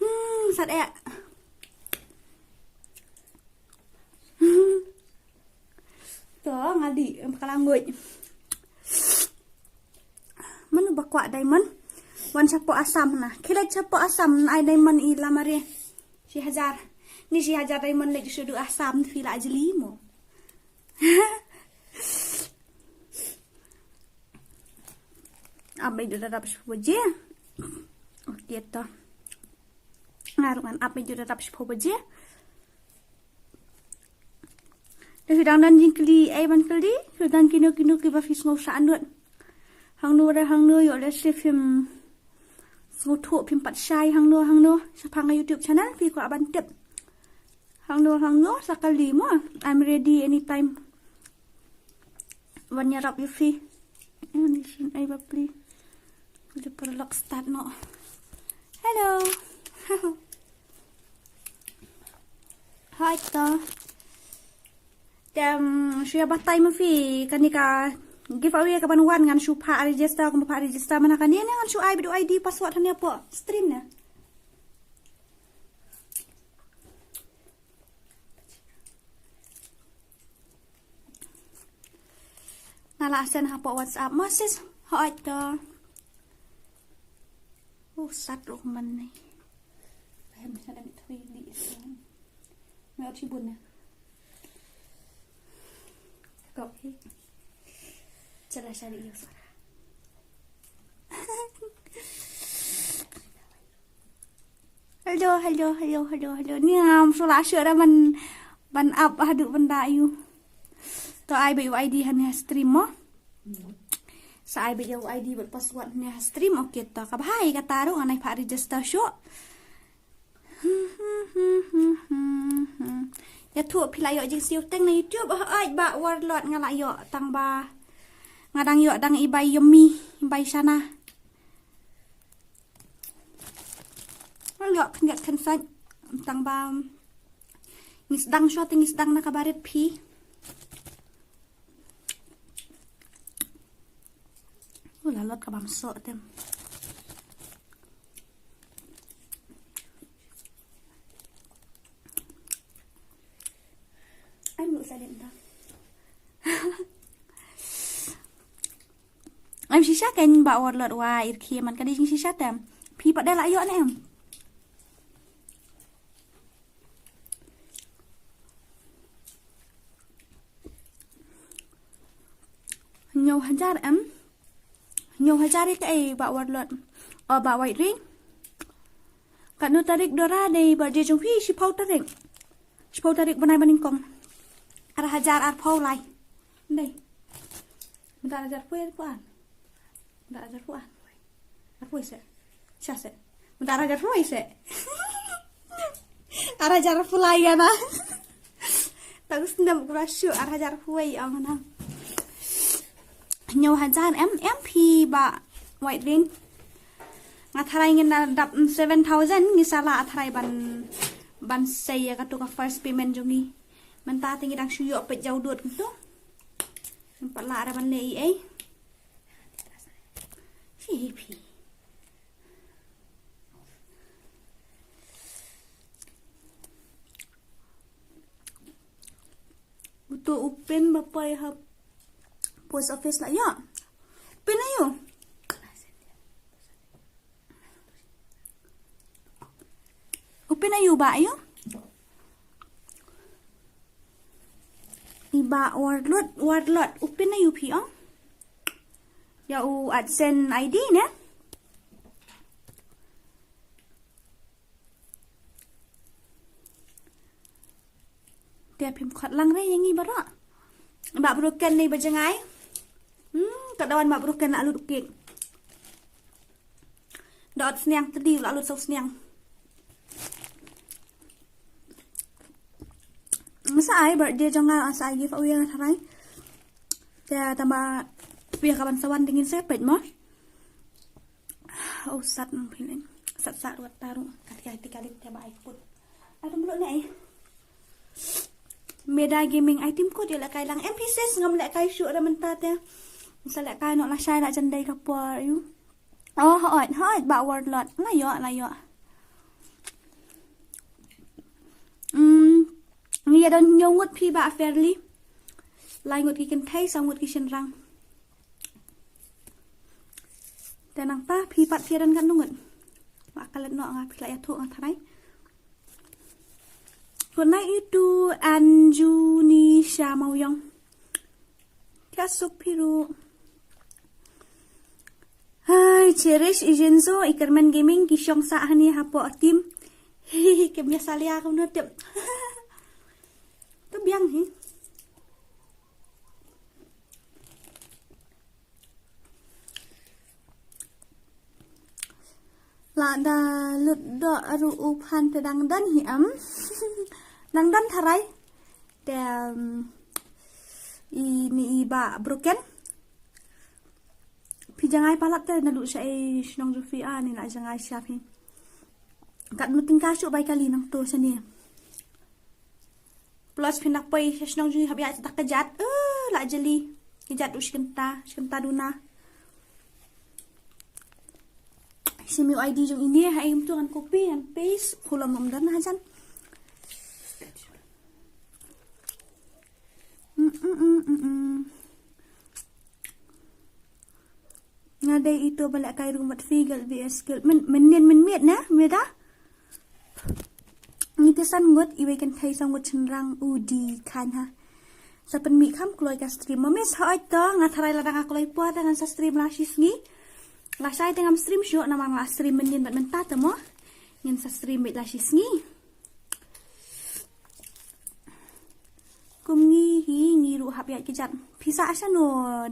Hmm, sat eh. To nga dih em ka language. Mano ba kwah diamond? Wan shapoh Assam na. Khie leit shapoh Assam na ai diamond i lamare. Shi hajar. Ni shi hajar diamond leit shuh Assam phi la jeli mo. Ap ïa u da dap shiphew baje. Okay to. Nga ruh ngan ap ïa u da dap shiphew baje. Te phi dang don jingkylli ei ban kylli, phi dang kino kino kiba phi sngew sngewsih. Hangno re hangno ïoh lehse phim sngewthuh phim pat shai hangno hangno shaphang ka YouTube channel phi kwah ban tip. Hangno hangno sa kylli mo. I'm ready anytime. Wan ïarap ïa phi. Ani shin ai bapli. Kuda paralok start noh. Hello. Hoi to. Te shu ïa batai ma phi kane ka giveaway ka ban wan ngan shu phah register, kumba phah register mana kane ne ngan shu ai bad u I D password hangne hapoh stream ne. Nga la send hapoh WhatsApp message. Hooid to. Oh, sat ruh man ne. Phem sa da mit thui li. Nga ot shibun na. Kok hi. Chala shari yo sara. Hello, hello, hello, hello, hello. Ni ngam shu la shu da ban ban ap haduh ban da ïa u. To ai ba ïa u I D hangne ha stream mo. Sa ai ba ïa u I D bad password hangne ha stream. Okay to ka bha ïa kata ruh ngan ai phah register shuh. Ïathuh phi la ïoh jingsiew teng na YouTube. Hooid Bah Warlord nga la ïoh tang ba nga dang ïoh dang i bai Yummy, i bai Shana. Nga ïoh khyndiat khyndiat tang ba ngi sdang shuwa te ngi sdang na ka barit phi. U la lot ka bam soh te. Ai mu sa den da. Em shisha kan Bah Warlord wa ir khie man ka dei jingshisha te. Phi pat da la ïoh ne em. Hynñiew hajar em. Hynñiew hajar ïa kaei Bah Warlord? O Bah White Rain. Katno tarik Dora dei birthday jong phi? Shiphew tarik. Shiphew tarik bnai ba nyngkong. Ar hajar arphew lai. Dei. Mynta ar hajar phew, phew ar. Mynta ar hajar phew ar. Arphew se. Sha se. Mynta ar hajar phew se. Ar hajar phew lai ïa na. Tang snem kura shu ar hajar phew ïa mana. Hynñiew hajar em em phi Bah White Rain. Nga tharai ngin da dap seven thousand ngi sa lah tharai ban ban sei ïa katu ka first payment jong ngi. Mynta te ngi dang shu ïoh peit jaw dud kumtu. Ngim pat lah re ban leh ei ei. Hi phi. Uto u pin ba poi ha post office la ïoh. Pin aïu? U pin aïu Bah aïu? I Bah Warlord, Warlord. U pin aïu phi ong? Ïa u AdSense I D ne? Te phim khot lang re ïa ngi baroh. Bah Broken ne ba jngai. Hmm, ka dawan Bah Broken la lut u cake. Da ot sniang te dei la lut saw sniang. Sa ai birthday jong nga, sa ai giveaway nga tharai. Te tama phi ka ban sa wan te ngin sa peit mo. Oh sat nang phi ne. Sat sat wat taru. Kat kai ti kali te ba ai put. Aduh mulut ne ai. Meda Gaming, ai tim kot ïa lehkai lang. M P C ngam lehkai shuh da mynta te. Sa lehkai noh lashai la jan dei ka por ïa u. Oh, hooid, hooid, Bah Warlord. La ïoh, la ïoh. Hmm, ngi ïa don hynñiew ngut phi Bah Fairly. Lai ngut ki kynthei, saw ngut ki shynrang. Te nangta phi pat phi ïa don katno ngut? Ba klet noh nga, phi la ïathuh nga tharai. Good night you too, Anjuni Sha Mawiong. Ka suk phi ruh. Hai, Cherish, Ijenzo, Ikerman Gaming, ki shong sah hani hapoh team. Hi, hi, hi, kem ïa salia kumno tip. To biang hi. Lada lut doh ruh u phan te dang don hi em. Dang don tharai. Te, um, i ni i Bah Broken. Phi jngai palat te naduh sha i shnong jong phi, ani la jngai sha phi. Katno tyngka shuh bai kali nangto shane. Plus phin da poi sha shnong jong ngi hap ïaid da ka kjat. Eh, la jali. Kjat u shi kynta, shi kynta duna. Shim ïa u I D jong ine, ha ïa kumto ngan copy ngan paste. Phulam ym don hajan. Mm, mm, mm, mm, mm. Nga dei ito ba lehkai ruh mat fi gal V S gal. Men, men nien men miet na, miet da? Ngi te san ngut, iwei kynthei, saw ngut shynrang, u di khan ha. Sa pynmih kham kloi ka stream. Ma miss, hooid to, nga tharai lada nga kloi por te ngan sa stream la shi sngi. Lashai te ngam stream shuh, namar nga stream mynnin bad mynta te mo. Ngin sa stream beit la shi sngi. Kum ngi hi ngi ruh hap ïaid kjat. Phi sah shano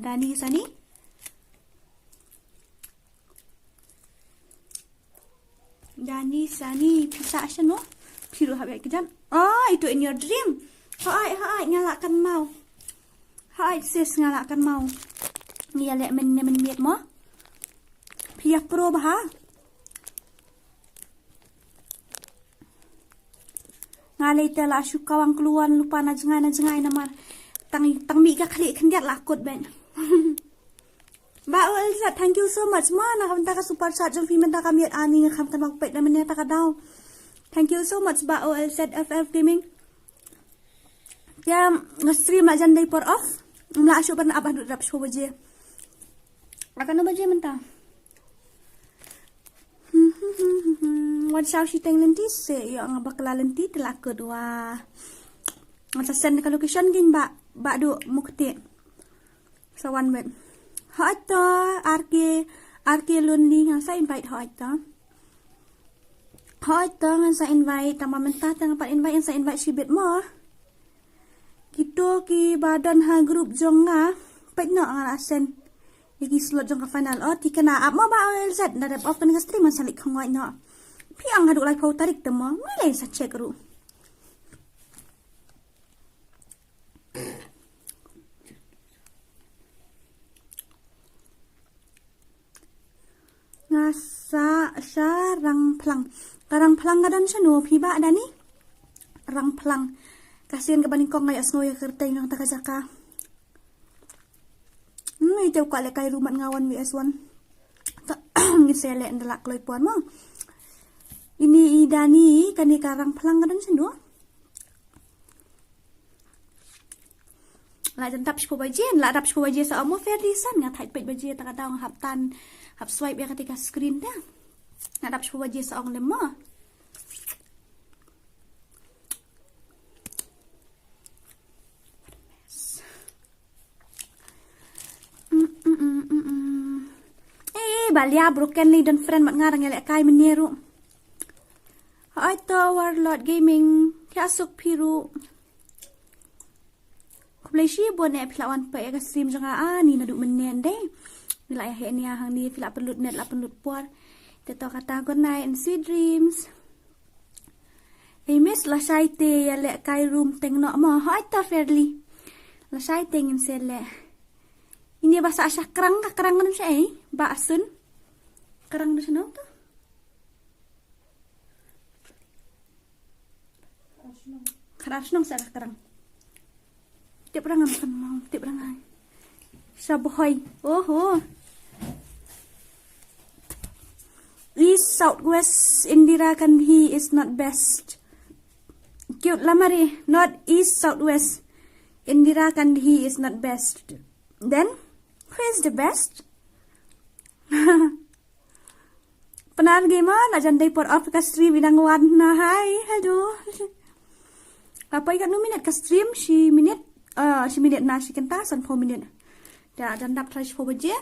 Dani Sani? Dani Sani, phi sah shano? Phi ruh hap ïaid kjat. Oh, ito in your dream. Hooid, hooid, nga lah kynmaw. Hooid sis, nga lah kynmaw. Ngi ïaleh mynne mynmiet mo. Phi ïa pro bha. Nga lei te la shu kawang kluwan lypa na jngai na jngai namar tang, tang mih ka khlieh khyndiat la kut beit. Bah O L Z, thank you so much ma, na ka bynta ka super chat jong phi mynta ka miet, ani nga kham kynmaw peit na mynne ta ka daw. Thank you so much Bah O L Z F F Gaming. Te nga stream la jan dei por off. Ym lah shuh ban ap haduh dap shiphew baje. Katno baje mynta? Wan shaw shiteng lynti se ïoh nga bakla lynti te la kut wa. Nga sa send ka location kin ba, ba du mukti. Sa wan wet. Hooid to, R K, R K Lonely, ngan sa invite hooid to. Hooid to, ngan sa invite, tang ba mynta te nga pat invite, ngan sa invite shibit mo. Kito kiba don ha group jong nga, peit noh nga la send ïa ki slot jong ka final. Oh, te kane ap mo Bah O L Z, da dep off kane ka stream ngan sa leit khongwai noh. Phi ong haduh laiphew tarik te mo, nga lei sa check ruh. Nga sah sha Rangphlang. Ka Rangphlang ka don shano phi Bah Dani? Rangphlang. Ka sien kaba nyngkong nga ïohsngew ïa ka kyrteng jong kata ka jaka. Hmm, ite u kwah lehkai ruh mat nga wan V S one. Ngin sa leh ynda la kloi por mo. Ine i Dani, kane ka Rangphlang ka don shano? La jan dap shiphew baje, la dap shiphew baje sa ong mo Fairly san, nga thait peit baje ta ka daw nga hap tan, hap swipe ïa kata ka screen te. La dap shiphew baje sa ong lem mo. Mm, mm, mm, mm, mm. Eh, Balia Broken Lead and Friend mat nga dang ïalehkai mynne ruh. Hooid to Warlord Gaming, ïa suk phi ruh. Khublei shibun eh phi la wan peit ïa ka stream jong nga, ani naduh mynne dei. Ngi la ïa heh nia hangne, phi la pynlut net, la pynlut por. Te to kata good night and sweet dreams. Ei miss, lashai te ïalehkai room teng noh mo. Hooid to Fairly. Lashai te ngin sa leh. Ine ba sah sha Krang, ka Krang ka don shaei? Bah Asun. Krang don shano to? Ka Ar Shnong sa ka Krang. Tip rang am kan mau, tip rang ai. Sabhoi. Oho. East Southwest Indira Gandhi is not best. Cute Lamari, not East Southwest. Indira Gandhi is not best. Then, who is the best? Pnar gima na jan dei por off ka stream idang wan na hai. Hello. Apa ikat nu minit ka stream shi minit. Ah, shi minit na shi kenta san po minit. Da jan dap trai shi po baje.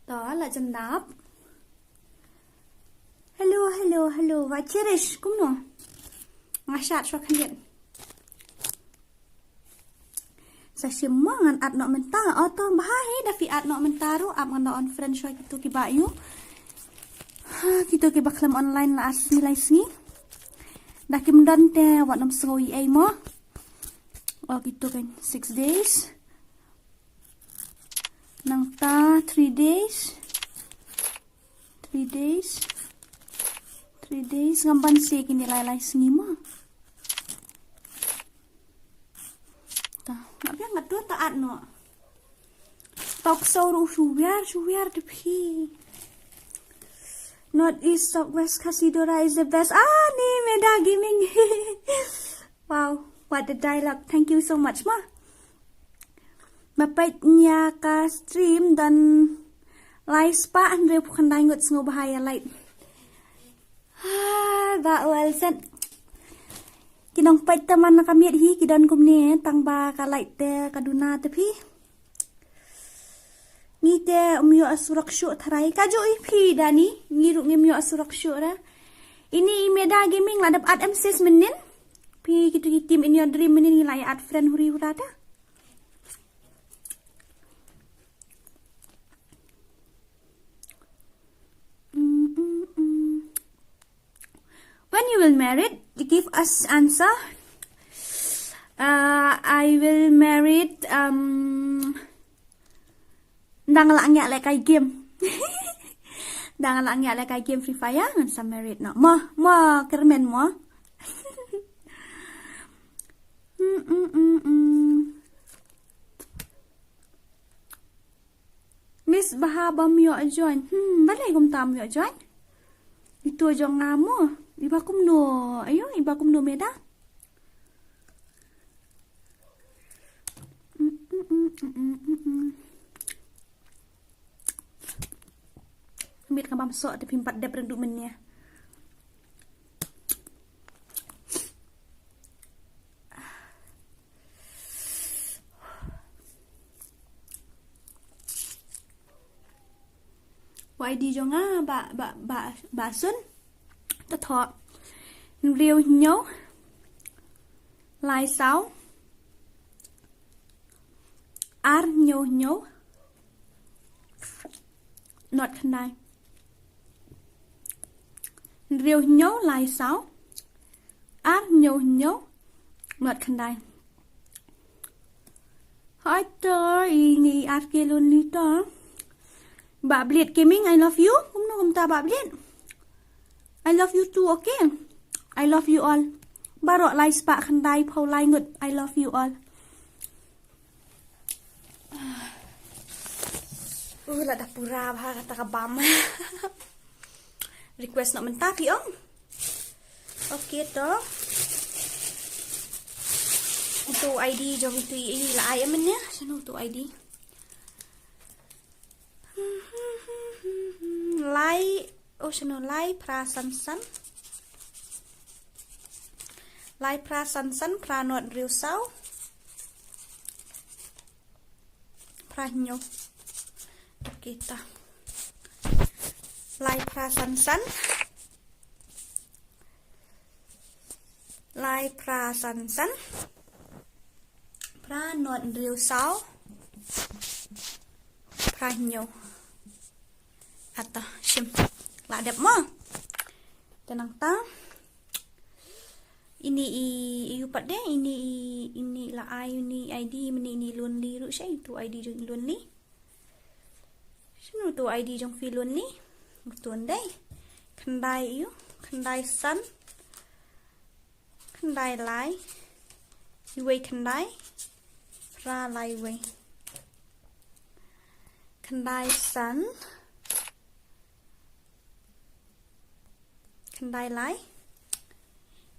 To la jan dap. Hello, hello, hello. Wa Cherish, kumno? Nga shat shwa khandiat. Sa shim mo ngan at nok mynta. Oh to bha hi da phi at nok mynta ruh ap ngan da on friend shwa kito kiba yu. Ha, kito kiba khlem online la ar sngi lai sngi. Da kim don te wat nam sngew ei mo. Oh kito kan six days. Nangta three days. Three days. Three days ngam ban se kini lai lai sngi ma. Ta, ngap yang ngat ta at no. Tok so ru shuwer shuwer de phi. North East South West Khasi Dora is the best. Ah, ni Meda Gaming. Wow, what a dialogue. Thank you so much ma. Ba peit nia ka stream don lai spah hynriew phew khyndai ngut sngew bha ïa like. Ah, ba well set. Ki nong peit te man na ka miet hi ki don kumne tang ba ka like te ka duna te phi. Ngi te um ïoh surok shuh tharai ka ju i phi dani ngi ruh ngim ïoh surok shuh ra. Ini i Meda Gaming la dep at M C S menin. Phi kitu ki team in your dream menin ngi la at friend huri hura ta. Mm, mm, mm. When you will married, you give us answer. Uh, I will married um dang la ngiak le kai game. Dang la ngiak le kai game Free Fire ngan sa married no. Mo, mo kermen mo. Mm, mm, mm, mm. Miss Baha bam ïoh join. Hmm, balei kumta ym ïoh join? Itu jong nga mo. Iba kumno. Ayo, iba kumno Meda. Mm, mm, mm. Mit ka bam sok te phim pat dep rendu men nia. Wai di jong nga ba ba ba ba sun. Ta tho. Nriu nyau. Lai sau. Ar nyau nyau. Not khandai. Nriu nyau lai sau. Ar nyau nyau. Not khandai. Hai to i ngi ar ke lun li to. Ba blit gaming I love you. Kumno kumta ba blit. I love you too, okay? I love you all. Baroh lai spah khandai phew lai ngut. I love you all. Uh, la da pura bha kata ka bam. Request nok mynta phi ong. Okay to. Utu I D jong itu i la ai amen ya. Sano utu I D. Lai, oh sano lai pra san san. Lai pra san san pra not riu sau. Pra nyo. Kita. Lai pra san san. Lai pra san san. Pra not riu sau. Pra nyo. Ata shim. La dep mo. Tenang ta. Ini i iu pat de ini i ini la ai ini I D mini ini lonely ru shai tu I D jong lonely. Sino tu I D jong phi lonely. Tu ndai. Khandai iu khandai san. Khandai lai. Iwei khandai. Phra lai wei. Khyndai san. Khyndai lai.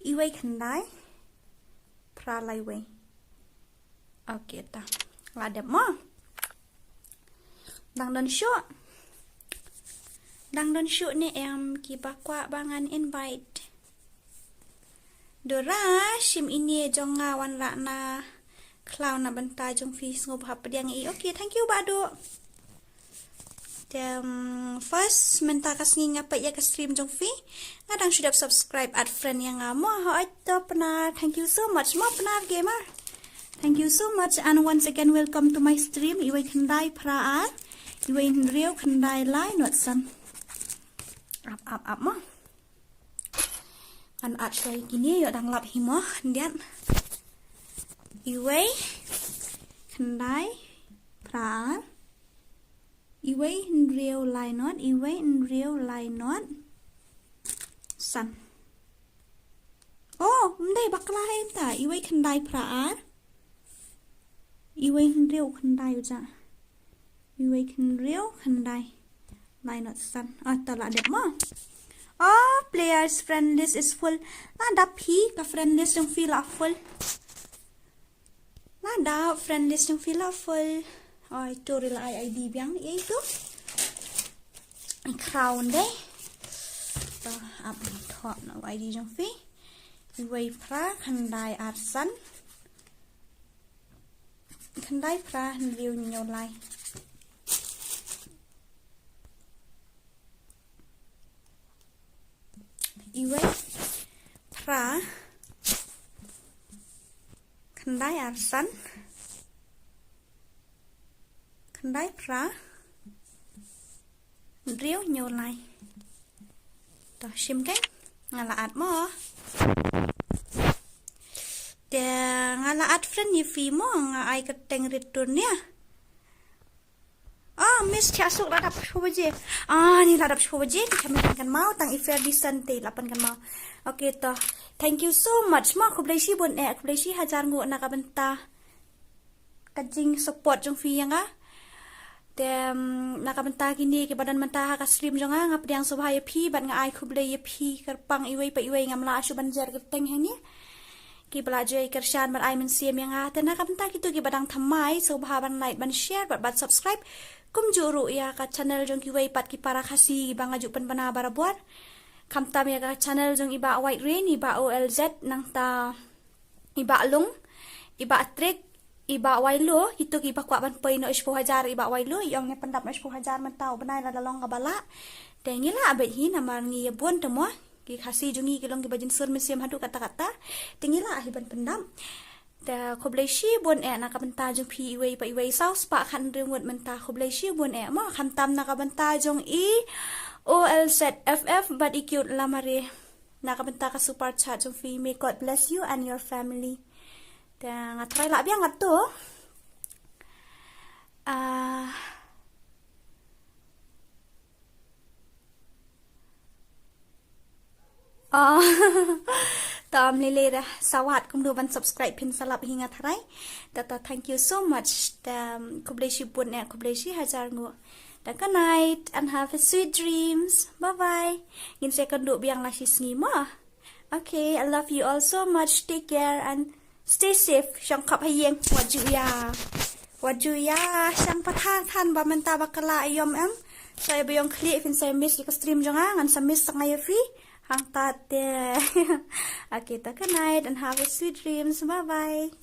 Iwei khyndai. Phra lai wei. Okay ta. La dep mo. Dang don shuh. Dang don shuh ne em kiba kwah ba ngan invite. Dora, shim ine jong nga wanrah na khlaw na bynta jong phi, sngewbha pdiang i. Okay, thank you Bah Duh. Te first mynta ka sngi nga peit ïa ka stream jong phi. Nga dang shu dep subscribe, add friend ïa nga mo. Hooid to Pnar, thank you so much mo Pnar Gamer. Thank you so much and once again welcome to my stream. Iwei khyndai phra ar. Iwei hynriew khyndai lai not san. Ap ap ap mo. Ngan add shuwa ïa kine, ïoh dang lap hi mo, khyndiat. Iwei khyndai phra ar. Iwei hynriew lai not, iwei hynriew lai not san. Oh, ym dei, bakla hi ta. Iwei khyndai phra ar. Iwei hynriew khyndai u ja. Iwei hynriew khyndai lai not san. Ah, ta la dep mo. Oh, players friend list is full. La dap hi, ka friend list jong phi la full. La dap, friend list jong phi la full. Oi, to ri la ai I D biang, ïa to. Crown dei. To ap thok na I D jong phi. Iwei phra khyndai ar san. Khyndai phra hynriew hynñiew lai. Iwei phra khyndai ar san. Khyndai phra hynriew hynñiew lai. To shim kein, nga la add mo. Te nga la add friend ïa phi mo, nga ai kyrteng rit tun ïa. Ah, Miss Thiah Suk la dap shiphew baje. Ah, ni la dap shiphew baje, ni khlem pan kynmaw, tang i Fair Dison te la pan kynmaw. Okay to. Thank you so much mo, khublei shibun eh, khublei shi hajar nguh na ka bynta ka jingsupport jong phi ïa nga. Te, mm, na ka bynta kine kiba don mynta ha ka stream jong nga, nga pdiang sngewbha ïa phi bad nga ai khublei ïa phi kyrpang iwei pa iwei, ngam lah shuh ban jer kyrteng hangne. Kiba la ju ai kyrshan bad ai mynsiem ïa nga. Te na ka bynta kito kiba dang thymmai, sngewbha ban like, ban share bad ban subscribe. Kumjuh ruh ïa ka channel jong kiwei pat ki para Khasi ba nga ju pynbna barabor. Khamtam ïa ka channel jong i Bah White Rain, i Bah O L Z, nangta i Bah Lung, i Bah Trick, i Bah Wailo, kito kiba kwah ban poi noh shiphew hajar, i Bah Wailo i ong ne pyndap noh shiphew hajar mynta u bnai lada long kaba lah. Te ngi lah beit hi namar ngi ïa bun te mo, ki Khasi jong ngi ki long kiba jin sur mynsiem haduh katta katta. Te ngi lah hi ban pyndap. Te khublei shibun eh na ka bynta jong phi iwei pa iwei, saw spah khathynriew ngut mynta, khublei shibun eh mo, khamtam na ka bynta jong i O L Z F F bad i Cute Lamare. Na ka bynta ka super chat jong phi, may God bless you and your family. Te nga tharai lah biang nga to. Ah. Oh. Tam lele dah sawat kumno ban subscribe phin sa lap hi nga tharai. Te to thank you so much. Te khublei shibun eh, khublei shi hajar nguh. Te good night and have a sweet dreams. Bye bye. Ngin sa ïakynduh biang la shi sngi mo. Okay, I love you all so much. Take care and stay safe. Shong khap ha ïing. Wat ju ïa, wat ju ïa shang pathan than ba mynta ba ka la ïom em. Sa ïa ba ïong khlieh phin sa miss ïa ka stream jong nga, ngan sa miss sa nga ïa phi. Hangta te. Okay, ta good night and have a sweet dreams. Bye bye.